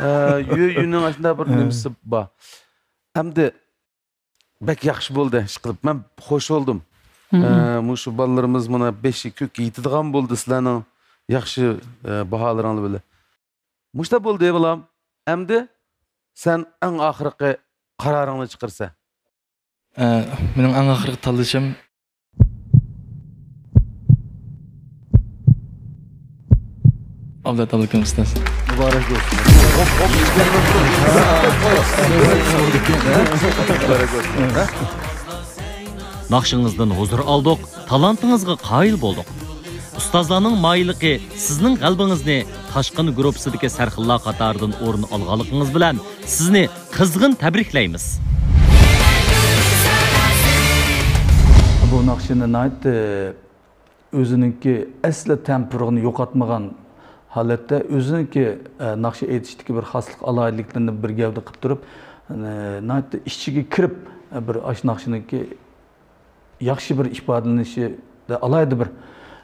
ئە، يۆ يۆنىڭ ئاشۇنداق بىر نېمىسى بار. ئەمدى بەك ياخشى بولدى، ئىشقىلىپ مەن خوش بولدۇم. ئە، مۇشۇ بالىلىرىمىز مانا بېشى كۆككە يېتىدىغان بولدى سىلەرنىڭ ياخشى، ئە، باھالىرىڭلار بىلەن. مۇشۇنداق بولدى بالام. ئەمدى سەن ئەڭ ئاخىرقى قارارىڭنى چىقىرىسەن. ئە، مېنىڭ ئەڭ ئاخىرقى تاللىشىم ئابلەت ئابلىكىم ئۇستاز. مۇبارەك بولسۇن. ناخشىڭىزدىن ھۇزۇر ئالدۇق، تالانتىڭىزغا قايىل بولدۇق. ئۇستازلارنىڭ ماھىرلىقى سىزنىڭ غەلىبىڭىزنى تاشقىن گۇرۇپپىسىدىكى سەرخىللار قاتارىدىن ئورۇن ئالغانلىقىڭىز بىلەن سىزنى قىزغىن تەبرىكلەيمىز. بۇ ناخشىنى ناھايىتى ئۆزىنىڭكى ئەسلى تەمپۇرىغىنى يوقاتمىغان، ھالەتتە ئۆزىنىڭكى، ئە، ناخشا ئېيتىشتىكى بىر خاسلىق ئالاھىدىلىكلىرىنى بىر گەۋدە قىلىپ تۇرۇپ، ئە، ناھايىتى ئىچىگە كىرىپ، ئە، بىر ئاشۇ ناخشىنىڭكى ياخشى بىر ئىپادىلىنىشىدە ئالاھىدە بىر،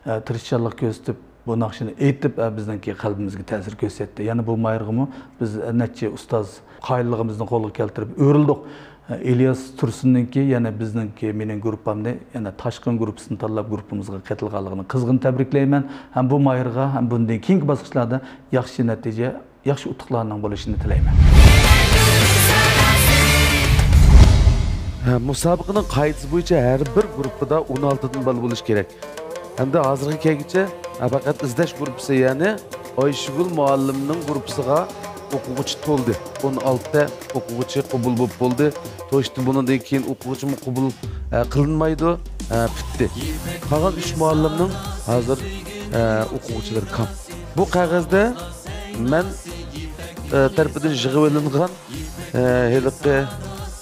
ئە، تىرىشچانلىق كۆرسىتىپ، بۇ ناخشىنى ئېيتىپ، ئە، بىزنىڭكى قەلبىمىزگە تەسىر كۆرسەتتى. يەنە بۇ ماھىرغىمۇ بىز، ئە، نەچچە ئۇستاز قايىللىقىمىزنى قولغا كەلتۈرۈپ ئۆرۈلدۇق. ئە، ئىلياس تۇرسۇننىڭكى يەنە بىزنىڭكى مېنىڭ گۇرۇپپامنى، يەنە تاشقىن گۇرۇپپىسىنى تاللاپ گۇرۇپپىمىزغا قېتىلغانلىقىنى قىزغىن تەبرىكلەيمەن. ھەم بۇ ماھىرغا، ھەم بۇندىن كېيىنكى باسقۇچلاردا ياخشى نەتىجە، ياخشى ئۇتۇقلارنىڭ بولۇشىنى تىلەيمەن. ھە، مۇسابىقىنىڭ قائىدىسى بويىچە ھەر بىر گۇرۇپپىدا ئون ئالتىدىن بالا بولۇشى كېرەك. ھەمدە ھازىرغا كەلگۈچە، ھە، پەقەت ئىزدەش گۇرۇپپىسى، يەنى ئايشىگۈل مۇئەللىمنىڭ گۇرۇپپىسىغا ئوقۇغۇچى تولدى. ئون ئالتە ئوقۇغۇچى قوبۇل بولۇپ بولدى. توشتى، بۇنىڭدىن كېيىن ئوقۇغۇچىمۇ قوبۇل، ھە، قىلىنمايدۇ. ھە، پۈتتى. قالغان ئۈچ مۇئەللىمنىڭ ھازىر، ھە، ئوقۇغۇچىلىرى كام. بۇ قەغەزدە مەن، ئە، تەرىپىدىن يىغىۋېلىنغان، ئە، ھېلىقى،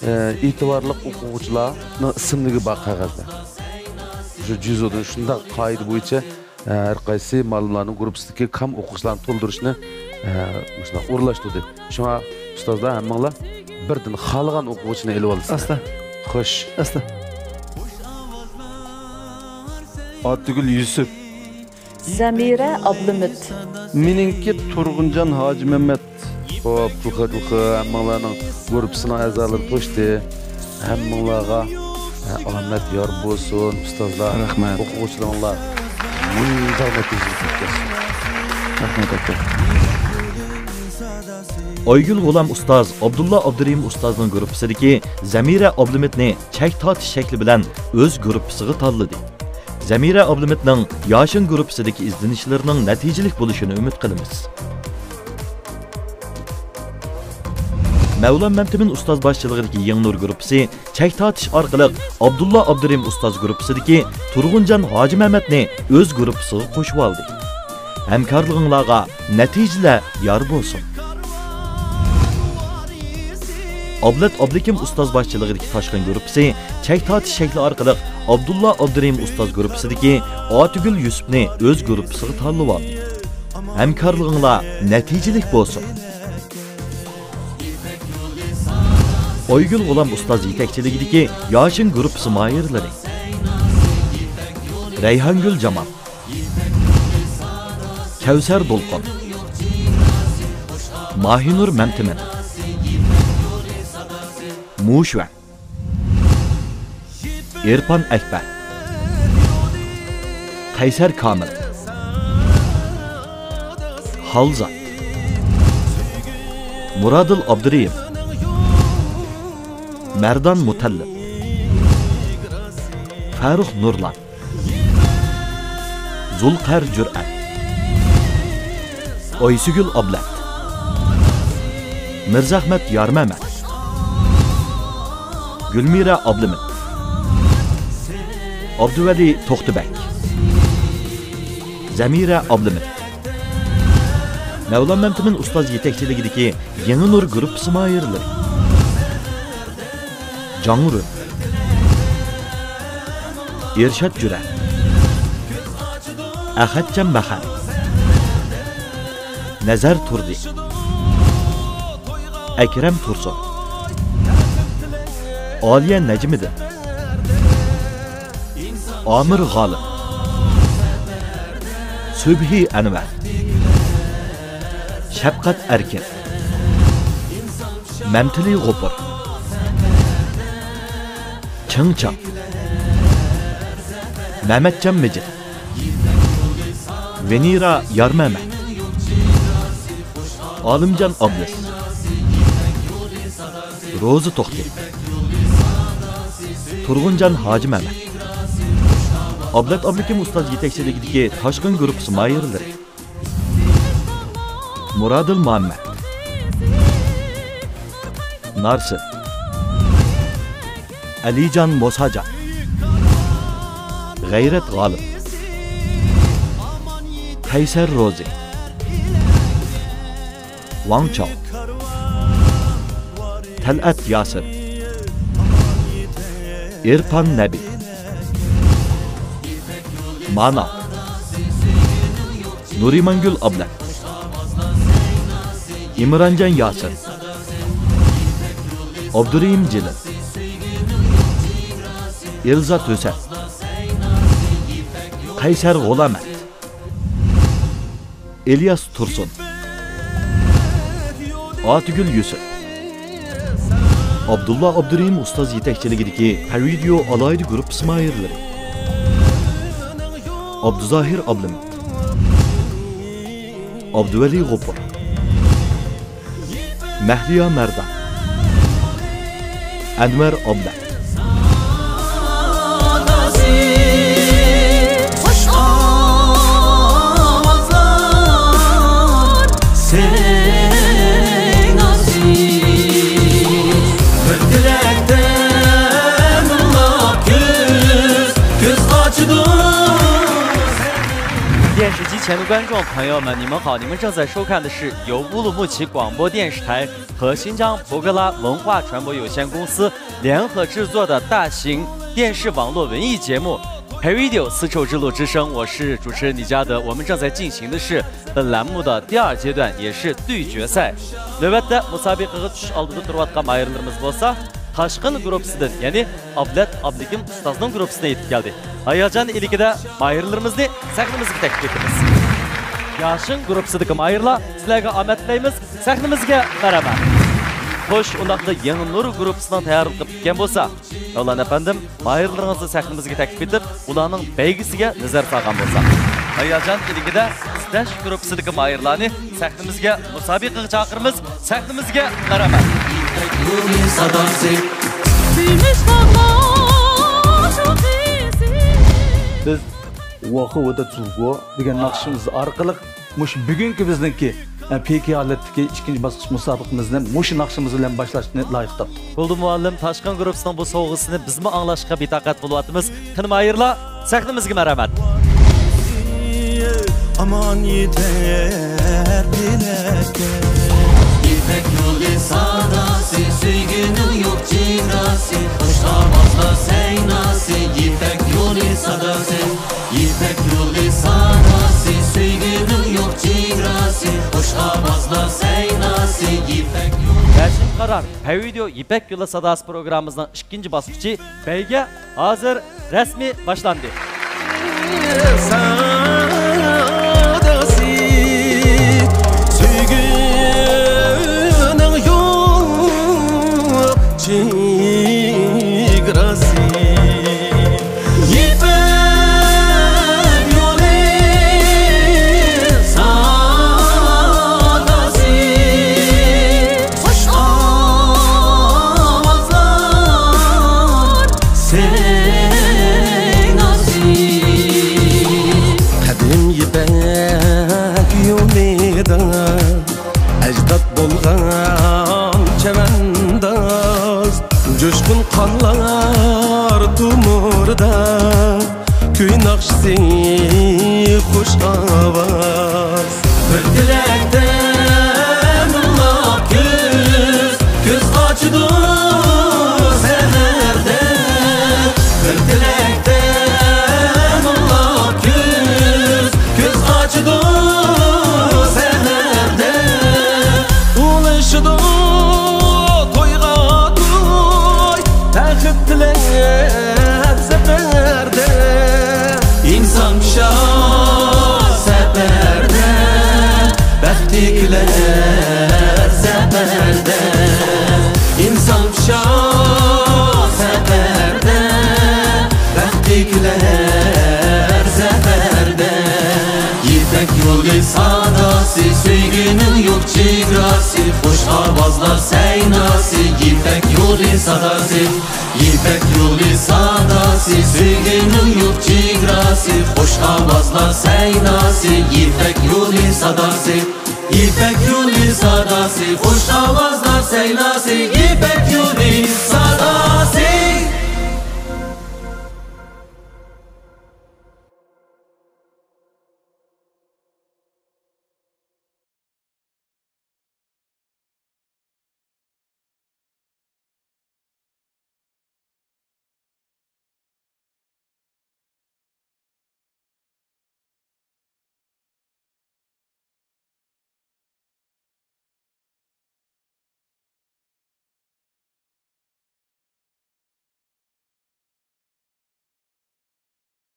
ئە، ئېتىبارلىق ئوقۇغۇچىلارنىڭ ئىسىملىرى بار قەغەزدە. شۇ جۈزۇدىن شۇنداق قائىدە بويىچە، ئە، ھەر قايسى مۇئەللىملارنىڭ گۇرۇپپىسىدىكى كام ئوقۇغۇچىلارنى تولدۇرۇشنى، ئە، مۇشۇنداق ئورۇنلاشتۇردى. شۇڭا ئۇستازلار ھەممىڭلار بىردىن خالىغان ئوقۇغۇچىنى ئېلىۋالىسىلەر. ئاستا. خوش. ئاستا. ئاتىگۈل يۈسۈپ. زەمىرە ئابلىمىت. مېنىڭكى تۇرغۇنجان ھاجىمەمەت. خوپ، تۇخا، تۇخا، ھەممىڭلارنىڭ گۇرۇپپىسىنىڭ ئەزالىرى توشتى. ھەممىڭلارغا، ھە، ئامەت يار بولسۇن، ئۇستازلار، رەھمەت. ئوقۇغۇچىلىرىڭلار مۇنداق نەتىجىگە يېتىپ كەلسۇن. رەھمەت، ئاكا. ئايگۈل غۇلام ئۇستاز ئابدۇللا ئابدۇرېھىم ئۇستازنىڭ گۇرۇپپىسىدىكى زەمىرە ئابلىمىتنى چەك تارتىش شەكلى بىلەن ئۆز گۇرۇپپىسىغا تاللىدى. زەمىرە ئابلىمىتنىڭ ياشىن گۇرۇپپىسىدىكى ئىزدىنىشلىرىنىڭ نەتىجىلىك بولۇشىنى ئۈمىد قىلىمىز. مەۋلان مەمتىمىن ئۇستاز باشچىلىقىدىكى يېڭى نۇر گۇرۇپپىسى چەك تارتىش ئارقىلىق ئابدۇللا ئابدۇرېھىم ئۇستاز گۇرۇپپىسىدىكى تۇرغۇنجان ھاجىمەمەتنى ئۆز گۇرۇپپىسىغا قوشۇۋالدى. ھەمكارلىقىڭلارغا نەتىجىلەر يار بولسۇن. ئابلەت ئابلىكىم ئۇستاز باشچىلىقىدىكى تاشقىن گۇرۇپپىسى چەك تارتىش شەكلى ئارقىلىق ئابدۇللا ئابدۇرېھىم ئۇستاز گۇرۇپپىسىدىكى ئاتىگۈل يۈسۈپنى ئۆز گۇرۇپپىسىغا تاللىۋالدى. ھەمكارلىقىڭلار نەتىجىلىك بولسۇن. ئايگۈل غۇلام ئۇستاز يېتەكچىلىكىدىكى ياشىن گۇرۇپپىسى ماھىرلىرى. رەيھانگۈل جامال. كەۋسەر دولقۇن. ماھىنۇر مەمتىمىن. مۇشۈەن. ئېرپان ئەكبەر. قەيسەر كامىل. خالزات. مۇرادىل ئابدۇرېھىم. مەردان مۇتەللىپ. فەرۇق نۇرلان. زۇلقەر جۈرئەت. ئايسىگۈل ئابلەت. مىرزەخمەت يارمەمەت. گۈلمىرە ئابلىمىت. ئابدۇۋەلى توختىبەك. زەمىرە ئابلىمىت. مەۋلان مەمتىمىن ئۇستاز يېتەكچىلىكىدىكى يېڭى نۇر گۇرۇپپىسى ماھىرلىرى. جاڭرۇن. ئېرشات جۈرە. ئەخەتجان مەخەن. نەزەر تۇردى. ئەكرەم تۇرسۇن. ئالىيە نەجمىدىن. ئامىر غالىپ. سۈبھى ئەنۋەر. شەپقەت ئەركىن. مەمتىلى غوپۇر. چىڭچاڭ. مەمەتجان مىجىت. ۋېنېرا يارمەمەت. ئالىمجان ئابلىز. روزا توختى. تۇرغۇنجان ھاجىمەمەت. ئابلەت ئابلىكىم ئۇستاز يېتەكچىلىكىدىكى تاشقىن گۇرۇپپىسى ماھىرلىرى. مۇرادىل مۇھەممەت. نارسىن. ئەلىجان موساجان. غەيرەت غالىپ. قەيسەر روزى. ۋاڭ چاۋ. تەلئەت ياسىر. ئېرپان نەبى. مانا. نۇرىمانگۈل ئابلەت. ئىمرانجان ياسىر، ئابدۇرېھىم جېلىل، ئېلزات ھۈسەن، قەيسەر غۇلامەت، ئىلياس تۇرسۇن، ئاتىگۈل يۈسۈپ، ئابدۇللا ئابدۇرېھىم ئۇستاز يېتەكچىلىكىدىكى پەرۋىدىيو ئالاھىدە گۇرۇپپىسى ماھىرلىرى، ئابدۇزاھىر ئابلىمىت، ئابدۇۋەلى غوپۇر، مەھلىيا مەردان، ئەنۋەر ئابلەت. 电视机前的观众朋友们，你们好，你们正在收看的是由乌鲁木齐广播电视台和新疆博格拉文化传播有限公司联合制作的大型电视网络文艺节目《Pay Video丝绸之路之声》，我是主持人李嘉德。我们正在进行的是本栏目的第二阶段，也是对决赛。 نۆۋەتتە مۇسابىقىگە چۈشۈش ئالدىدا تۇرۇۋاتقان ماھىرلىرىمىز بولسا تاشقىن گۇرۇپپىسىدىن، يەنى ئابلەت ئابلىكىم ئۇستازنىڭ گۇرۇپپىسىدىن يېتىپ كەلدى. ھاياجان ئىلكىدە ماھىرلىرىمىزنى سەھنىمىزگە تەكلىپ ئېتىمىز. ياشىن گۇرۇپپىسىدىكى ماھىرلار، سىلەرگە ئامەت تىلەيمىز، سەھنىمىزگە مەرھەمەت. خوش، ئۇنداقتا يېڭى نۇر گۇرۇپپىسىنىڭ تەييارلىقى پۈتكەن بولسا، مەۋلان ئەپەندىم، ماھىرلىرىڭىزنى سەھنىمىزگە تەكلىپ ئېتىپ، ئۇلارنىڭ بەيگىسىگە نەزەر سالغان بولساق. ھاياجان ئىلكىدە ئىزدەش گۇرۇپپىسىدىكى ماھىرلارنى سەھنىمىزگە مۇسابىقىگە چاقىرىمىز، سەھنىمىزگە مەرھەمەت. بىز ۋاخۇ ۋىدا تۇلغۇ دېگەن ناخشىمىز ئارقىلىق مۇشۇ بۈگۈنكى بىزنىڭكى، ئە، پېيكى ھالەتتىكى ئىككىنچى باسقۇچ مۇسابىقىمىزنى مۇشۇ ناخشىمىز بىلەن باشلاشنى لايىق تاپتۇق. گۈلدۈن مۇئەللىم، تاشقىن گۇرۇپپىسىنىڭ بۇ سوۋغىسىنى بىزمۇ ئاڭلاشقا بىتاقەت بولۇۋاتىمىز. قېنى ماھىرلار، سەھنىمىزگە مەرھەمەت. ئامان يېتەر تىلەككە. يىپەك يولى ساداسى، سۆيگۈنىڭ يوق چېگراسى، خوش ئاۋازلار سەيناسى، يىپەك يولى ساداسى. يىپەك يولى ساداسى، سۆيگۈنىڭ يوق چېگراسى، خوش ئاۋازلار سەيناسى، يىپەك يولى. ياشىن قارار، پەيۋىدېئو يىپەك يولى ساداسى پروگراممىمىزنىڭ ئىككىنچى باسقۇچى بەيگە ھازىر رەسمىي باشلاندى. ساداسى، سۆيگۈنىڭ يوق چېگراسى. يىپەك يولى ساداسى، خوش ئاۋازلار سەيناسى. قەدىم يىپەك يولىدا ئەجداد بولغان چەۋەنداز، جۇشقۇن قانلار تومۇردا، كۈي ناخشىسى، خۇش ئاۋاز. بىر تىلەكتە مىڭلاپ كۈز، كۈز قاچىدۇ سەھەردە. بىر تىلەكتە مىڭلاپ كۈز، كۈز قاچىدۇ سەھەردە. ئۇلىشىدۇ تويغا توي، بەخت تىلەپ سەپەردە. ئىنسان پىشا سەپەردە، بەختى كۈلەر سەپەردە. ئىنسان پىشا سەپەردە، بەختى كۈلەر سەپەردە. يىپەك يولى ساداسى، سۆيگۈنىڭ يوق چېگراسى، خوش ئاۋازلار سەيناسى، يىپەك يولى ساداسى. يىپەك يولى ساداسى، سۆيگۈنىڭ يوق چېگراسى، خوش ئاۋازلار سەيناسى، يىپەك يولى ساداسى. يىپەك يولى ساداسى، خوش ئاۋازلار سەيناسى، يىپەك